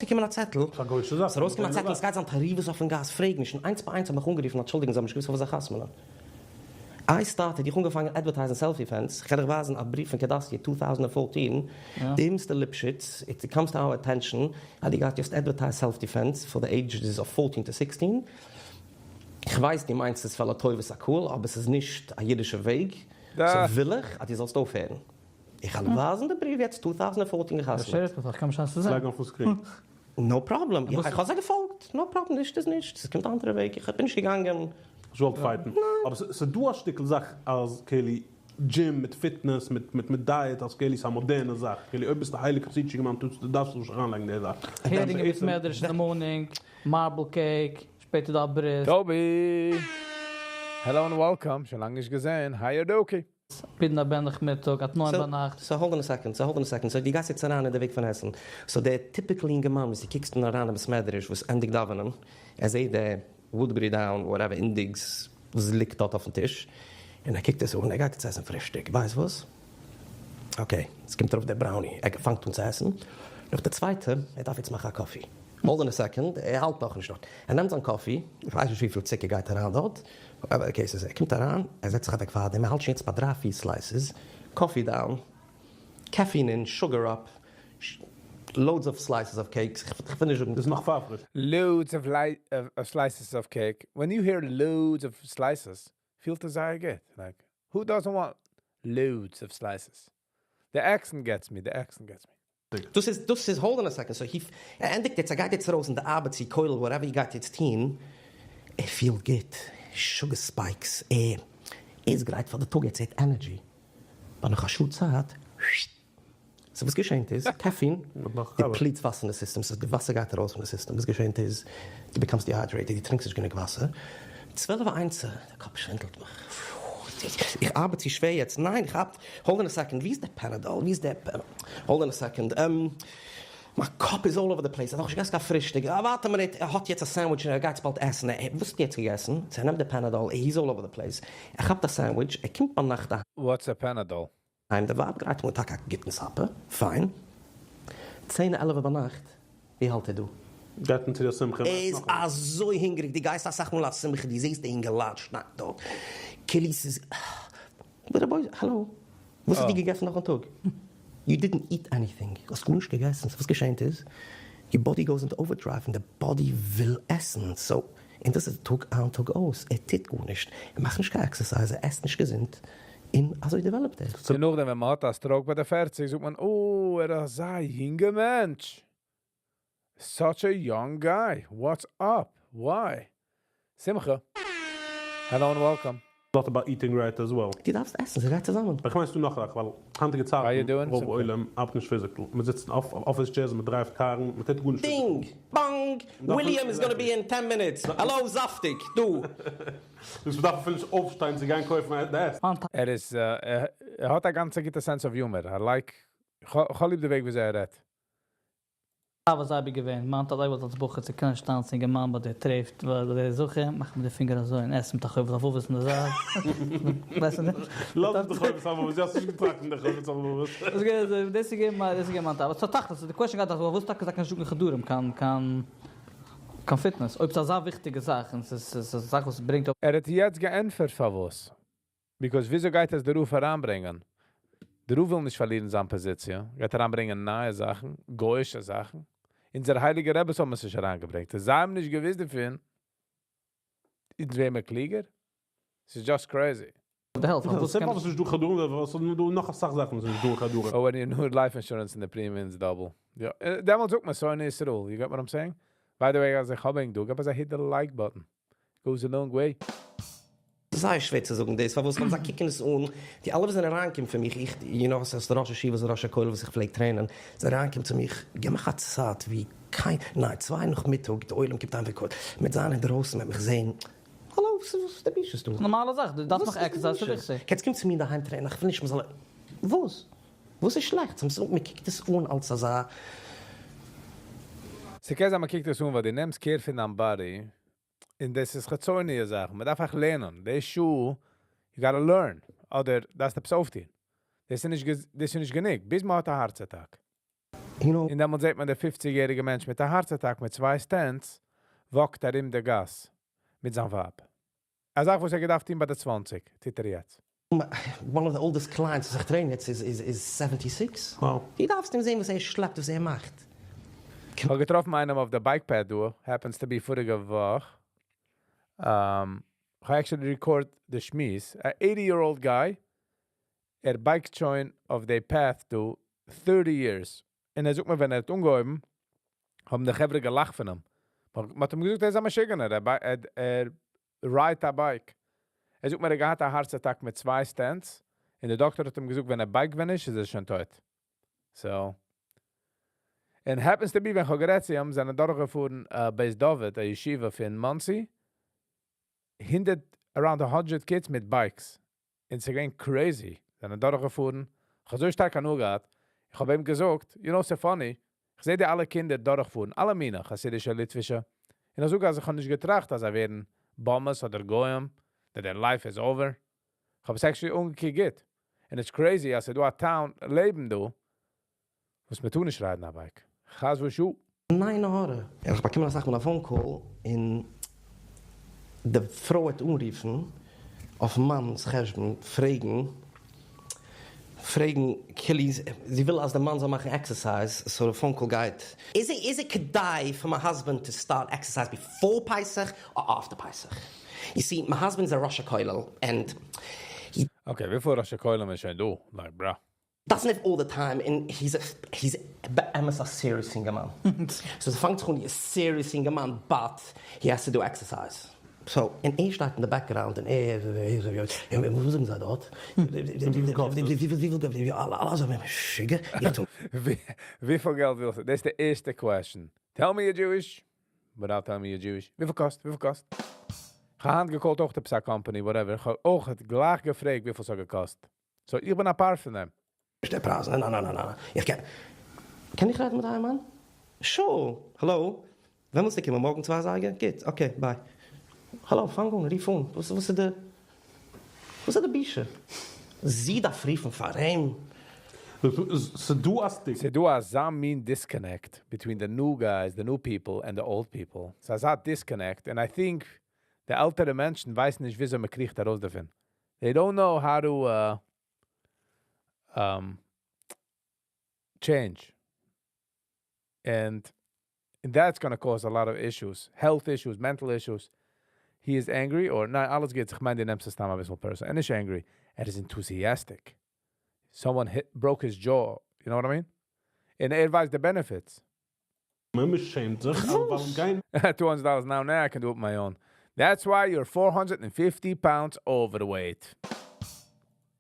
געקומען א צעטל. ס'איז א גוי'שע זאך. ס'איז ארויסגעקומען א צעטל, עס גייט זיין תערובות אויפן גאס, פרעג נישט. און איינס ביי איינס האבן מיך אנגערופן, אנטשולדיגן, זיי האבן נישט געוואוסט פארוואס זיי חתמ'נען. I started, איך האב אנגעפאנגען advertise ן self defense, כ'קען דיך ווייזן א בריוו פון כדתיא 2014, Dear Mister Lipschitz, it comes to our attention אז דו גייסט יעצט advertise self defense for the ages of 14 to 16. כ'ווייס דו מיינסט עס פאר לטובת הקהל, אבער ס'איז נישט א אידישע וועג, so וויל איך אז דו זאלסט אויפהערן. איך וועל ווייזן די בריוו יעצט 2014 געחתמ'עט. לייג אויפן screen. No problem, איך האב זיי געפאלגט, no problem, נישט איז נישט, ס'קומט א אנדערע וועג, איך בין נישט געגאנגען. נישט געוואלט fight ן, אבער ס'דא א שטיקל זאך אז כאילו gym מיט fitness מיט diet אז כאילו ס'איז א מאדערנע זאך, כאילו אויב ביסטו א הייליגע חסידישע יונגערמאן טארסטו דארפסטו נישט אריינלייגן די זאך. הערינג אין בית מדרש אין די morning, marble cake, שפעטער דא א ברית. Toby! Hello and welcome, שוין לאנג נישט געזען, how you doing? פדיון הבן נאכמיטאג, א תנאים ביינאכט. So hold on a second, so hold on a second, so דו גייסט יעצט אריין אין די וועג פון עסן, so דער typical אינגערמאן וואס דו קוקסט אן אריין אין בית מדרש וואס ענדיגט דאווענען, ער זעט די Woodbury Down whatever אינדיגס וואס ליגט דארט אויפן טיש, און ער קוקט עס אן, ער גייט יעצט עסן פרישטאג, ווייסט וואס? Okay, עס קומט ארויף דער brownie, ער פאנגט אן צו עסן, נאך די צווייטע, ער דארף יעצט מאכן א coffee, hold on a second, ער האלט נאכנישט דארט, ער נעמט זיין coffee, איך ווייס נישט וויפיל צוקער גייט אריין דארט, אבער okay ס'איז, ער קומט אריין, ער זעצט זיך אוועק פאר דעם, ער האלט שוין יעצט ביי דריי פיר slices, coffee down, caffeine in, sugar up, loads of slices of cakes, איך וויל נישט זאגן. דאס איז נאך פאר פריש. Loads of slices of cake. When you hear loads of slices, פילט עס זייער גוט. Like, who doesn't want loads of slices? The accent gets me, the accent gets me. דאס איז, hold on a second, so he, ער ענדיגט יעצט, ער גייט יעצט ארויס אין די ארבעט צו כולל, whatever ער גייט יעצט טון, ער פילט גוט, sugar spikes, ער איז גרייט פאר די טאג, יעצט ער האט energy. ביי נאך א שעה צייט, so וואס געשענט איז, caffeine deplete וואסער אין די system, so די וואסער גייט ארויס פון די system, וואס געשענט איז, דו באקומסט dehydrated, דו טרינקסט נישט גענוג וואסער, 12 איינס, דער קאפ שווינדלט מיך, איך ארבעט צו שווער יעצט, ניין, איך ארבעט, hold on a second, ווי איז דער Panadol, ווי איז דער, hold on a second, מיין קאפ איז all over the place, ער האט נאכנישט געגעסן קיין פרישטאג, ווארט א מינוט, ער האט יעצט א sandwich און ער גייט עס באלד עסן, ער, וואס האט ער יעצט געגעסן? So ער נעמט די Panadol, he is all over the place, ער כאפט א sandwich, ער קומט ביינאכט אהיים. What's a Panadol? די ווייב גרייט אים אן טאקע א גוטן supper, פיין. 10 11 ביינאכט, ווי האלט ער דא? גייט מען צו די שמחה און ער איז עסט נאכאמאל. אזוי הונגעריג, דו גייסט אסאך מאל א שמחה, דו זעסט די אינגעלייט שטייען דארט, כאילו ס'איז, רבותי, האלא, וואס האסטו געגעסן נאכן טאג? You didn't eat anything, דו האסט גארנישט געגעסן, so וואס געשענט איז, your body goes into overdrive און די body וויל עסן, so, און דאס איז טאג איין טאג אויס, ער טוט גארנישט, ער מאכט נישט קיין exercise, ער עסט נישט געזונט, און אזוי develop ט ער. און נאכדעם ווען מען האט א stroke ביי די 40 זאגט מען, oh, ער איז אזא יונגע מענטש. Such a young guy. What's up? Why? Simcha. Hello and welcome. Lot about eating right as well. דו דארפסט עסן, ס'גייט צוזאמען. איך מיין ס'דא נאך א זאך, ווייל היינטיגע צייטן, How you doing, רוב Simcha? עולם ארבעט נישט physical. מען זיצט אויף office chairs, מען drive ט קארן, מען טוט גארנישט Ding! physical. Bang! William is gonna be in 10 minutes. Hello, זאפטיג, דו! דאס מ'דארף אפילו נישט אויפשטיין צו גיין קויפן די עסן. ער איז, ער האט א גאנצע גוטע sense of humor. I like, איך האב ליב די וועג ווי ער רעדט. וואס האב איך געווען? מאן האט אלץ בחור צו קענען שטיין צו געמאן ביי דער טרעפט, ווייל דער זוכה, מאכט מיט די פינגער אזוי און עסט מיט א חובת הלבבות אין די זייט. ווייסט נישט? לאז די חובת הלבבות, דו האסט נישט געטראכט פון די חובת הלבבות. דאס גייט, דאס איז געווען מיין, דאס איז געווען מיין תאווה. So תכלית, די question גייט אז וואס טאקע זאגט נישט זאגן חדרים, קיין, קיין. קיין fitness. אויב ס'איז אזא וויכטיגע זאך, און ס'איז א זאך וואס ברענגט ער האט יעצט געענטפערט פארוואס. Because וויאזוי גייט עס דער רב אריינברענגען? דער רב וויל נישט פארלירן זיין פאזיציע. גייט אריינברענגען נייע זאכן, גוי'אישע זאכן. אונזערע הייליגע רבי'ס האבן עס נישט אריינגעברענגט. זיי האבן נישט געוואוסט דערפון. איז ווער מער קלוגער? ס'איז just crazy. די health. דאס איז וואס איז דא חדרים, וואס איז דא נאך א סאך זאכן וואס איז דא חדרים. Oh, when you need life insurance and the premiums double. יא, דעמאלטס זאגט מען שונא ישראל. You get what I'm saying? By the way, אז איך האב ענק דא, גיב אזא hit the like button. Goes a long way. זייער שווער צו זאגן דאס, פארוואס ווייל זיי קוקן עס אן, די אלע וואס זענען אריינגעקומען פאר מיך, איך, you know, ס'איז דער ראש ישיבה, דער ראש הכולל וואס איך פלעג train ען, זיי אריינגעקומען צו מיך, גיב מיך א צייט ווי קיין, ניין, 2 נאכמיטאג, די עולם קומט איין ווי מיט זיין אינדרויסן, מיט מיך זען, האלא, וואס איז די בישות דא? נארמאלע זאך, דו דארפסט נאך exercise, ס'איז וויכטיג. יעצט קומט צו מיר דאהיים train ען, איך וויל נישט מ'זאל, וואס? וואס איז שלעכט? מען קוקט עס אן אלס אזא ס'קען זיין, מען קוקט עס אן, ווייל דו נעמסט care פון דיין body, און דאס איז חיצוני'ע זאכן. מען דארף אויך לערנען. די שול, you gotta learn. אדער דאס עפעס אויפטון. דאס איז נישט גענוג, ביז מען האט א heart attack. און דעמאלט זעט מען דער 50-יעריגער מענטש מיט א heart attack מיט צוויי stents, walk ט ארום די גאס מיט זיין ווייב. ער זאגט, וואס ער געדארפט טון ביי די 20, טוט ער יעצט. One of the oldest clients וואס איך train יעצט איז 76. Wow. דו דארפסט אים זען וואס ער שלעפט, וואס ער מאכט. איך האב געטראפן איינעם אויף די bike path דא, happens to be פאריגע וואך. איך האב actually record די שמועס. A 80-year-old guy, ער bike ט שוין אויף די path דא 30 years. און ער זאגט מיר, ווען ער האט אנגעהויבן, האבן די חברה געלאכט פון אים. מען האט אים געזאגט, ער איז א משוגענער, ער ride ט א bike. ער זאגט מיר, ער האט געהאט א heart attack מיט צוויי stents. און דער דאקטער האט אים געזאגט, ווען ער bike ווען נישט, איז ער שוין טויט. So. And happens to be, ווען איך האב גערעדט צו אים, זענען דורכגעפארן בית דוד, א ישיבה פון מאנסי, 100, around 100 kids מיט bikes. און ס'איז געווען crazy. זענען דורכגעפארן. איך האב אזוי שטארק הנאה געהאט. איך האב אים געזאגט, you know, so funny, איך זע די אלע קינדער דורכפארן, אלע מיני, חסידישע, ליטווישע. און איך זאג, אז איך האב נישט געטראכט, אז זיי ווערן bums אדער גוים, that their life is over. איך האב עס actually אנגעקוקט גוט. And it's crazy, אז ס'דא א town לעבן דא, וואס מען טאר נישט ride ן א bike. חס ושלום. ניין, הארע. איך באקום אסאך מאל א phone call און די פרוי האט אנגערופן אויף מאנ'ס חשבון פרעגן כאילו זי וויל אז דער מאן זאל מאכן exercise, so די phone call גייט. Is it כדאי for my husband to start exercise before Pesach or after Pesach? You see, my husband's a ראש הכולל and he Okay, וויפיל ראש הכוללים איז שוין דא? Like, bruh. doesn't have all the time and he's באמת a serious יונגערמאן. So ס'פאנגט זיך אן, a serious יונגערמאן, but he has to do exercise. So, און ער שטייט אין the background און ער, וואס זאגן זיי דארט? וויפיל, אלע אזוי משוגע. איך טו. וויפיל געלט ווילסטו? דאס איז די ערשטע question. Tell me you're Jewish, without telling me you're Jewish. וויפיל קאסט? וויפיל קאסט? איך האב גע call ט אויך די פסק company, whatever. איך האב אויך גלייך געפרעגט, וויפיל ס'האט געקאסט. So, איך בין א part פון דעם. דער פרייז. ניין, ניין, ניין, ניין. איך קען. קען איך רעדן מיט דיין מאן? Sure. Hello. ווען מוז איך קומען? מארגן 2 אזייגער? גוט. Okay, bye. Hello, פאנג אן, רוף אן. וואס איז די בושה? זי דארף רופן פאר אים. ס'דא א stig. ס'דא אזא מין disconnect between the new guys, the new people and the old people. ס'איז אזא disconnect and I think די עלטערע מענטשן ווייסן נישט וויאזוי מען קריכט ארויס דערפון. They don't know how to change. And that's going to cause a lot of issues, health issues, mental issues. He is angry or ניין, אלעס גוט. איך מיין, דו נעמסט עס סתם א ביסל personal. ער איז נישט angry. ער איז enthusiastic. Someone hit, broke his jaw. You know what I mean? און ער ווייסט the benefits. מען שעמט זיך, אבער ווארום גיין $200 now, now I can do it my own. That's why you're 450 pounds overweight.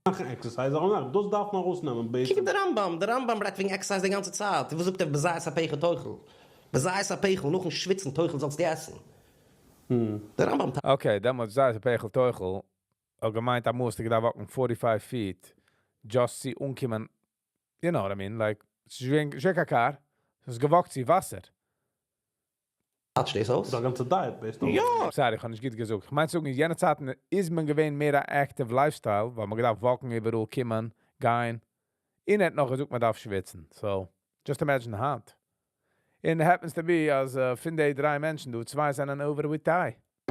מאכן exercise, אבער ניין, דאס דארף מען ארויסנעמען, קוק דער רמב"ם, דער רמב"ם רעדט וועגן exercise די גאנצע צייט. וואס זאגט ער, בזעת אפיך תאכל. בזעת אפיך, נאכן שוויצן תאכל זאלסטו עסן. דער רמב"ם Okay, דעמאלטס בזעת אפיך תאכל. האט געמיינט, ער מוז דא walk ן 45 feet just צו אנקומען. You know what I mean? Like, ס'איז א car. ס'איז גע walk ט צו וואסער. שטייסט אויס? דער גאנצע diet, ווייסט דו? יא. Sorry, איך האב נישט גוט געזאגט. איך מיין, אין יענע צייטן איז מען געווען מער א active lifestyle, ווייל מען געדארפט walk ן איבעראל קומען, גיין. און האט נאך געזאגט, מען דארף שוויצן. So, just imagine היינט. און happens to be אז פון די דריי מענטשן דא, צוויי זענען overweight.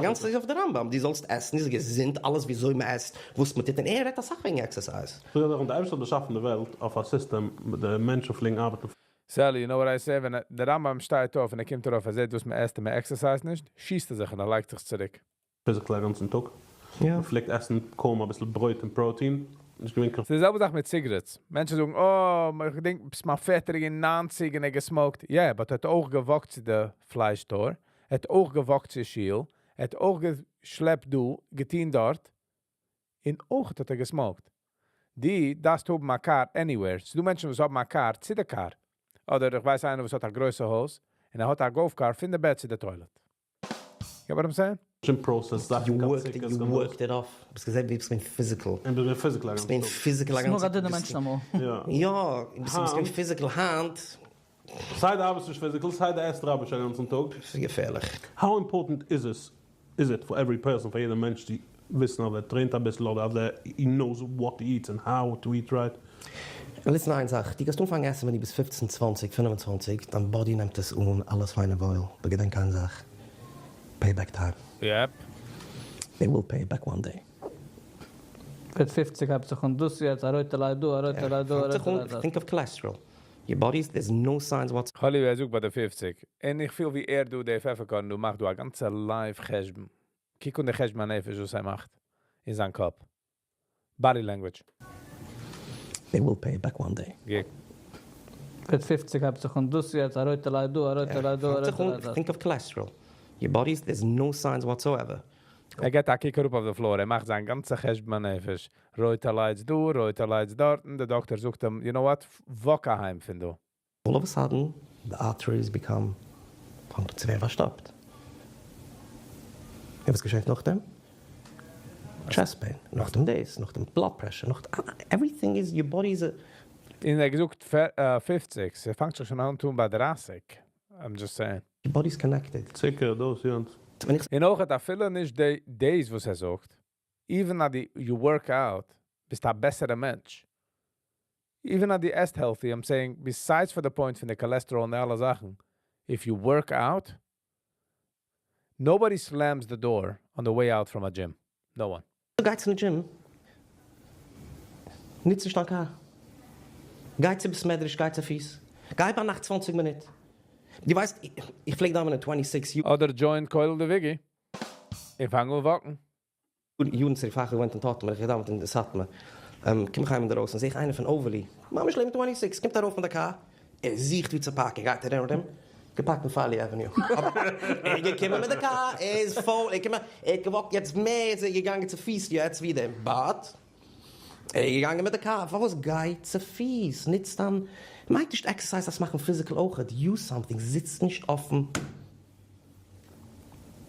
גאנץ איז אויף די רמב"ם, דו זאלסט עסן איז געזונט, אלעס וויאזוי מען עסט, וואס מען טוט, און ער רעדט אסאך וועגן exercise. זאג איך דאך, דער אייבערשטער האט באשאפן די וועלט אויף א סיסטעם, די מענטשן פלעגן ארבעטן. Sally, you know what I say? ווען דער רמב"ם שטייט אויף און ער קומט ארויף, ער זעט וואס מען עסט און מען exercise נישט, שיסט ער זיך און ער לייגט זיך צוריק. Physical א גאנצן טאג. מען פלעגט עסן קוים אביסל ברויט און protein. נישט געווען קיין. ס'איז די זעלבע זאך מיט cigarettes. מענטשן זאגן, "Oh, איך געדענק, ביז מיין פעטער איז געווען 90 און ער גע smoked." Yeah, but ער האט אויך גע walked צו די פלייש store, ער האט אויך גע walked צו שול, ער האט אויך געשלעפט דא, געטון דארט, און אויך האט ער גע smoked. דו דארפסט האבן א car anywhere. ס'דא מענטשן וואס האבן א car צו די car. אדער איך ווייס איינער וואס האט א גרויסע הויז און ער האט א golf car פון די בעט צו די toilet. You get what I'm saying? Process זאכן. You worked it, you worked it off. ביסט געזען ווי ביסט געווען physical. און ביסט געווען physical א ביסט געווען גאנצן טאג. physical א ס'נאר גאנצן א דינע מענטש אמאל. יא. יא, ביסט געווען physical היינט. סיי דו ארבעטסט נישט physical, סיי דו עסט רביש א גאנצן טאג. ס'איז געפערליך. How important is it, is it for every person, פאר יעדער מענטש צו וויסן אז ער train ט אביסל אדער אז ער he knows what to eat and how to eat right? Listen איין זאך, דו גייסט אנפאנגען עסן ווען דו ביסט 15, 20, 25, דיין body נעמט עס אן, אלעס פיין און וואויל. אבער געדענק איין זאך, payback time. They will pay back one day. מיט 50 הייבט זיך אן דאס יעצט, א רויטע light דא, א רויטע light דא, א רויטע light דארט. Think of cholesterol. Your body's, there's no signs whatsoever. חלי, ער זאגט ביי די 50. און איך פיל ווי ער דא, די פעפערקארן, דא מאכט דא א גאנצע live חשבון. קוק אן די חשבון הנפש, וואס ער מאכט. אין זיין קאפ. Body language. They will pay back one day. גיי. מיט 50 הייבט זיך אן דאס יעצט, א רויטע light דא, א רויטע light דא, א רויטע light דארט. Think of cholesterol. Your body's, there's no signs whatsoever. ער געט א קוק אראפ אויף די floor. ער מאכט זיין גאנצע חשבון הנפש. רויטע lights דא, רויטע lights דארט. און דער דאקטער זאגט אים, "You know what? Walk אהיים פון דא." All of a sudden, the arteries become פאנגט אן צו ווערן פארשטאפט. און וואס געשעט נאכדעם? Chest pain, נאכדעם דאס, נאכדעם blood pressure, נאכדעם, everything is, your body is a און ער געזאגט 50, ס'פאנגט זיך שוין אן טון ביי 30. I'm just saying. Your body's connected. צוקער, דאס, יענץ. ווען איך און אויך האט אפילו נישט די days וואס ער זאגט, even אז you work out, ביסט א בעסערע מענטש. Even אז דו עסט healthy, I'm saying, besides for the point פון די cholesterol און אלע זאכן, if you work out, nobody slams the door on the way out from a gym. No one. גיי צו די gym, ניץ נישט דיין car. גיי צו בית מדרש, גיי צו פיס. גיי ביי נאכט 20 מינוט. דו ווייסט, איך פלעג דאווענען 26 אדער join כולל די וויגי. און פאנג אן walk ן. יארן צוריק פאר איך געוואוינט אין טאטנהאם, איך געדאווענט אין סאטמאר. קום איך אהיים אינדערויסן, זע איך איינער פון Overlea. ממש לעבן 26, קומט ארויף מיט די car. ער זוכט וואו צו park ן, גייט ער ארום, גע parked אין Farley Avenue. ער איז געקומען מיט די car, ער איז פויל, ער קומט, ער האט גע walked יעצט מער, איז ער געגאנגען צו פיס יעצט ווי דעם. But, ער איז געגאנגען מיט די car, פארוואס גיי צו פיס? ניץ דיין, מיינט נישט exercise דאס מאכן physical אויך, use something, זיץ נישט אפן.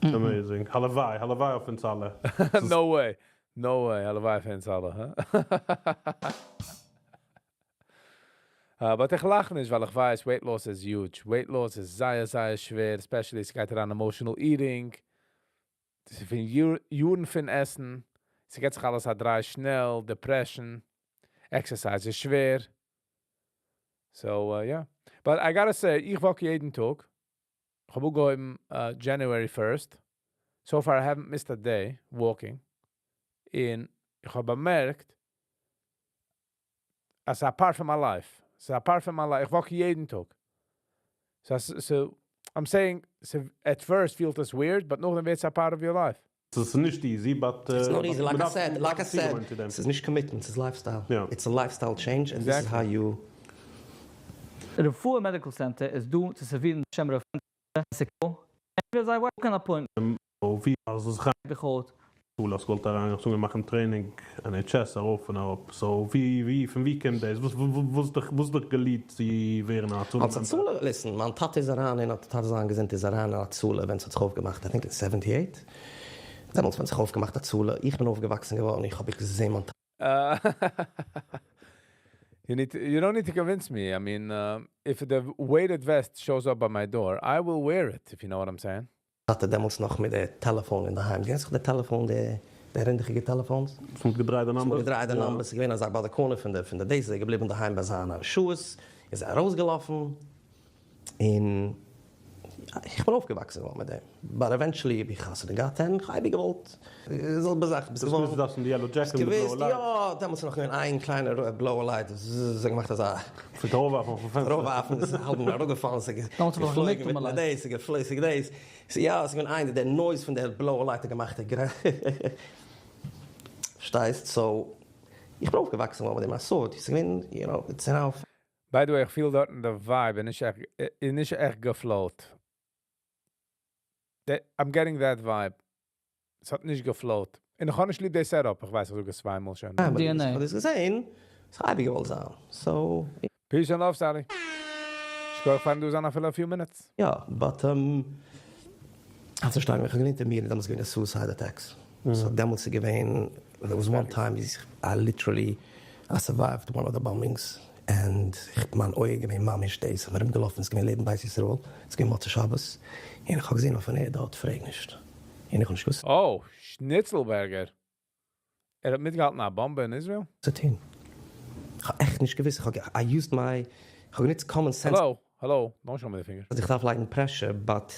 Amazing. הלוואי, הלוואי אויף אונז אלע. No way. No way. הלוואי אויף אונז אלע, huh? But איך לאך נישט, ווייל איך ווייס, weight loss is huge. Weight loss איז זייער, זייער שווער, especially עס גייט אריין emotional eating. דאס איז פון יארן פון עסן. ס'גייט זיך אלעס א דריי שנעל, depression, exercise איז שווער. So, yeah. But I gotta say, איך walk יעדן טאג. איך האב אנגעהויבן January 1st. So far I haven't missed a day walking. און איך האב באמערקט, אז ס'איז a part of my life. ס'איז a part of my life. איך walk יעדן טאג. So I'm saying, so at first feels this weird, but נאכדעם ווערט עס a part of your life. ס'איז נישט easy, but It's not easy, like I said, like I said, said, ס'איז נישט commitment, ס'איז lifestyle. It's a lifestyle change, and this is how you. רפואה Medical Center איז דא צו סערווירן שם רפואה זיי walk in appointment. ווי אז עס געהאט. שולע, ס'וואלט אריין, איך זאל מאכן training, NHS ארויף און אראפ. So, ווי, פון ווי קומט דאס? וואס דיך גע lead צו ווערן א הצלה? אלס הצלה, listen, מיין טאטע איז אריין אין, טאטע זיין געזונט איז אריין אין הצלה, ווען ס'האט זיך אויפגעמאכט, I think in 78. דעמאלטס ווען זיך אויפגעמאכט הצלה, איך בין אויפגעוואקסן געווארן, איך האב איך געזען מיין You don't need to convince me. I mean, if the weighted vest shows up by my door, I will wear it, if you know what I'm saying. טאטע דעמאלטס נאך מיט די טעלעפאן אין דער היים. קענסט דאך די טעלעפאן, די רינדעכיגע טעלעפאנס? פון געדרייטע numbers? געדרייטע numbers. ס'איז געווען אזא ביי די corner פון די days, איז ער געבליבן דערהיים ביי זיינע שעות, איז ער ארויסגעלאפן, און. איך בין אויפגעוואקסן געווארן מיט דעם, but eventually האב איך חתונה געהאט און איך האב אייביג געוואלט די זעלבע זאך, ביסט געווארן, דאס די yellow jacket מיט די בלויע light. יא, דעמאלטס איז נאך געווען איין קליינער בלויע light, זיי האבן געמאכט אזא. פון ארויפווארפן אויפן פענסטער. ארויפווארפן, עס איז האלב אראפגעפאלן, עס איז געפלויגן מיט דאס, עס איז געפלויגן דאס, יא, עס איז געווען איינער, דער noise פון דער בלויע light האט געמאכט א גרע. פארשטייסט? So, איך בין אויפגעוואקסן געווארן מיט דעם, א סוד, עס איז געווען, you know, it's enough. By the way, איך feel דארט די vibe און נישט עכט, איז נישט עכט גע float. I'm getting that vibe. עס האט נישט גע float. און איך האב נישט ליב די setup, איך ווייס, איך זאג עס צוויי מאל שוין. DNA. איך האב דאס געזען, עס האב איך געוואלט זיין. So, Peace and love, Sally. איך גיי דא זיין אפילו a few minutes. יא, but אלזא שטיין, איך האב געלערנט אין מיר, דעמאלטס געווען די suicide attacks. So דעמאלטס איז געווען, there was one time I literally, I survived one of the bombings. And איך מיין אויג געווען ממש דאס, איך בין ארומגעלאפן, עס איז געווען לעבן בית ישראל, עס איז געווען מוצאי שבת, און איך האב געזען אויף אן ערד דארט, פרעג נישט. און איך האב נישט געוואוסט. Oh, Schnitzelberger. ער האט מיטגעהאלטן א באמבע אין Israel? צו טון. איך האב עכט נישט געוואוסט, איך האב, I used my, איך האב גענוצט common sense. Hello, hello, don't show me the finger. אז איך דארף לייגן pressure, but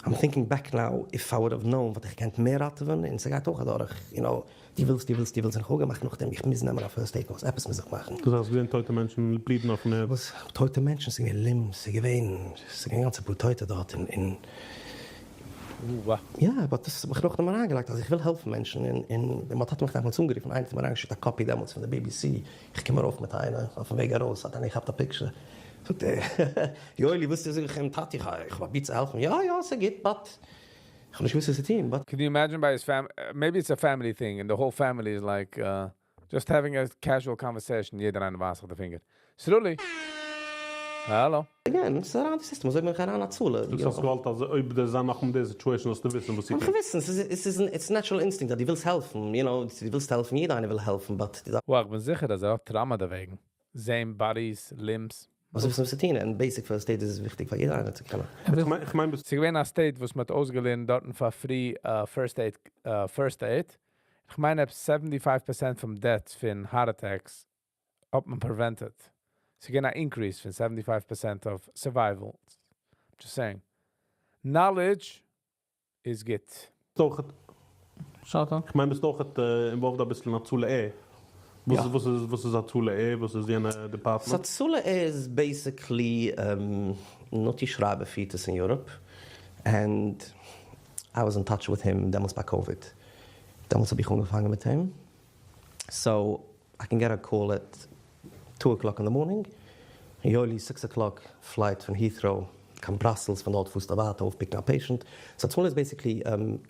I'm thinking back now, if I would have known, וואלט איך געקענט מער ראטעווען, און ס'גייט אויך אדורך, you know, דו ווילסט, דו ווילסט, דו ווילסט, און איך האב געמאכט נאכדעם, איך מוז נעמען א first aid course, עפעס מוז איך מאכן. דו האסט געזען טויטע מענטשן בלוטן אויפן ערד. וואס? טויטע מענטשן, ס'איז געווען limbs, ס'איז געווען, ס'איז געווען גאנצע פאר טויטע דארט אין, אין יא, but דאס האב איך נאכדעם אריינגעלייגט, אז איך וויל העלפן מענטשן, און, און מען האט מיך דעמאלטס אנגערופן, איינער האט מיר אריינגעשיקט א copy דעמאלטס פון די BBC, איך קום ארויף מיט איינער, אויפן וועג ארויס, האט איינער געכאפט א picture, זאגט ער, יואלי, וואס זאג איך אים, טאטי, איך האב פרובירט צו העלפן, יא, יא, ס'איז גוט, but איך האב נישט געוואוסט וואס צו טון, but Can you imagine by his fam? Maybe it's a family thing, and the whole family is like just having a casual conversation. יעדער איינער ווייזט אויף די finger. Sruli. Hello. Again, ס'איז אריין די system, אזוי בין איך אריין הצלה. דו האסט געוואלט אז אויב דער זיין נאך אין די situation זאלסטו וויסן וואס איך וויסן, עס איז it's natural instinct, אז דו ווילסט העלפן, you know, דו ווילסט העלפן, יעדער איינער וויל העלפן, but Well, איך בין זיכער, אז ער האט trauma דערוועגן. Same bodies, limbs. וואס וויסן וואס צו טון, און basic first aid איז וויכטיג פאר יעדער איינער צו קענען. איך מיין, ס'איז געווען א state, וואס מ'האט אויסגעלערנט דארטן for free first aid. איך מיין, 75% פון deaths פון heart attacks האט מען prevented. ס'איז געווען אן increase פון 75% of survival. Just saying. Knowledge is good. דאך שאט איך מיין, ביסט דאך involved א ביסל אין הצלה A. וואס יא. איז וואס איז וואס איז הצלה A? וואס איז יענע department? So Hatzolah is basically Noti Schreiber fetus in Europe. And I was in touch with him דעמאלטס ביי COVID. דעמאלטס האב איך אנגעפאנגען מיט אים. So I can get a call at 2 o'clock in the morning. Yoeli, 6 o'clock flight פון Heathrow, קיין Brussels, פון דארט פארסטו ווייטער אויפפיקן a patient. So Hatzolah is basically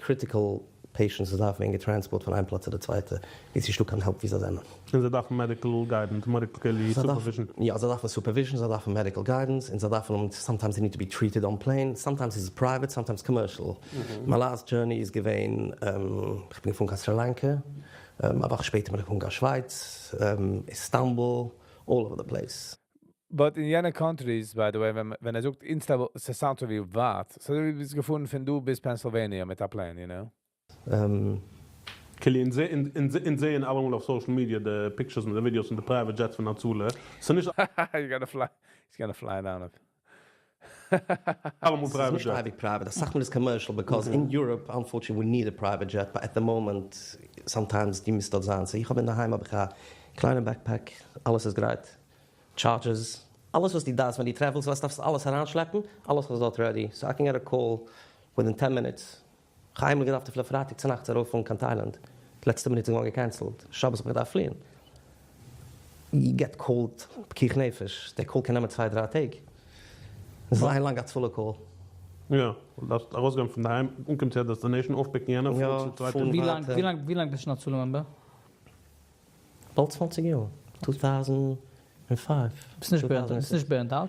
critical patients וואס דארפן ווערן גע transport פון איין פלאץ צו דער צווייטע, ווי ס'איז נישטא קיין help ווי זיי זענען. און זיי דארפן medical guidance, medical supervision. יא, זיי דארפן supervision, זיי דארפן medical guidance, און זיי דארפן, sometimes they need to be treated on plane, sometimes it's private, sometimes commercial. My last journey איז געווען, איך בין געפארן קיין Sri Lanka, א וואך שפעטער בין איך געפארן קיין שווייץ, Istanbul, all over the place. But אין יענע countries, by the way, ווען ער זאגט Istanbul, עס sound ווי ווייט. So דו ביסט געפארן פון דא ביז Pennsylvania מיט א plane, you know? כאילו אין זען אלעמאל אויף social media די pictures און די videos און די private jets פון הצלה. ס'איז נישט You gotta fly. He's gonna fly down it. אלעמאל ס'איז private נישט jet. אייביג private. דאס זאגט מען איז commercial because in Europe, unfortunately, we need a private jet, but at the moment, sometimes די מוז דארט זיין. So איך האב אין דער היים האב איך א קליינע backpack, אלעס איז גרייט. Chargers, אלעס וואס דו דארפסט, ווען דו travel סט, וואס דארפסט אלעס אריינשלעפן, אלעס איז דארט ready. So I can get a call within 10 minutes. איך האב איינמאל געדארפט אפילו פרייטאג צו נאכט ארויפפארן קיין Thailand. לעצטע מינוט איז געווארן גע cancelled. שבת האב איך געדארפט פליען. You get called פיקוח נפש. דער call קען נעמען 2, 3 טעג. דאס איז איין לאנגע הצלה call. יא, דאס ארויסגיין פון דערהיים, אנקומען צו דער destination, אויפפיקן יענער, יא, פארן צו צווייטן. פארן ווי לאנג, ווייטער. ווי לאנג ביסטו שוין הצלה member? באלד 20 יאר. 2005. ביסט נישט burned, ביסט נישט burned out?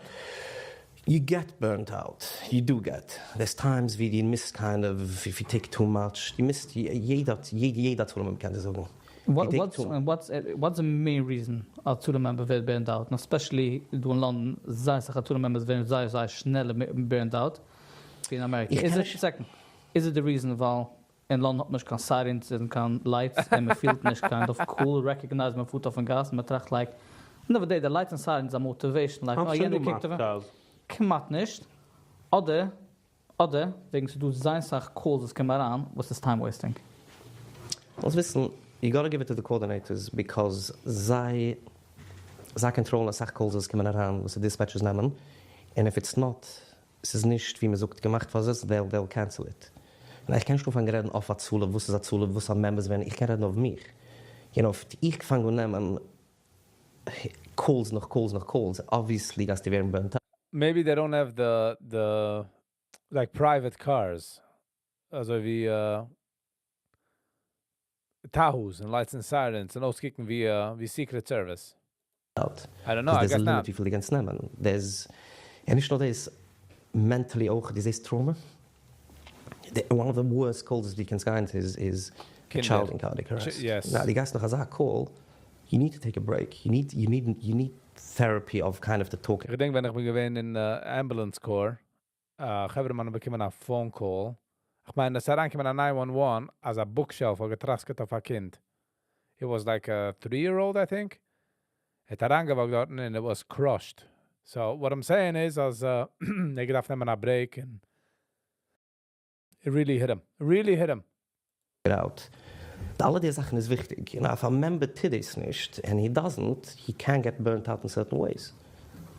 You get burnt out. You do get. There's times ווי דו miss kind of, if you take too much, you miss, יעדער, יעדער, יעדער הצלה member קען דאס זאגן. What, You take what's, too what's the main reason א הצלה member ווערט burned out? And especially דא אין לאנדאן, זייער אסאך הצלה members ווערן זייער, זייער שנעל burned out. ווי אין אמעריקע. איך Is קען it, נישט- second, is it the reason ווייל אין לאנדאן האט מען נישט קיין sirens און קיין lights און מען פילט נישט kind of cool, recognize מען פארט אויפן גאס, מען טראכט like, end of the day, the lights and sirens are motivation, like, האסט oh, שוין יענער דו קוקט מאכט אויף- cars? כמעט נישט. אדער אדער וועגן ס'איז דא זייער סאך calls וואס קומען אריין וואס איז time wasting. זאלסט וויסן, you gotta give it to the coordinators because זיי זיי control ן אסאך calls וואס קומען אריין וואס די dispatchers נעמען, און if it's not, ס'איז נישט ווי מ'זאגט געמאכט פאר זיי, they'll they'll cancel it. און איך קען נישט אנפאנגען רעדן אויף הצלה, וואס איז הצלה, וואס א members ווערן, איך קען רעדן אויף מיך. You know, איך פאנג אן נעמען calls נאך calls נאך calls, obviously גייסטו ווערן burnt Maybe they don't have the like private cars. אזוי ווי Tahoes and lights and sirens און אויסקוקן ווי Secret Service. Out. I don't know, I There's a guess limit not. וויפיל דו קענסט נעמען. There's, און נישט נאר דאס, mentally אויך, דו זעסט trauma. One of the worst calls דו קענסט גיין איז a קינדער. child in cardiac arrest. Yes. Now, דו גייסט נאך אזא call, you need to take a break. You need therapy of kind of the talk איך געדענק, ווען איך בין געווען אין ambulance corps, חברה מאן באקומען א phone call. איך מיין, עס איז אריינגעקומען א 911, אז א bookshelf האט געטראסקעט אויף א קינד. It was like a 3-year-old, I think. ער האט אריינגע walk ט דארטן and it was crushed. So what I'm saying is, אז ער געדארפט נעמען א break and it really hit him. It really hit him. Out. אלע די זאכן איז וויכטיג. If a member טוט דאס נישט, and he doesn't, he can get burnt out in certain ways.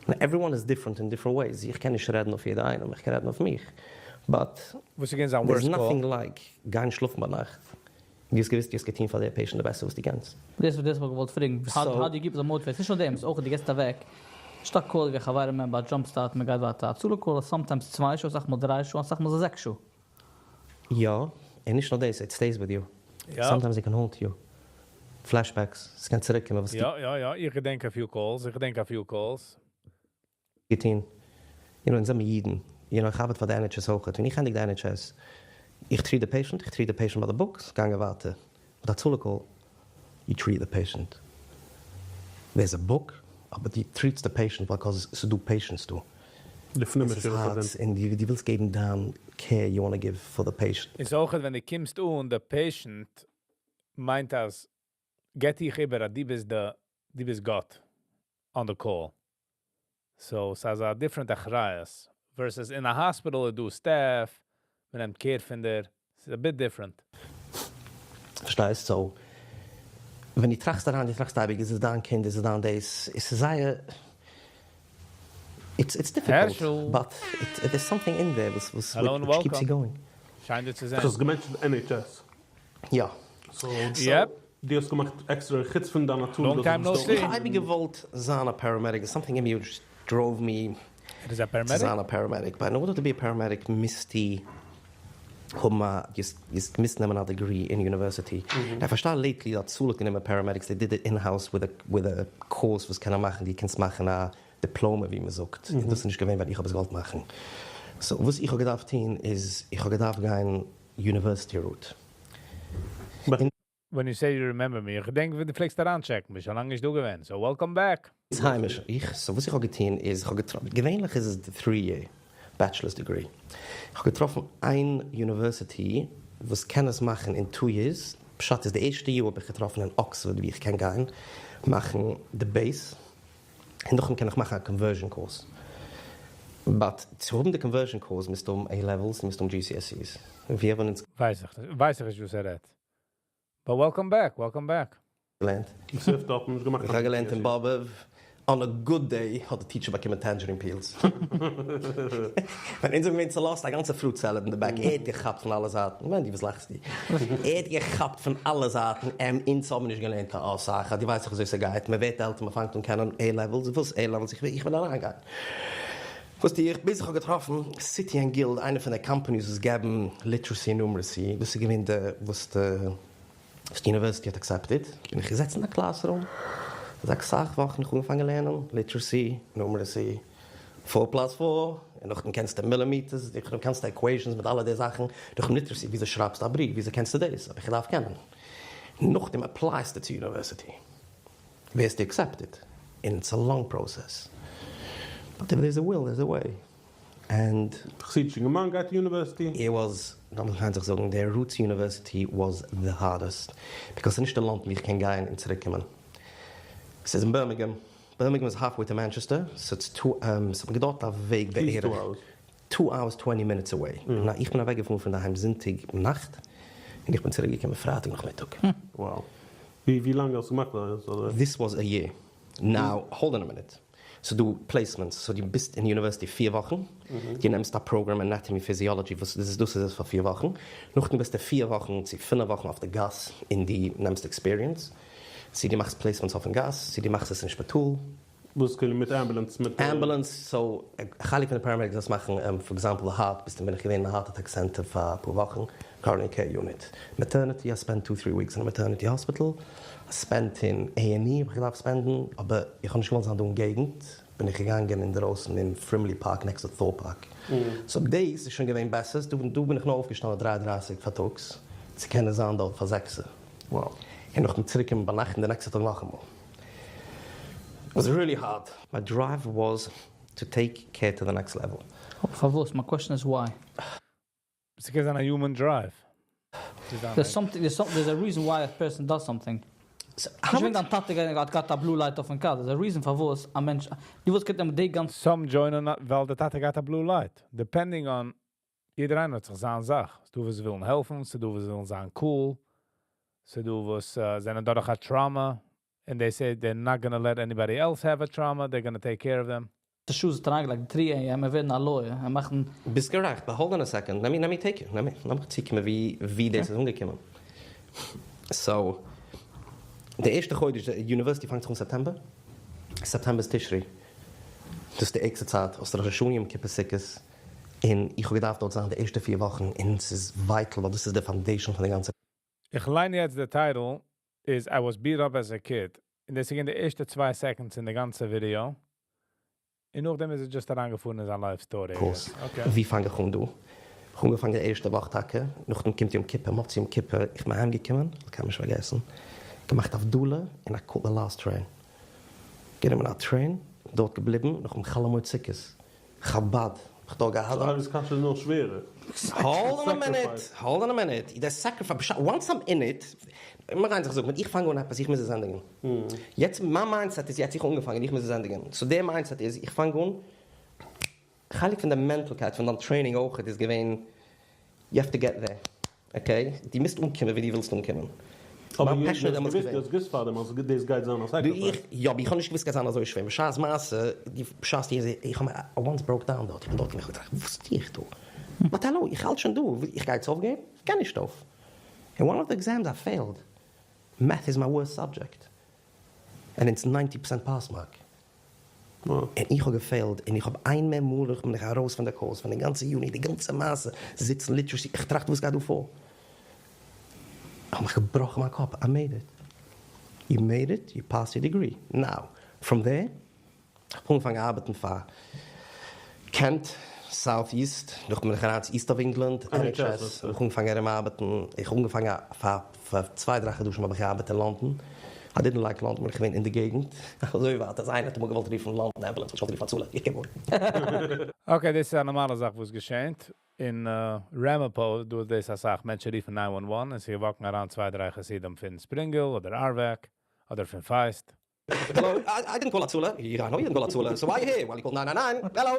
Now, everyone is different in different ways. איך קען נישט רעדן אויף יעדער איינעם, איך קען רעדן אויף מיך. But וואס איז געווען זיין there's worst call? nothing like גיין שלאפן ביינאכט. דו האסט געוואוסט, דו האסט געטון פאר דער patient די בעסטע וואס דו קענסט. דאס וואס איך געוואלט פרעגן, how do you keep the motivation? נישט נאר דעם, ס'איז אויך דו גייסט אוועק. שטאק call ווי חברים member jump start, מען גייט ווייטער. הצלה call sometimes 2 שעה, סאך מאל 3 שעה, סאך מאל 6 שעה. יא, און נישט נאר דאס, it stays with you. Sometimes it can haunt you. Flashbacks, עס קען צוריקקומען, וואס יא, איך געדענק a few calls, איך געדענק a few calls. געטון. אונז זענען אידן. איך ארבעט פאר די NHS אויך. ווען איך ענדיג די NHS, איך treat the patient, איך treat the patient by the books, גאנגען ווייטער. But הצלה call, you treat the patient. There's a book, but you treat the patient because ס'דא patients דא. לפנים עס איז משורת hard, הדין. און דו ווילסט געבן דיין care you want to give for the patient. איז אויך, ווען דו קומסט אן, the patient מיינט אז, געט דיך איבער, אז דו ביסט גאט on the call. So, ס'איז א different אחריות. Versus in a hospital, דא staff, מען נעמט care פון דיר. It's a bit different. פארשטייסט? So, ווען דו טראכסט אריין, דו טראכסט אייביג, איז עס דיין קינד, איז עס דיין דאס, איז עס זייער, it's difficult, Herschel. but there's something in there וואס, Hello and which keeps you welcome. going. שיין דיר צו זען. דו האסט גע mentioned NHS. יא. So, דו האסט געמאכט עקסטרא חוץ פון דיין נאטור. Long time no see. איך האב אייביג געוואלט זיין א paramedic. There's something in me which drove me איז א צו paramedic? זיין א paramedic. But in order to be a paramedic, מוזטו האבן א, דו מוזט נעמען א degree in university. איך פארשטיי lately that הצלה גענומען paramedics, they did it in-house with a course וואס קען ער מאכן, דו קענסט מאכן א diploma, ווי מען זאגט. דאס איז נישט געווען, ווייל איך האב עס געוואלט מאכן. So, וואס איך האב געדארפט טון, איז, איך האב געדארפט גיין university route. When you say you remember me, איך געדענק, ווי דו פלעגסט אריינטשעקן, ביסט שוין לאנג נישט דא געווען. So, welcome back. היימיש. So וואס איך האב געטון איז, איך האב געטראפן, געווענליך איז עס the 3-year bachelor's degree. איך האב געטראפן איין university, וואס קען עס מאכן in 2 years. פשט איז, די ערשטע יאר האב איך געטראפן אין Oxford, ווי איך קען גיין, מאכן the base. און נאכדעם קען איך מאכן א conversion course. But צו האבן די conversion course, מוזטו האבן A-levels, מוזטו האבן GCSEs. מיר האבן אונז ווייס איך נישט, וואס ער רעדט. But welcome back, welcome back. געלערנט. ס'האט דארט נישט געמאכט. איך האב געלערנט אין באבוב. On a good day האט די teacher באקומען tangerine peels. ווען אונז זענען געווען צולאזט, א גאנצע fruit salad in the back. ער האט געכאפט פון אלע זייטן. מיין, דו וואס לאכסטו? ער האט געכאפט פון אלע זייטן. אונז האבן נישט געלערנט קיין אויסזאך. דו ווייסט דאך וויאזוי ס'גייט. מען ווערט עלטער, מען פאנגט אן קענען A-levels. וואס A-levels? איך וויל אריינגיין. וואס די, איך ביז איך האב געטראפן, City and Guild, איינע פון די companies, וואס געבן literacy and numeracy. דאס איז געווען די, וואס די university האט accepted. בין איך געזעצן אין א classroom. 6 וואכן איך אנגעפאנגען לערנען, literacy, numeracy, 4 plus 4, און נאכדעם קענסטו millimeters, נאכדעם קענסטו equations מיט אלע די זאכן, נאכדעם literacy, וויאזוי שרייבסטו א בריוו, וויאזוי קענסטו דאס, האב איך געדארפט קענען. נאכדעם apply סטו צו university. ווערסטו accepted. And it's a long process. But if there's a will, there's a way. And חסידישע יונגערמאן גייט אין university. It was, לאמיר זיך זאגן, the route to university was the hardest. Because נישט די לאנד ווי איך קען גיין און צוריקקומען. עס איז אין Birmingham. Birmingham is halfway to Manchester, so it's two, ס'האט מיר געדויערט א וועג At least בערך. 2 hours. Two hours twenty minutes away. איך בין אוועקגעפארן פון דערהיים זונטאג נאכט און איך בין צוריק געקומען פרייטאג נאכמיטאג. Wow. ווי לאנג האסטו געמאכט דאס? This was a year. Now hold on a minute. ס'איז דא placements, so דו ביסט אין university פיר וואכן, דו נעמסט א program anatomy physiology וואס דאס איז דאס איז עס פאר פיר וואכן, נאכדעם ביסטו פיר וואכן צו פינף וואכן אויף די גאס און דו נעמסט experience, צו דו מאכסט placements אויפן גאס, צו דו מאכסט עס אין שפיטאל. וואס כאילו מיט ambulance מיט. Ambulance, so א חלק פון די paramedics דאס מאכן, for example די heart ביסטו בין איך געווען אין א heart attack center פאר אפאר וואכן, coronary care unit, maternity I spent two three weeks אין א maternity hospital, I spent אין A and E האב איך געדארפט spend ן, אבער איך האב נישט געוואלט זיין דא אין געגנט, בין איך געגאנגען אינדערויסן אין Frimley Park next to Thorpe Park, so דאס איז שוין געווען בעסער, דא בין איך נאר אויפגעשטאנען דריי דרייסיג פארטאגס צו קענען זיין דארט פאר זעקסע, און נאכדעם צוריקקומען ביינאכט און די נעקסטע טאג נאכאמאל. Was really hard. My drive was to take care to the next level. פארוואס? My question is why? ס'קען זיין א human drive. There's something, there's some, there's a reason why a person does something. נישט וועגן דיין טאטע האט געהאט א blue light אויפן car, there's a reason פארוואס א מענטש, דו וואלסט געקענט נעמען די גאנצע. Some join ען ווייל די טאטע געהאט א blue light. Depending on, יעדער איינער האט זיך זיין זאך. ס'דא וואס ווילן העלפן, ס'דא וואס ווילן זיין cool, ס'דא וואס זענען דורך א trauma, and they say they're not gonna let anybody else have a trauma, they're gonna take care of them. די shoes האט אריינגעלייגט 3 AM און ווערן א lawyer און מאכן. ביסט גערעכט, but hold on a second, let me let me take you, let me, לאמיך צוקומען ווי ווי דאס איז אנגעקומען. So, די ערשטע חודש, די university פאנגט זיך אן סעפטעמבער, סעפטעמבער איז תשרי, דאס איז די ערגסטע צייט, האסט ראש השנה יום כיפור סוכות, און איך האב געדארפט דארט זיין די ערשטע פיר וואכן, און ס'איז vital ווייל דאס איז די foundation פון די גאנצע. איך ליין יעצט די title איז I was beat up as a kid, און דאס איז געווען די ערשטע צוויי seconds אין די גאנצע ווידעא, און נאכדעם איז ער just אריינגעפארן אין זיין life story. Course. ווי פאנג איך אן דא? איך האב אנגעפאנגען די ערשטע וואך טאקע, נאכדעם קומט יום כיפור, מוצאי יום כיפור, איך בין אהיימגעקומען, איך קען נישט פארגעסן, געמאכט הבדלה און I caught the last train. גענומען א train, דארט געבליבן, נאכדעם חול המועד סוכות, חבד, איך דארט געהאט. So איז קשיא נאך שווערער. Hold on a minute, hold on a minute, דער sacrifice, once I'm in it, מיר ריין זיך זאגן, ווען איך פאנג אן עפעס, איך מוז עס ענדיגן. יעצט, מיין mindset איז יעצט, איך האב אנגעפאנגען, איך מוז עס ענדיגן. So דער mindset איז, איך פאנג אן, חלק פון די mental קייט פון דיין training אויכעט איז געווען, you have to get there, okay? דו מוזט אנקומען ווי דו ווילסט אנקומען. אבער מיין passion איז דעמאלטס געווען. דו האסט געוואוסט פארדעם אז דאס גייט זיין א sacrifice. יא, אבער איך האב נישט געוואוסט סגייט זיין אזוי שווער. בשעת מעשה, די בשעת די איך האב I once broke down דארט, איך בין דארט געווען, איך האב געטראכט וואס טו איך דא? But hello, איך האלט שוין דא, איך גיי יעצט אויפגעבן? איך גיי נישט אויף. אין one of the exams I failed. Math איז my worst subject. And it's 90% pass mark. און איך האב גע fail ט, און איך האב איין מער מאל איך בין איך ארויס פון די course, פון די גאנצע uni, די גאנצע מעשה, זיצן literacy, איך טראכט וואס גייט דא פאר? איך האב מיך געבראכן מיין קאפ, I made it. You made it, you pass your degree. Now, from there, איך האב אנגעפאנגען ארבעטן פאר Kent, South East, נאכדעם בין איך אריין צו East of England, NHS, האב איך אנגעפאנגען ארום ארבעטן, איך האב אנגעפאנגען פאר פאר צוויי דריי חדשים האב איך געארבעט אין לאנדאן, I didn't like לאנדאן בין איך געווען אין די געגנט, אזוי ווייט אז איינער האט אמאל געוואלט רופן לאנדאן ambulance, האט געוואלט רופן הצלה, איך קום אן. Okay, דאס איז א נארמאלע זאך וואס געשענט. אין Ramapo, דא איז דאס אסאך מענטשן רופן 911 און זיי walk ן אריין צוויי דריי חסידים פון Spring Hill אדער Arvak אדער פון Feist. Hello, I didn't call הצלה. Yeah, I know you didn't call הצלה. So why are you here? Well, you called 999. Hello.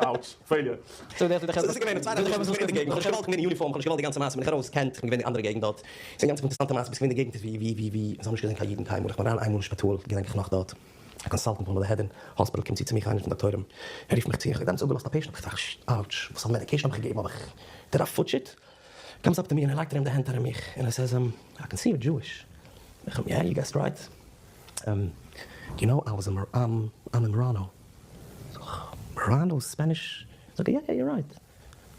Ouch, failure. So דער האט דאס געווען צוויי דריי חדשים אין די געגנט. איך האב נישט געוואלט גיין אין יוניפארם, איך האב נישט געוואלט די גאנצע מעשה, בין איך ארויס Kent, איך בין געווען אין די אנדערע געגנט דארט. ס'איז א גאנץ אינטערעסאנטע מעשה, ביסט געווען אין די געגנט איז ווי ווי ווי ווי, זיי האבן נישט געזען קיין אידן קיינמאל. איך בין אריין איינמאל אין שפיטאל, געדענק איך נאך דארט. א consultant פון די head אין hospital קומט צו צו מיך איינער פון דאקטוירים, ער רופט מיך צו, איך האב דעמאלטס אפגעלאזט א patient, איך טראכט, ouch, וואס א medication האב איך געגעבן, האב איך, did I fudge it? Comes up to me און ער לייגט ארום די הענט ארום מיך און ער says, I can see you're Jewish. איך אים, yeah, you guessed right. You know, I was a I'm a Marrano. זאג איך, Marrano, Spanish? זאגט ער, yeah, yeah, you're right.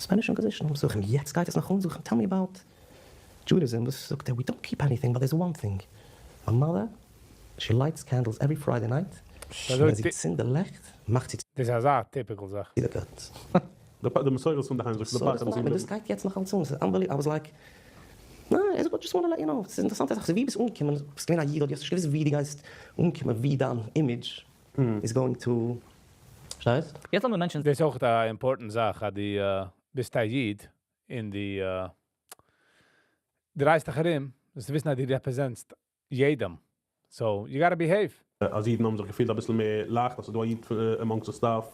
Spanish Inquisition. זאג איך אים, יעצט גייט עס נאך אן? זאג איך אים, tell me about Judaism. וואס זאגט ער, we don't keep anything, but there's one thing. My mother, she lights candles every Friday night. ווען זי צינדט די לעכט, מאכט זי צו. דאס איז אזא typical זאך. די curtains. די מסורת פון די היים, זאגסטו, די פחד דאס גייט יעצט נאך אלץ אן, ס'איז unbelievable, I was like, ניין, ער זאגט, just wanna let you know, ס'איז אינטערעסאנטע זאך, ווי ביסט אנגעקומען, ביסט געווען א איד, אדער האסט נישט געוואוסט ווי דו גייסט אנקומען, ווי דיין image איז going to, פארשטייסט? יעצט לאמיר mention. דאס איז אויך א important זאך אז דו ביסט א איד אין די דרייסט דיך ארום, זאלסטו וויסן אז דו represent סט יעדעם, so you gotta behave. אז אידן האבן זיך געפילט אביסל מער לייכט אז ס'איז דא א איד amongst the staff.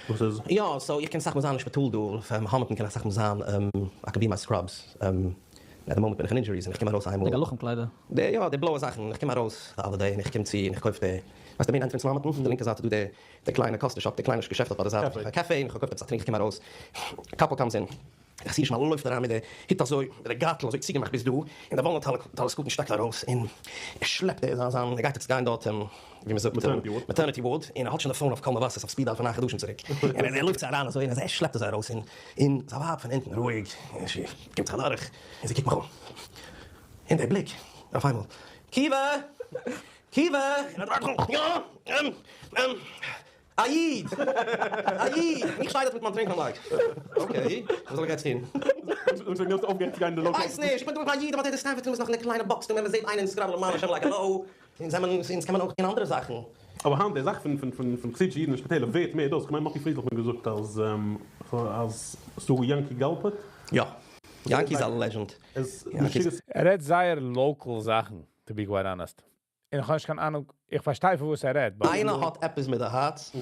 וואס איז? יא, so איך קען אסאך מאל זיין אין שפיטאל דא, אויף האמילטאן קען איך אסאך מאל זיין, I can be my scrubs, at the moment בין איך אין injuries און איך קום ארויס איינמאל. די גלחים קליידער. די יא, די בלויע זאכן, איך קום ארויס די other day און איך קום צו און איך קויף די, ווייסט די main entrance אין האמילטאן, די לינקע זייט איז דא די די קליינע coffee shop, די קליינע געשעפט אויף ביי די זייט, א קאפי, און איך האב געקויפט עפעס א טרינק, איך קום ארויס, א couple comes in. די חסידישע מאן לויפט אריין מיט די הוט אזוי, מיט די גארטל אזוי צוגעמאכט ביז דא, און די וואלענע טלית קטן שטעקט ארויס, און ער שלעפט די זיין זיין, ער גייט יעצט גיין דארט ווי מען זאגט maternity ward, און ער האט שוין די phone אויף קול מבשר אויף speed dial פון ניין חדשים צוריק, און ער לויפט זיי אריין אזוי, און ער שלעפט אזוי ארויס, און און זיין ווייב פון אונטן רואיג, און זי קומט זיך אדורך, און זי קוקט מיך אן, און די בליק, אויף איינמאל, קיווע! קיווע! און ער דרייט זיך אום, יא! א איד! א איד! איך שטיי דארט מיט מיין טרינק און I'm like, okay, וואס זאל איך יעצט טון? זאגסט וועגן דעם האסטו אויפגעהערט צו גיין אין די local? ווייס נישט, איך בין דא מיט מיין איד, אבער די Stanford room איז נאך אין די קליינע box דא, ווען מען זעט איינעם אין scrub למען השם like hello, אונז זעמער אונז קען מען אויך טון אנדערע זאכן. אבער היינט די זאך פון פון פון פון חסידישע אידן אין שפיטעלער ווערט מער דאס, כ'מיין מאטי פרידלעך האט מיר געזאגט אז אז ס'דא יענקי גאלפערט. יא, יענקי איז א legend. ער רעדט זייער local זאכן, to be quite honest. און איך האב נישט קיין אהנונג, איך פארשטיי פון וואס ער רעדט, but. איינער האט עפעס מיט די הארץ?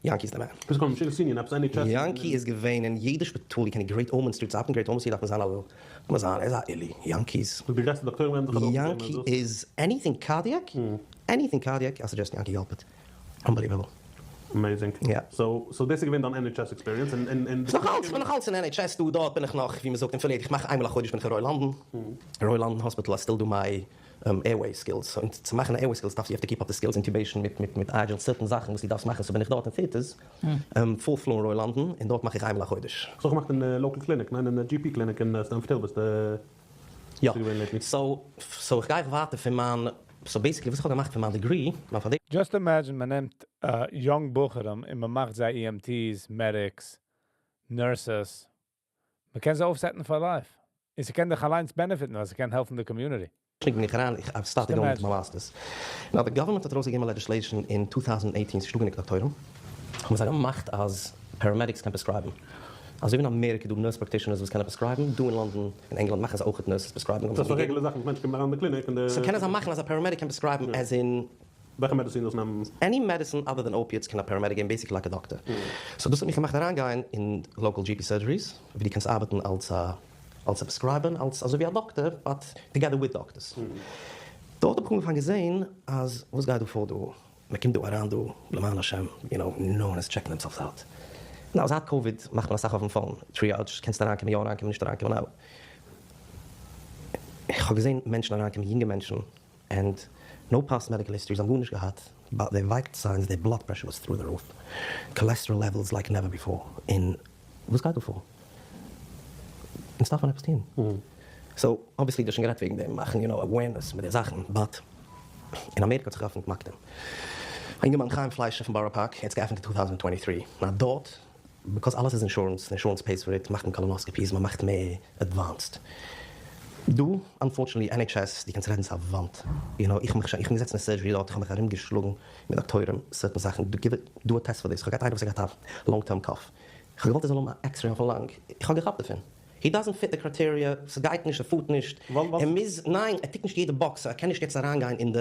יענקי איז די man. ביסט געקומען משוגע סיניער עפעס NHS. יענקי איז געווען אין יעדע שפיטאל, איר קענט Great Ormond Street, זייט אין Great Ormond Street דארף מען זיין א דארף מען זיין, ער איז א עילוי, יענקי איז. די גרעסטע דאקטוירים רעדן זיך אדורך מיט אים יענקי איז anything cardiac, anything cardiac, I suggest יענקי גאלפערט, unbelievable. Amazing. יא. So דאס איז געווען דיין NHS experience און און. ס'נאך אלץ, כ'בין נאך אלץ אין NHS דא, דארט בין איך נאך, ווי מ'זאגט affiliated, איך מאך איינמאל א חודש בין איך אין Royal London, Royal London Hospital, I still do my airway skills, און צו מאכן airway skills דארפסטו you have to keep up די skills, intubation מיט מיט מיט agile certain זאכן וואס דו דארפסט מאכן, so בין איך דארט אין theatres, fourth floor אין Royal London, און דארט מאך איך איינמאל א חודש. האסט אויך געמאכט אין local clinic, ניין? אין GP clinic אין Stamford Hill ביסטו יא, געווען lately. So so איך גיי ווייטער פון מיין, so basically וואס איך האב געמאכט פון מיין degree, מיין foundation. Just imagine מען נעמט young בחורים און מען מאכט זיי EMTs, medics, nurses. מען קען זיי אויפסעטן for life. און זיי קענען דאך אליינס benefitן, ווייל זיי קענען העלפן די community. בין איך אריין, איך האב started going מיט מיין masters. Now the government האט ארויסגעגעבן א legislation אין 2018, ס'איז נישטא גענוג דאקטוירים, האבן זיי געמאכט אז paramedics קען prescribeן. אזוי ווי אין אמעריקע דא nurse practitioners וואס קענען prescribeן, דא אין לאנדאן, אין ענגלאנד מאכן זיי אויך nurses prescribeן. דאס איז regular זאכן, מענטשן קומען אריין אין די clinic און די. So קענען זיי מאכן אז א paramedic קען prescribeן as in. וועלכע מעדיצין דאס נעמען? Any medicine other than opiates קען א paramedic געבן basically like a doctor. So דאס האט מיך געמאכט אריינגיין אין local GP surgeries ווי דו קענסט ארבעטן אלס א אלס א prescriber אלס אזוי ווי א דאקטער but together with doctors. דארט האב איך אנגעפאנגען זעהן אז וואס גייט דא פאר דא? מען קומט דא אריין דא למען השם you know no one is checking themselves out. Now זייט קאוויד מאכט מען אסאך אויפן phone triage קענסט אריינקומען יא אריינקומען נישט אריינקומען now איך האב געזעהן מענטשן אריינקומען יונגע מענטשן and no past medical history, זיי האבן גארנישט געהאט, but their vital signs, their blood pressure was through the roof, cholesterol levels like never before, און וואס גייט דא פאר? אונז דארף מען עפעס טון. So obviously דו האסט שוין גערעדט וועגן דעם, מאכן you know awareness מיט די זאכן, but אין אמעריקע האט זיך געעפנט מקדים. א אינגערמאן חיים פליישער פון בארא פארק האט עס געעפנט אין 2023, נאר דארט because אלעס איז insurance, די insurance pays for it, מאכט מען colonoscopies, מען מאכט מער advanced. דא, unfortunately, NHS, דו קענסט רעדן צו א וואנט, you know, איך מיך איך בין געזעצן אין surgery דארט, איך האב מיך ארומגעשלאגן מיט דאקטוירים, certain זאכן, דו give דא א test פאר דאס, איך האב געהאט איינער וואס האט געהאט א long term cough, איך האב געוואלט ער זאל האבן א x-ray אויפן lung, איך האב געכאפט דערפון, he doesn't fit the criteria, ס'גייט נישט, ס'פארט נישט, ער מוז, ניין, ער טיקט נישט יעדע box, ער קען נישט יעצט אריינגיין אין די,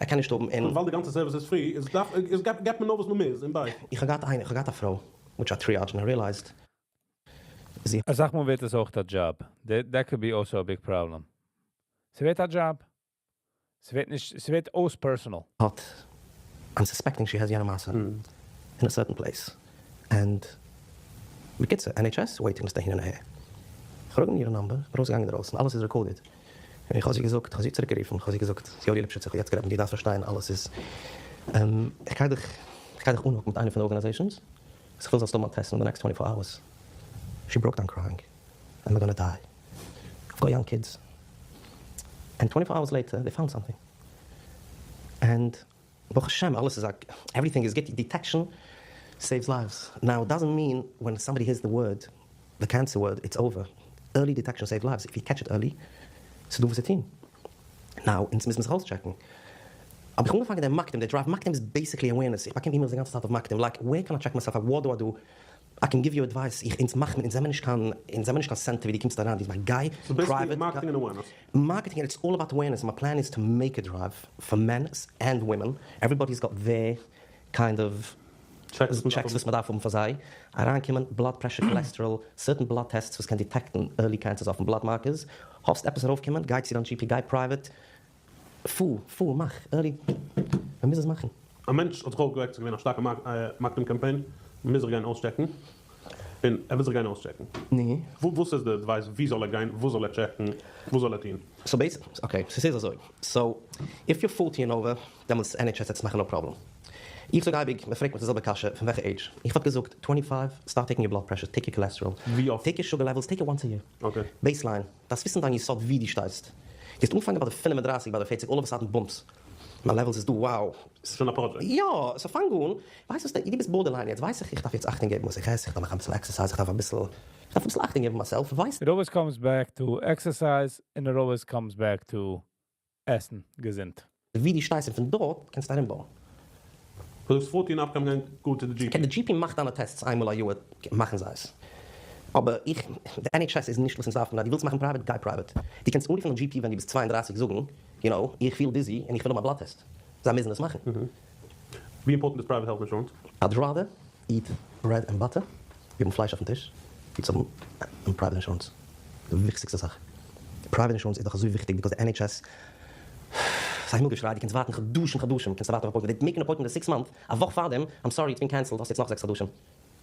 ער קען נישט האבן אין. ווייל די גאנצע service איז free, איז דארף, איז געבט מען נאר וואס מען מוז, און bye. איך האב געהאט איינער, איך האב געהאט א פרוי, which I triaged and I realized, זי. אסאך מאל ווערט עס אויך א job. That could be also a big problem. ס'ווערט א job. ס'ווערט נישט, ס'ווערט אויס personal. האט, I'm suspecting she has יענע מעשה in a certain place. And בקיצור, NHS waiting list אהין און אהער. איך האב אראפגענומען איר number, איך בין ארויסגעגאנגען אינדרויסן, אלעס איז recorded. און איך האב זי געזאגט, איך האב זי צוריקגערופן, איך האב זי געזאגט, יואלי ליפשיץ, איך האב יעצט גערעדט מיט דיר, דארפסט פארשטיין, אלעס איז, איך גיי דיך, איך גיי דיך אנהוקן מיט איינע פון די organizations, איך וויל זאלסט האבן א test in the next 24 hours. She broke down crying. I'm gonna die. I've got young kids. And 24 hours later, they found something. And ברוך השם, אלעס איז א, everything is good, detection saves lives. Now, it doesn't mean when somebody hears the word, the cancer word, it's over. Early detection saves lives. If you catch it early, ס'דא וואס צו טון. Now, אונז מוזן זיך אויסטשעקן. אבער איך האב אנגעפאנגען דעם מקדים, דער drive, מקדים איז basically awareness. איך באקום emails די גאנצע צייט אויף מקדים, like, where can I check myself out, what do I do? I can give you advice. איך, אונז מאכן, אונז זעמיר נישט קיין, אונז זעמיר נישט קיין center ווי דו קומסט אריין, דו ביסט גיי, So basically private. marketing and awareness. Marketing, and it's all about awareness. My plan is to make a drive for men and women. Everybody's got their kind of Checks וואס מ'דארף האבן פאר זיי, אריינקומען blood pressure, cholesterol, certain blood tests וואס קען detect ן early cancers אויפן blood markers, האסט עפעס ארויפקומען, גיי צו דיין GP, גיי private, פאר, פאר, מאך, early, מ'מוז עס מאכן. א מענטש האט זיך אויפגעוועקט, ס'איז געווען א שטארקע מקדים קאמפיין, מ'מוז זיך גיין אויסטשעקן, און ער וויל זיך גיין אויסטשעקן. נו. וואס איז די advice, וואו זאל ער גיין, וואס זאל ער טשעקן, וואס זאל ער טון? So basic, okay, ס'איז אזוי, so if you're 40 and over, דעמאלטס NHS וועט עס מאכן no problem. איך זאג אייביג, מען פרעגט מיך די זעלבע קשיא, פון וועלכע עידזש? איך וואלט געזאגט 25, start taking your blood pressure, take your cholesterol, ווי אפט? Take your sugar levels, take it once a year. Baseline, דארפסט וויסן דיין יסוד ווי דו שטייסט. גייסט אנפאנגען ביי די 35, ביי די 40, all of a sudden bumps. מיין levels איז דא, wow. ס'איז שוין א project. יא, so פאנג אן, ווייסט וואס, דו ביסט borderline יעצט, ווייס איך, איך דארף יעצט אכטונג געבן וואס איך עס, איך דארף מאכן אביסל exercise, איך דארף אביסל אכטונג געבן myself, ווייסט. It always comes back to exercise and it always comes back to עסן געזונט. ווי דו שטייסט און פון דארט קענסטו ארומבויען. דו זאגסט 14 up קען מען גיין go to the GP. קען די GP מאכט דיינע tests איינמאל א יאר, מאכן זיי עס. אבער איך, די NHS איז נישט וואס אונז דארפן, אז דו ווילסט מאכן private, גיי private. דו קענסט אנרופן דעם GP ווען דו ביסט 32 זאגן, איך feel dizzy און איך וויל האבן א blood test. זיי מוזן עס מאכן. ווי important איז private health insurance? I'd rather eat bread and butter, געבן פלייש אויפן טיש, ווי צו האבן private insurance. די וויכטיגסטע זאך. Private insurance איז דאך אזוי וויכטיג, because די NHS, ס'איז הימל געשריי, דו קענסט ווארטן חדשים חדשים, קענסטו ווארטן אויף appointment. They make an appointment in 6 months, א וואך פאר דעם, I'm sorry, it's been cancelled, האסט יעצט נאך 6 חדשים.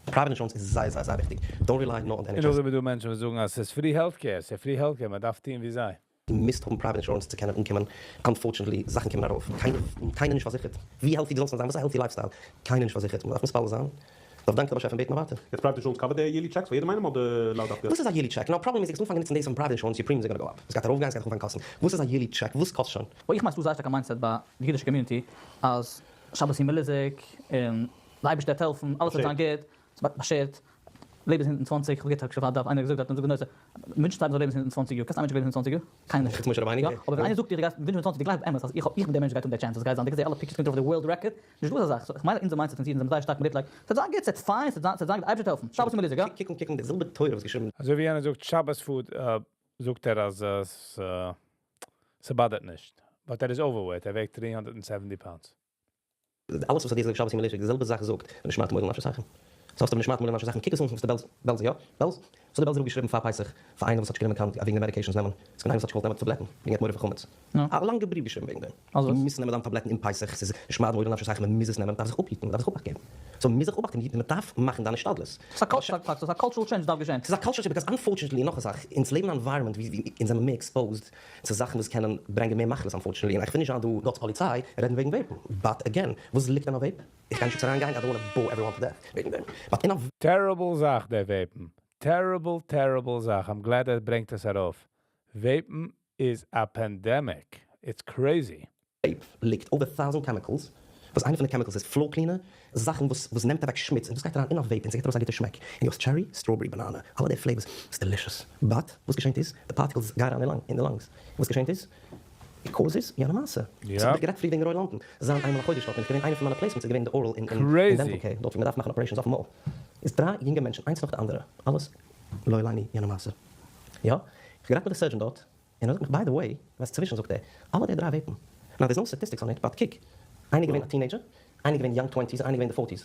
Private insurance איז זייער, זייער, זייער וויכטיג. Don't rely נאר on the NHS. און אויך דא מענטשן וואס זאגן, אז עס איז free healthcare, עס איז free healthcare, מען דארף טון ווי זיי. דו מוזט האבן private insurance צו קענען אנקומען. Unfortunately, זאכן קומען ארויף. קיינער, קיינער נישט פארזיכערט. ווי healthy דו זאלסט זיין, וואס איז א healthy lifestyle? קיינער נישט פארזיכערט. מען דארף מתפלל זיין. דארף דאנקען דעם באשעפער און בעטן אויף ווייטער. יעצט private insurance cover די yearly checks פאר יעדעם איינעם אדער לאו דווקא? וואס איז א yearly check? Now problem איז, איך אנפאנגען נוצן דאס פון private insurance, your premiums are gonna go up. עס גייט ארויפגיין, עס גייט אנפאנגען קאסטן. וואס איז א yearly check? וואס קאסט שוין? וואו איך מיין, ס'איז דא זייער שטארקע mindset ביי די אידישע community, אז שבת איז מלוזיק, און די אייבערשטער וועט העלפן, אלעס וועט זיין גוט, באשערט, לעבן איז 120, איך האב געהערט הקשבה דף, איינער האט געזאגט, האט מען געזאגט נושא, מענטשן טרייבן זאל לעבן 120 יאר, קענסט א מענטש לעבן 120 יאר? קיינער נישט. חוץ משה רבינו. יא, אבער ווען איינער זאגט דיר דו גייסט ווינטשן 120, דו גלייבסט באמת אז איך איך בין דער מענטש גייט האבן די chance, עס גייט זיין, דו קענסט זען אלע pictures קומט ארויף די world record, נישט דא אזא זאך, so איך מיין אונזער mindset פון אידן זענען זייער שטארק מ'לעבט like, ס'וועט זיין גוט, ס'וועט פיין, ס'וועט זיין, ס'וועט זיין גוט, אייבערשטער וועט העלפן, שבת איז מלוזיק, יא? קוק אן, קוק אן, די זעלבע תורה וואס געשריבן. אזוי ווי יענער זאגט שבת food, זאגט ער אז עס ס'באדערט נישט. But ער איז overweight, ער וועגט 370 pounds. אלעס וואס האט געזאגט שבת מלוזיק, די זעלבע זאך זאגט, ונשמרתם מאוד לנפשותיכם. זאגסט ונשמרתם מאוד לנפשותיכם, קוק עס אן וואס די בעלז, בעלז, יא? בעלז? וואס האט די בעלזער רב געשריבן פאר פסח, פאר איינער וואס האט נישט גענומען קיין, וועגן די medications נעמען, עס איז געווען איינער וואס האט נישט געוואלט נעמען טאבלעטן, וועגן ער האט מורא פאר חמץ. א לאנגע בריוו געשריבן וועגן דעם. אלזא וואס? מיר מוזן נעמען דיין טאבלעטן אין פסח, ס'איז ונשמרתם מאוד לנפשותיכם, מען מוז עס נעמען, מען דארף זיך אפהיטן, מען דארף זיך אבאכט געבן. So מען מוז זיך אבאכט געבן, מען דארף מאכן דיינע השתדלות. ס'איז א cultural fact, ס'איז א cultural change דארף געשען. ס'איז א cultural change because unfortunately, נאך א זאך, אונז לעבן אין אן environment ווי אונז זענען מער exposed צו זאכן וואס קענען ברענגען מער מחלות unfortunately, און איך וויל נישט זיין דא גאט'ס פאליציי רעדן וועגן vape ן, but again, וואס ליגט אין א vape? איך גיי נישט יעצט אריינגיין, I don't wanna bore everyone to death וועגן דעם, but אין א Terrible זאך דער vape ן. Terrible, terrible זאך. I'm glad ער ברענגט עס ארויף. Vape ן is a pandemic. It's crazy. Vape ליגט over 1000 chemicals, וואס איינע פון די chemicals איז floor cleaner, זאכן וואס נעמט אוועק שמוץ, און דאס גייט אריין אין א vape, און ס'געט ארויס א גוטע שמעק. און דו האסט cherry, strawberry, banana, אלע די flavors, ס'איז delicious. But, וואס געשענט איז, די particles גייען אריין אין די lungs. וואס געשענט איז, it causes יענע מעשה. ס'האט מיך גערעדט פריער וועגן רויע לאמפן. זיין איינמאל א חודש דארט, בין איך געווען, איינע פון מיינע placements איז געווען אין די oral אין dental care, דארט ווי מ'דארף מאכן operations אויפן מויל. איז דריי יונגע מענטשן, איינס נאך די אנדערע, אלעס לא עלינו יענע מעשה. יא, איך האב גערעדט מיט די surgeon דארט, און ער זאגט מיך by the way, ווייסט צווישן זאגט ער, אלע די דריי vape ן, now there's no statistics on it, but קוק, איינער געווען א teenager, איינער געווען young twenties, איינער געווען אין די forties.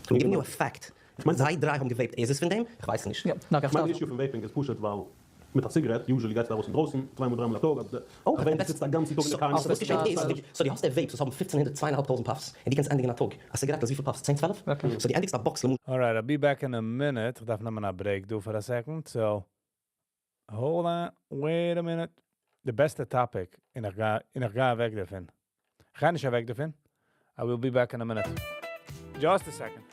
I'm giving you a fact, זיי דריי האבן גע vape ט, איז עס פון דעם? איך ווייס נישט. איך מיין די issue פון vaping איז פשוט ווייל מיט א ציגרעט, usually גייסטו ארויס אינדרויסן, צוויי מאל דריי מאל א טאג, אבער ווען דו זיצט א גאנצן טאג אין די קאר So וואס געשעט איז, so דו האסט די vapes וואס האבן 1500, 2500 puffs, און דו קענסט ענדיגן א טאג, א ציגרעטל איז וויפיל puffs? 10, 12? So דו ענדיגסט א box למשל. Alright, I'll be back in a minute. איך דארף נעמען א break דא for a second, so hold on, wait a minute. די בעסטע topic, און איך גיי אוועק דערפון. איך גיי נישט אוועק דערפון. I will be back in a minute. Just a second.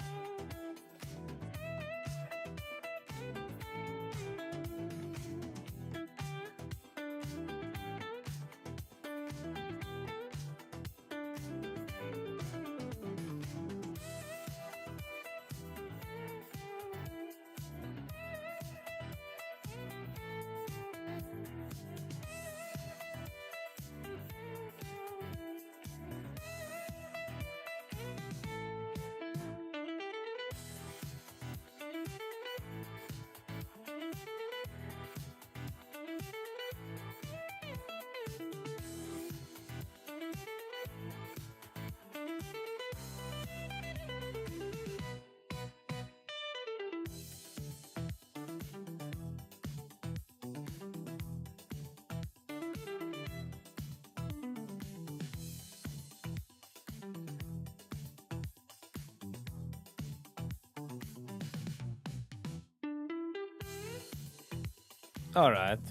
Alright.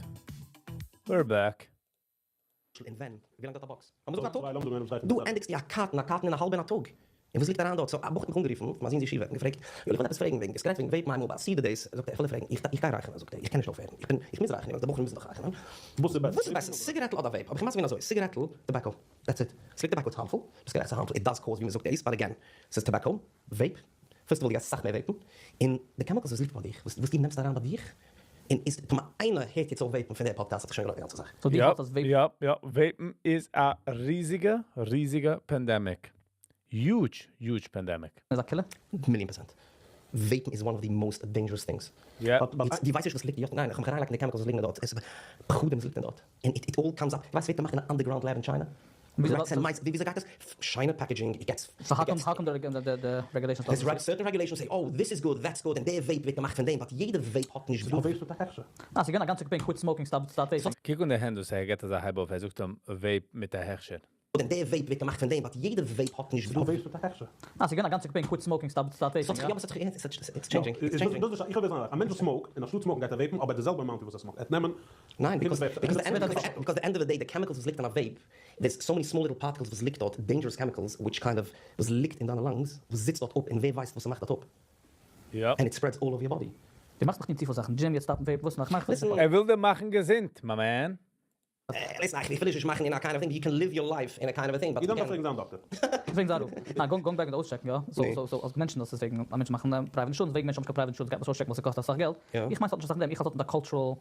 We're back. און ווען? ווי לאנג דויערט א באקס? לאמיר זאגן א טאג. דו ענדיגסט די א קארטן, א קארטן און א האלב אין א טאג. און וואס ליגט אריין דארט? סאו א בחור האט מיך אנגערופן פון מיין זון'ס ישיבה און געפרעגט, יואל איך וויל עפעס פרעגן וועגן, עס גערעדט וועגן וועיפן איינמאל ביי א סעודה דאס, זאגט ער איך וויל דיר פרעגן, איך איך גיי רייכערן, זאגט ער, איך קען נישט אויפהערן, איך בין, איך מוז רייכערן, די בחורים מוזן דאך רייכערן. וואס איז בעסער, סיגערעטל אדער וועיפ? האב איך אים מסביר געווען אזוי, סיגערעטל, טאבעקא, דעטס איט, ס'ליגט טאבעקא איטס הארמפול, ביסט גערעכט ס'איז הארמפול, איט דאז קאוז ווי מ'זאגט דאס, באט אגעין, ס'איז טאבעקא, וועיפ, פירסט אוו אלל דו גייסט אסאך מער וועיפן, און די קעמיקאלס וואס ליגט ביי דיך, וואס דו נעמסט אריין ביי דיך, און איז טאמער איינער הערט יעצט אויף וועיפן פון די פאדקעסט האט זיך שוין געלוינט די גאנצע זאך. סאו דו האלסט אז וועיפן. יאפ יאפ וועיפן איז א ריזיגע ריזיגע פענדעמיק. יוזש יוזש פענדעמיק. איז א קילער? מיליאן פערסענט. וועיפן איז וואן אוו די מאוסט דעינדזשערעס טינגס. יאפ. דו ווייסט נישט וואס ליגט יא ניין איך האב מיך אריינגעלייגט אין די קעמיקאלס וואס ליגן דארט עס איז פחדים וואס ליגט דארט און איט אלל קאמס אפ דו ווייסט ווערט געמאכט אין א אנדערגראונד לעב אין טשיינע? רעטס ענד מייס וויאזוי גייט עס? שיינע פעקעדזשינג איט געטס סאו האו קאם האו קאם די רעגולעישאנס דערס סערטען רעגולעישאנס סעי אוי דיס איז גוד דעטס גוד און די וועיפ ווערט געמאכט פון דעם באט יעדע וועיפ האט נישט וועיפס מיט א הכשר. אה ס'איז געווען א גאנצע קאמפיין קוויט סמאוקינג סטאפ סטארט וועיפינג. קוק אן די הענט וואס ער געט אזא הייב אויף ער זאגט אים וועיפ מיט א הכשר. און די וועיפ ווערט געמאכט פון דעם באט יעדע וועיפ האט נישט בלוט. וועיפס מיט א הכשר. אה ס'איז געווען א גאנצע קאמפיין קוויט סמאוקינג סטאפ סטארט וועיפינג יא? יא אבער ס'איז איטס טשעינדזשינג איטס טשעינדזשינג. איך האב געזאגט א מענטש וואס סמאוקט און אנשטאט סמאוקן גייט ער וועיפן אבער די זעלבע אמאונט ווי וואס ער סמאוקט ער וועט נעמען ניין ביקאוז ביקאוז די ענד אוו די דעי די קעמיקעלס וואס ליגט אין א וועיפ דערס סאו מעני סמאל ליטל פארטיקלס וואס ליגט דארט דעינדזשערעס קעמיקעלס וויטש קיינד אוו וואס ליגט אין דיינע לאנגס וואס זיצט דארט אפ און ווער ווייסט וואס ס'מאכט דארט אפ יאפ. ענד איט ספרעדס אלל אווער יור באדי. דו מאכסט מיך טון צופיל זאכן, דזשים יעצט סטאפן וועיפן וואס נאך מאך ער וויל דיר מאכן געזונט, מיי מען. ליסן איך וויל נישט מאכן אין א קיינד אוו טינג, יו קען ליוו יור לייף אין א קיינד אוו א טינג, באט איר דארפט פרעגן זיין דאקטער. פרעגן זיין רב. ניין גאוינג בעק מיט די אויסטשעקן יא, סאו סאו סאו האסט געמענטשענט אז ס'איז וועגן אז מענטשן מאכן פרייוועט אינשורענס וועגן מענטשן האבן נישט קיין פרייוועט אינשורענס גייט מען עס אויסטשעקן ווייל ס'קאסט אסאך געלט, איך מיין ס'האט נישט אסאך מיט דעם, איך האלט ס'האט מיט א קולטשורעל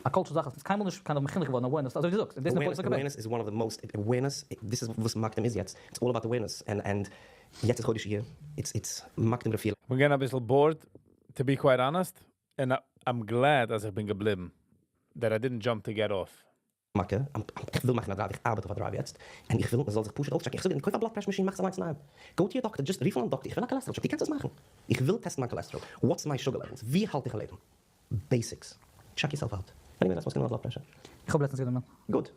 א קולטשורעל זאך אז ס'איז קיינמאל נישט קיין מחונך געווארן אווערנעס אזוי ווי דו זאגסט און דאס איז די פוינט פון אווערנעס איז וואן אוו די מאוסט אווערנעס דיס איז וואס מקדים איז יעצט, איטס אלל אבאוט אווערנעס ענד ענד יעצט איז חודש אייר איטס איטס מקדים רפואה. כ'בין געווען אביסל בארד טו בי קווייט האנעסט, און איים גלעד אז איך בין געבליבן, דעט איי דידנט דזשאמפ טו געט אףף. מכה, איך וויל מאכן א דרייוו, איך ארבעט אויף א דרייוו יעצט, און איך וויל מ'זאל זיך פשוט אויסטשעקן, איך זאג אים, קויף א בלאד פרעשור מאשין, מאך עס אליינס אינדערהיים, גאו טו יור דאקטער, דזשאסט רוף אן דיין דאקטער, איך וויל א קאלעסטראל טשעק, דו קענסט עס מאכן, איך וויל טעסטן מיין קאלעסטראל, וואטס מיי שוגער לעוועלס, ווי האלט איך אין לעבן, בעיסיקס, טשעק יורסעלף אוט, עניוועי לעצט מאל האסט גענומען א בלאד פרעשור? איך האב לעצטנס גענומען. גוט.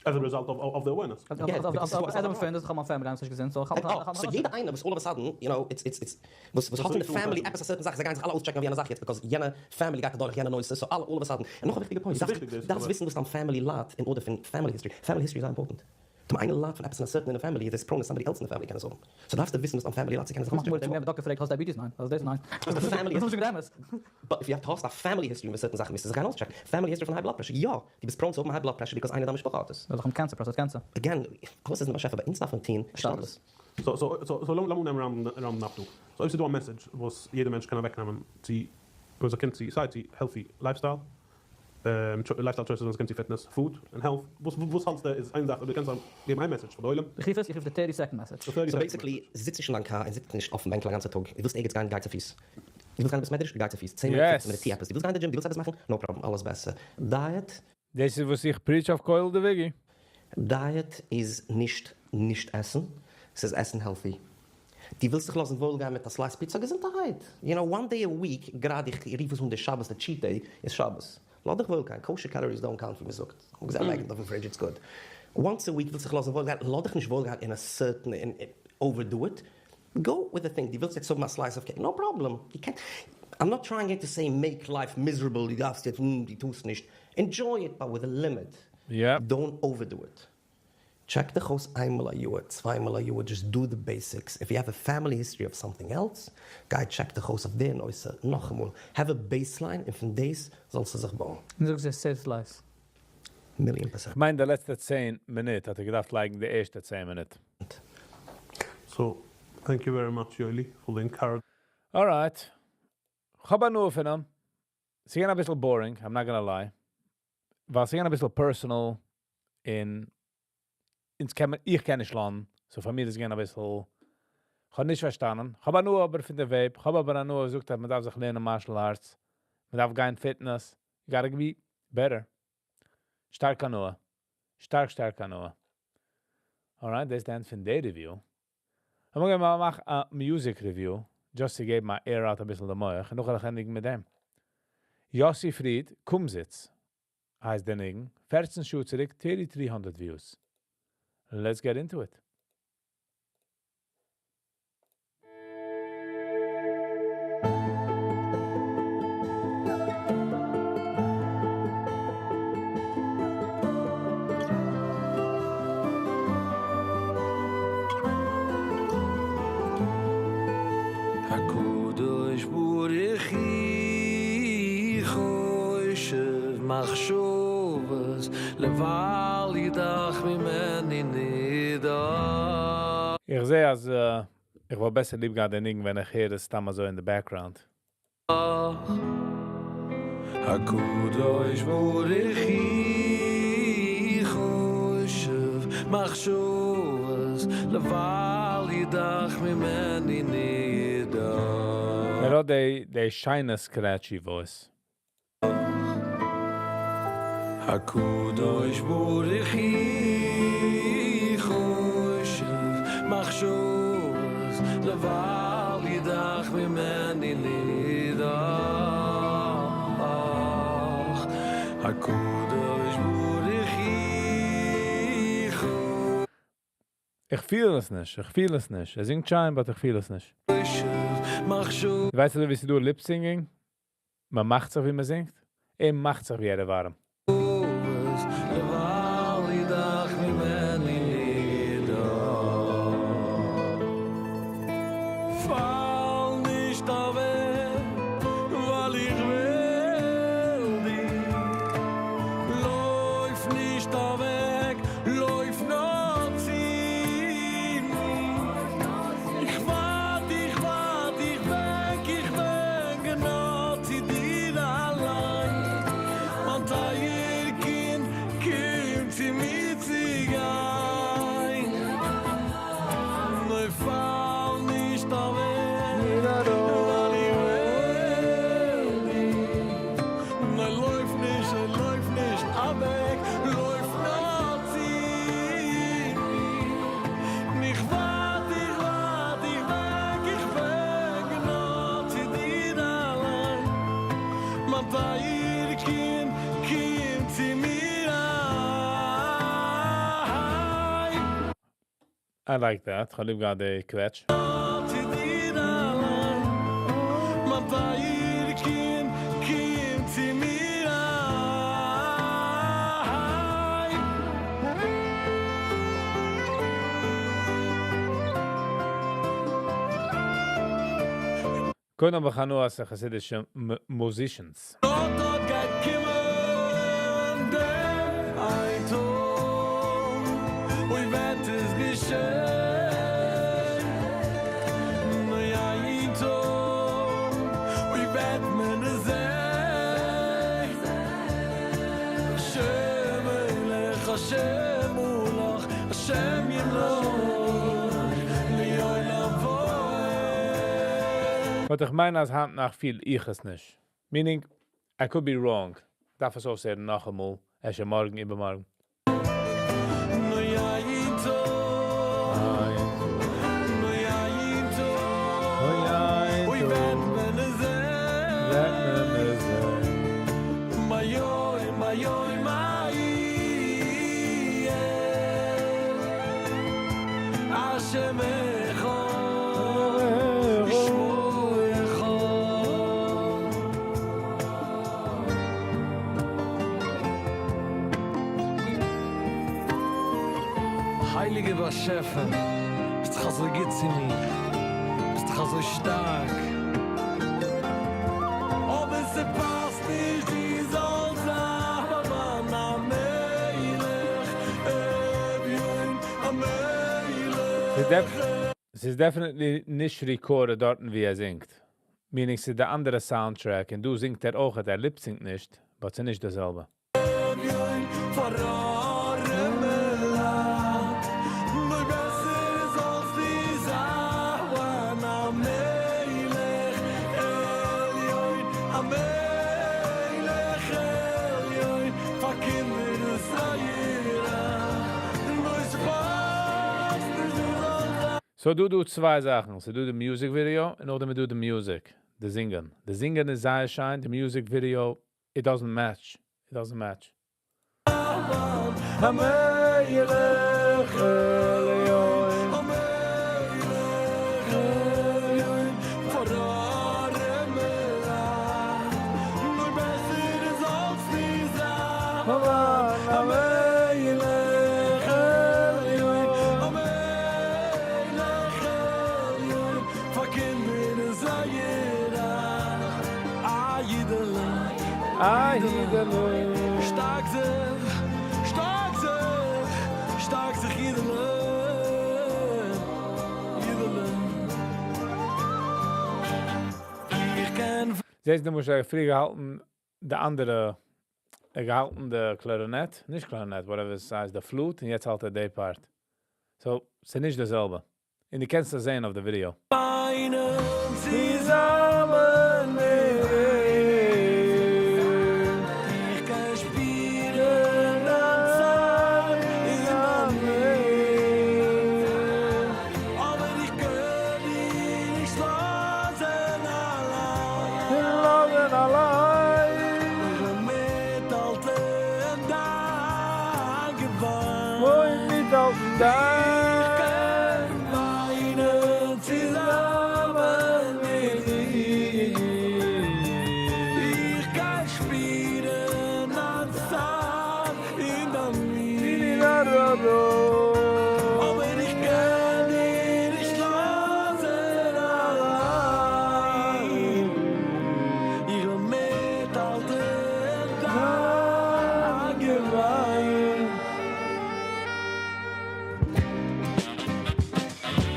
עז א רעזאלט אוו די אווערנעס. איך האב מיין פעמילי איינס נישט געזונט סאו איך האלט סאו יעדע איינער וואס אלל אוו א סאדען יו נאו איטס איטס איטס וואס וואס האט אין די פעמילי עפעס א סערטען זאך זיי גייען זיך אלע אויסטשעקן אויף יענע זאך יעצט ביקאוז יענע פעמילי גייט אדורך יענע נושא סאו אלע אלל אוו א סאדען און נאך א וויכטיגע פוינט דארפסט וויסן וואס דיין פעמילי ליידט אין ארדער פון פעמילי היסטארי פעמילי היסטארי איז זייער אימפארטענט טאמער איינער ליידט פון עפעס אין א סערטען אין די פעמילי איז פראון אז סאמבאדי עלס אין די פעמילי קען עס האבן סאו דארפסטו וויסן וואס דיין פעמילי ליידט צו קענען זיך אויסטשעקן. דאקטער פרעגט האסט דייעביטיס ניין האסט דאס ניין דאס איז נישט אמת. באט איף יו האסט א פעמילי היסטארי מיט סערטען זאכן מוזטו זיך גיין אויסטשעקן פעמילי היסטארי פון היי בלאד פרעשור יא דו ביסט פראון צו האבן היי בלאד פרעשור ביקאוז איינער אין דיין משפחה האט עס. וועל איך האבן קענסער פראסטעט קענסער. אגעין, אלעס איז אין באשעפער, באט אונז דארף מען טוהן השתדלות. סאו סאו סאו לאמיר נעמען ראונדן אפ דא. סאו אויב ס'איז דא א מעסעדזש וואס יעדער מענטש קען אוועקנעמען צו ווען ס'קומט צו סיי צו העלטי לייפסטייל, לייפסטייל טשויסעס ווען ס'קומט צו פיטנעס, פוד, און העלט, וואס וואס האלטסטו איז איין זאך אויב דו קענסט געבן איין מעסעדזש פאר די עולם? איך רוף עס, איך רוף די טערטי סעקאנד מעסעדזש. סאו בעיסיקלי, זיץ נישט אין דיין קאר און זיץ נישט אויפן בענקל א גאנצע טאג, דו ווילסט ערגעץ גיין, גיי צופיס. דו ווילסט גיין אין בית מדרש, גיי צופיס, צען מינוט, פופצן מינוט, טו עפעס, דו ווילסט גיין אין די דזשים, דו ווילסט עפעס מאכן, נאו פראבלעם, אלעס בעסער. דייעט. דאס איז וואס איך פריטש אויף קהל די וויגי. דייעט איז נישט נישט עסן, ס'איז עסן העלטי. דו ווילסט זיך לאזן וואויל גיין מיט א סלייס פיצא? געזונטערהייט! יו נאו, וואן דעי א וויק, גראדע איך רוף עס אן די שבת, די טשיט דעי איז שבת. לאז דיך וואויל גיין, קאושער קאלאריס דאונט קאונט ווי מ'זאגט. כ'האב געזען א מעגנעט אויפן פרידזש, איטס גוד. וואנס א וויק ווילסט זיך לאזן וואויל גיין, לאז דיך נישט וואויל גיין אין א סערטען, אין אווערדו איט. גאו וויט די טינג, דו ווילסט יעצט האבן א סלייס אוו קעיק, נאו פראבלעם, דו קענסט, איים נאט טרייאינג העיר טו סעי מעיק לייף מיזערעבל, דו דארפסט יעצט, דו טארסט נישט, ענדזשוי איט באט וויט א לימיט, דאונט אווערדו איט, טשעק דיך אויס איינמאל א יאר, צוויי מאל א יאר, דזשאסט דו די בעיסיקס, איף יו העוו א פעמילי היסטערי אוו סאמטינג עלס, גיי טשעק דיך אויס אויף די נושא נאכאמאל, העוו א בעיסליין און פון דאס זאלסטו זיך בויען. און זאגסט עס סעיווס לייווס. מיליאן פערסענט. כ'מיין די לעצטע צען מינוט האט ער געדארפט לייגן די ערשטע צען מינוט. סאו טענק יו ווערי מאטש יואלי פאר די אינקארעדזשמענט. אלרייט. כ'האב הנאה פון אים. ס'געווען אביסל בארינג, איים נאט גאנא ליי. ווייל ס'געווען אביסל פערסענעל און אונז קען מען, איך קען נישט לאנדן, סאו פאר מיר איז געווען אביסל, כ'האב נישט פארשטאנען. כ'האב הנאה אבער פון די וועיפ, כ'האב אבער הנאה ער זאגט אז מ'דארף זיך לערנען מארשעל ארטס, מ'דארף גיין פיטנעס, יו גאטע בי בעטער. שטארק הנאה. שטארק שטארק הנאה. אלרייט, דאס איז די ענד פון די ריוויו. לאמיר גיין מאכן א מיוזיק ריוויו, דזשאסט צו געבן א עיר אוט אביסל די מח, און נאך וועל איך ענדיגן מיט דעם. יאסי פריד, קומזיץ, הייסט די ניגון, פערצן שעה צוריק, טערטי טרי הונדערט וויוס. לעטס געט אינטו איט. הקדוש ברוך הוא חושב מחשבות לבל ידח ממני נידח. איך זע אז איך וואלט בעסער ליב געהאט די ניגון ווען איך הער עס סתם אזוי אין די background. הקדוש ברוך הוא חושב מחשבות לבל ידח ממני נידח. ער האט די די שיינע scratchy voice. הקדוש ברוך הוא חושב מחשבות לבל ידח ממני נידח הקדוש ברוך הוא איך feel עס נישט, איך feel עס נישט. ער זינגט שיין, but איך feel עס נישט. מחשבות ווייסטו ווי ס'דא lip singing? מען מאכט זיך ווי מען זינגט? ער מאכט זיך ווי ער איז ווארעם. לבל ידח ממני נידח. פאל נישט אוועק, ווייל איך וויל דיר. לויף נישט אוועק, לויף נאר צו מיר. איך ווארט, איך ווארט, איך בענק, איך בענק נאר צו דיר אליין. מיין טייער קינד, קום צו מיר צו גיין. ניין, פאל נישט אוועק, ווייל איך וויל דיר. ניין, לויף נישט, לויף נישט אוועק, לויף נאר צו מיר. איך ווארט, איך ווארט, איך בענק, איך בענק נאר צו דיר אליין. מיין טייער קינד, קום צו מיר אהיים. I like that. כ'האב ליב געהאט די קוועטש. צו דיר אליין. מיין טייער קינד, קום צו מיר אהיים. קודם האב איך הנאה אז חסידישע musicians. אט אט גייט קומען דער איין טאג, אוי וועט עס געשען. נאר איין טאג, אוי וועט מען עס זען. השם מלך, השם מלך, השם ימלוך, לעולם ועד. But איך מיין אז היינט נאכט feel איך עס נישט. Meaning, I could be wrong. דארף עס אויסהערן נאכאמאל, אפשר מארגן, איבערמארגן. נאר איין טאג, נאר איין טאג, אוי וועט מען עס זען. מה יום, מה יום, מה יהיה. השם אחד, ושמו אחד. הייליגער באשעפער, ביסט דאך אזוי גוט צו מיר, ביסט דאך אזוי שטארק. אבער ס'פאסט נישט, דו זאלסט זיין א מלך, אביון, א מלך. ס'איז definitely נישט recorded דארטן ווי ער זינגט. Meaning ס'איז די אנדערע soundtrack און דא זינגט ער אויך, ער lip sync נישט, but ס'איז נישט דאס זעלבע. אביון, פאר ארעמעלייט. נאר בעסער זאלסטו זיין א מלך עליון, א מלך עליון, פאר קינדער ישראל. נאר ס'פאסט נישט דו זאלסט So דא דא צוויי זאכן. ס'דא די music video און נאכדעם דא די music. די זינגען. די זינגען איז זייער שיין, די music video, it doesn't match. It doesn't match. א מלך עליון, א מלך עליון, פאר ארעמעלייט. נאר בעסער זאלסטו זיין א מלך עליון, א מלך עליון, פאר קינדער. א אידעלע. שטארק זיך, שטארק זיך, שטארק זיך אידעלע, אידעלע. איך קען זעסט דו מוזט פריער געהאלטן די אנדערע, ער געהאלטן די clarinet, נישט clarinet, whatever עס הייסט, די flute, און יעצט האלט ער די part. So, ס'איז נישט די זעלבע. און דו קענסט עס זען אויף די video. וויינען צוזאמען מיט דיר. איך קען שפירן דיין צער און דיין מי. אבער איך קען דיר נישט לאזן אליין. לאזן אליין. איך וויל מיטהאלטן דיין געוויין. וויל מיטהאלטן דיין. איך קען וויינען צוזאמען מיט דיר. איך קען שפירן דיין צער און דיין מי. אבער איך קען דיר נישט לאזן אליין. איך וויל מיטהאלטן דיין געוויין.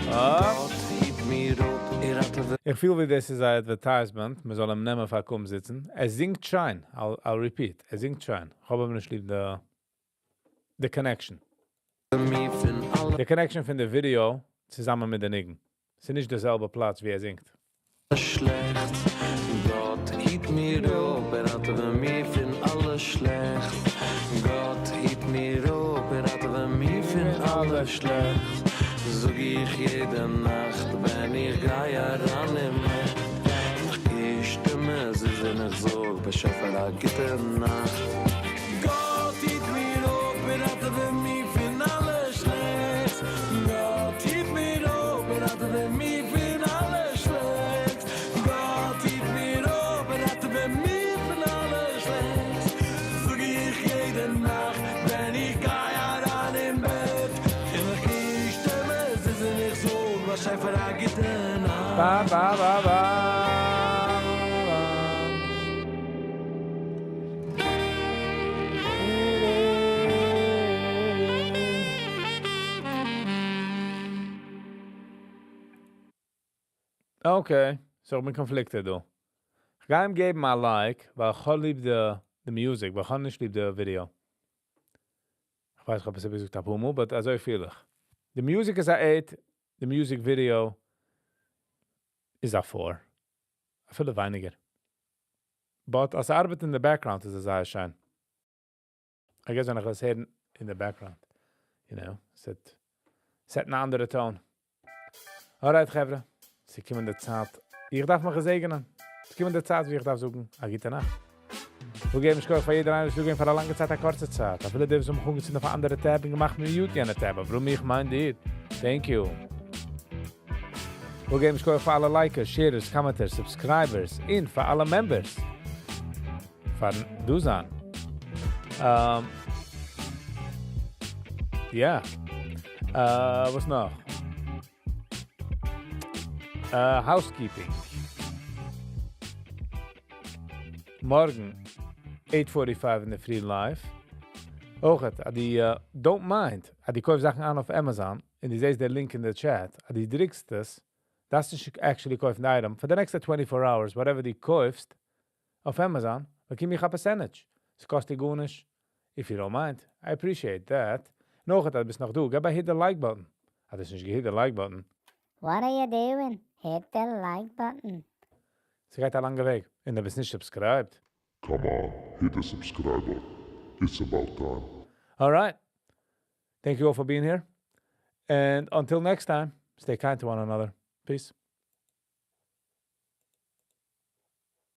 אה. גאט היט מיר אפ, ער ראטעוועט איך פיל ווי דאס איז אן advertisement, מען זאל אים נעמען פאר קומזיצן. ער זינגט שיין, I'll repeat, ער זינגט שיין. איך האב אבער נישט ליב the connection. מיר פון אלע The connection פון די video צוזאמען מיט די ניגון. עס איז נישט דער זעלבער פלאץ, ווי ער זינגט. שלעכטס. גאט היט מיר אפ, ער ראטעוועט מיר פון אלע שלעכטס. גאט היט מיר אפ, ער ראטעוועט מיר פון אלע שלעכטס. זאג איך יעדע נאכט, ווען איך גיי אריין אין בעט. איך קוש די מזוזה און איך זאג, באשעפער א גוטע נאכט. גאט היט מיר אפ, ער ראטעוועט מיר פון אלע שלעכטס. גאט היט מיר אפ, ער ראטעוועט מיר פון אלע שלעכטס. גאט היט מיר אפ, ער ראטעוועט מיר פון אלע שלעכטס. זאג איך יעדע נאכט, ווען איך גיי אריין אין בעט. און איך קוש די מזוזה און איך זאג, באשעפער א גוטע נאכט. Ba, ba, ba, ba, ba. Okay, so איך בין conflicted דא. איך גיי אים געבן א like, ווייל איך האב ליב די music, ווייל איך האב נישט ליב די video. איך ווייס, איך האב עס געזאגט א פאר מאל, but אזוי פיל איך. The music איז א 8, the music video איז א 4. אפילו ווייניגער. But אז ס'ארבעט in the background איז עס זייער שיין. I guess ווען איך עס הערן in the background, ס'האט אן אנדערע tone. Alright, חברה, ס'געקומען די צייט. איך דארף מיך געזעגענען. ס'געקומען די צייט, ווי איך דארף זאגן, א גוטע נאכט. מיר געבן שכוח פאר יעדער איינער, וואס איז פאר א לאנגע צייט, א קורצע צייט. אפילו די וואס האבן אנגעצינדן אויף אן אנדערע tab און געמאכט mute יענע tab. ווארום איך מיין דיר. Thank you. מיר געבן שכוח פאר אלע likers, sharers, commenters, subscribers און פאר אלע members. פארן דא זיין. Yeah. וואס נאך? Housekeeping. מארגן, 8.45 אין די פרי live. אויך, אז דו don't mind, אז דו קויפסט זאכן אן אויף Amazon, און דו זעסט דער link אין די chat, אז דו דריקסט עס, דארפסטו נישט actually קויפן די item. For the next 24 hours, whatever דו קויפסט אויף Amazon, באקום איך א percentage. עס קאסט דיר גארנישט. If you don't mind, I appreciate that. נאך, אז ביסט נאך דא, גיב א hit the like button. האסט נישט גע hit the like button. What are you doing? Hit the like button. ס'גייט א לאנגע וועג. און דו ביסט נישט subscribed. Come on, hit the subscribe button. It's about time. All right. Thank you all for being here. And until next time, stay kind to one another. Peace.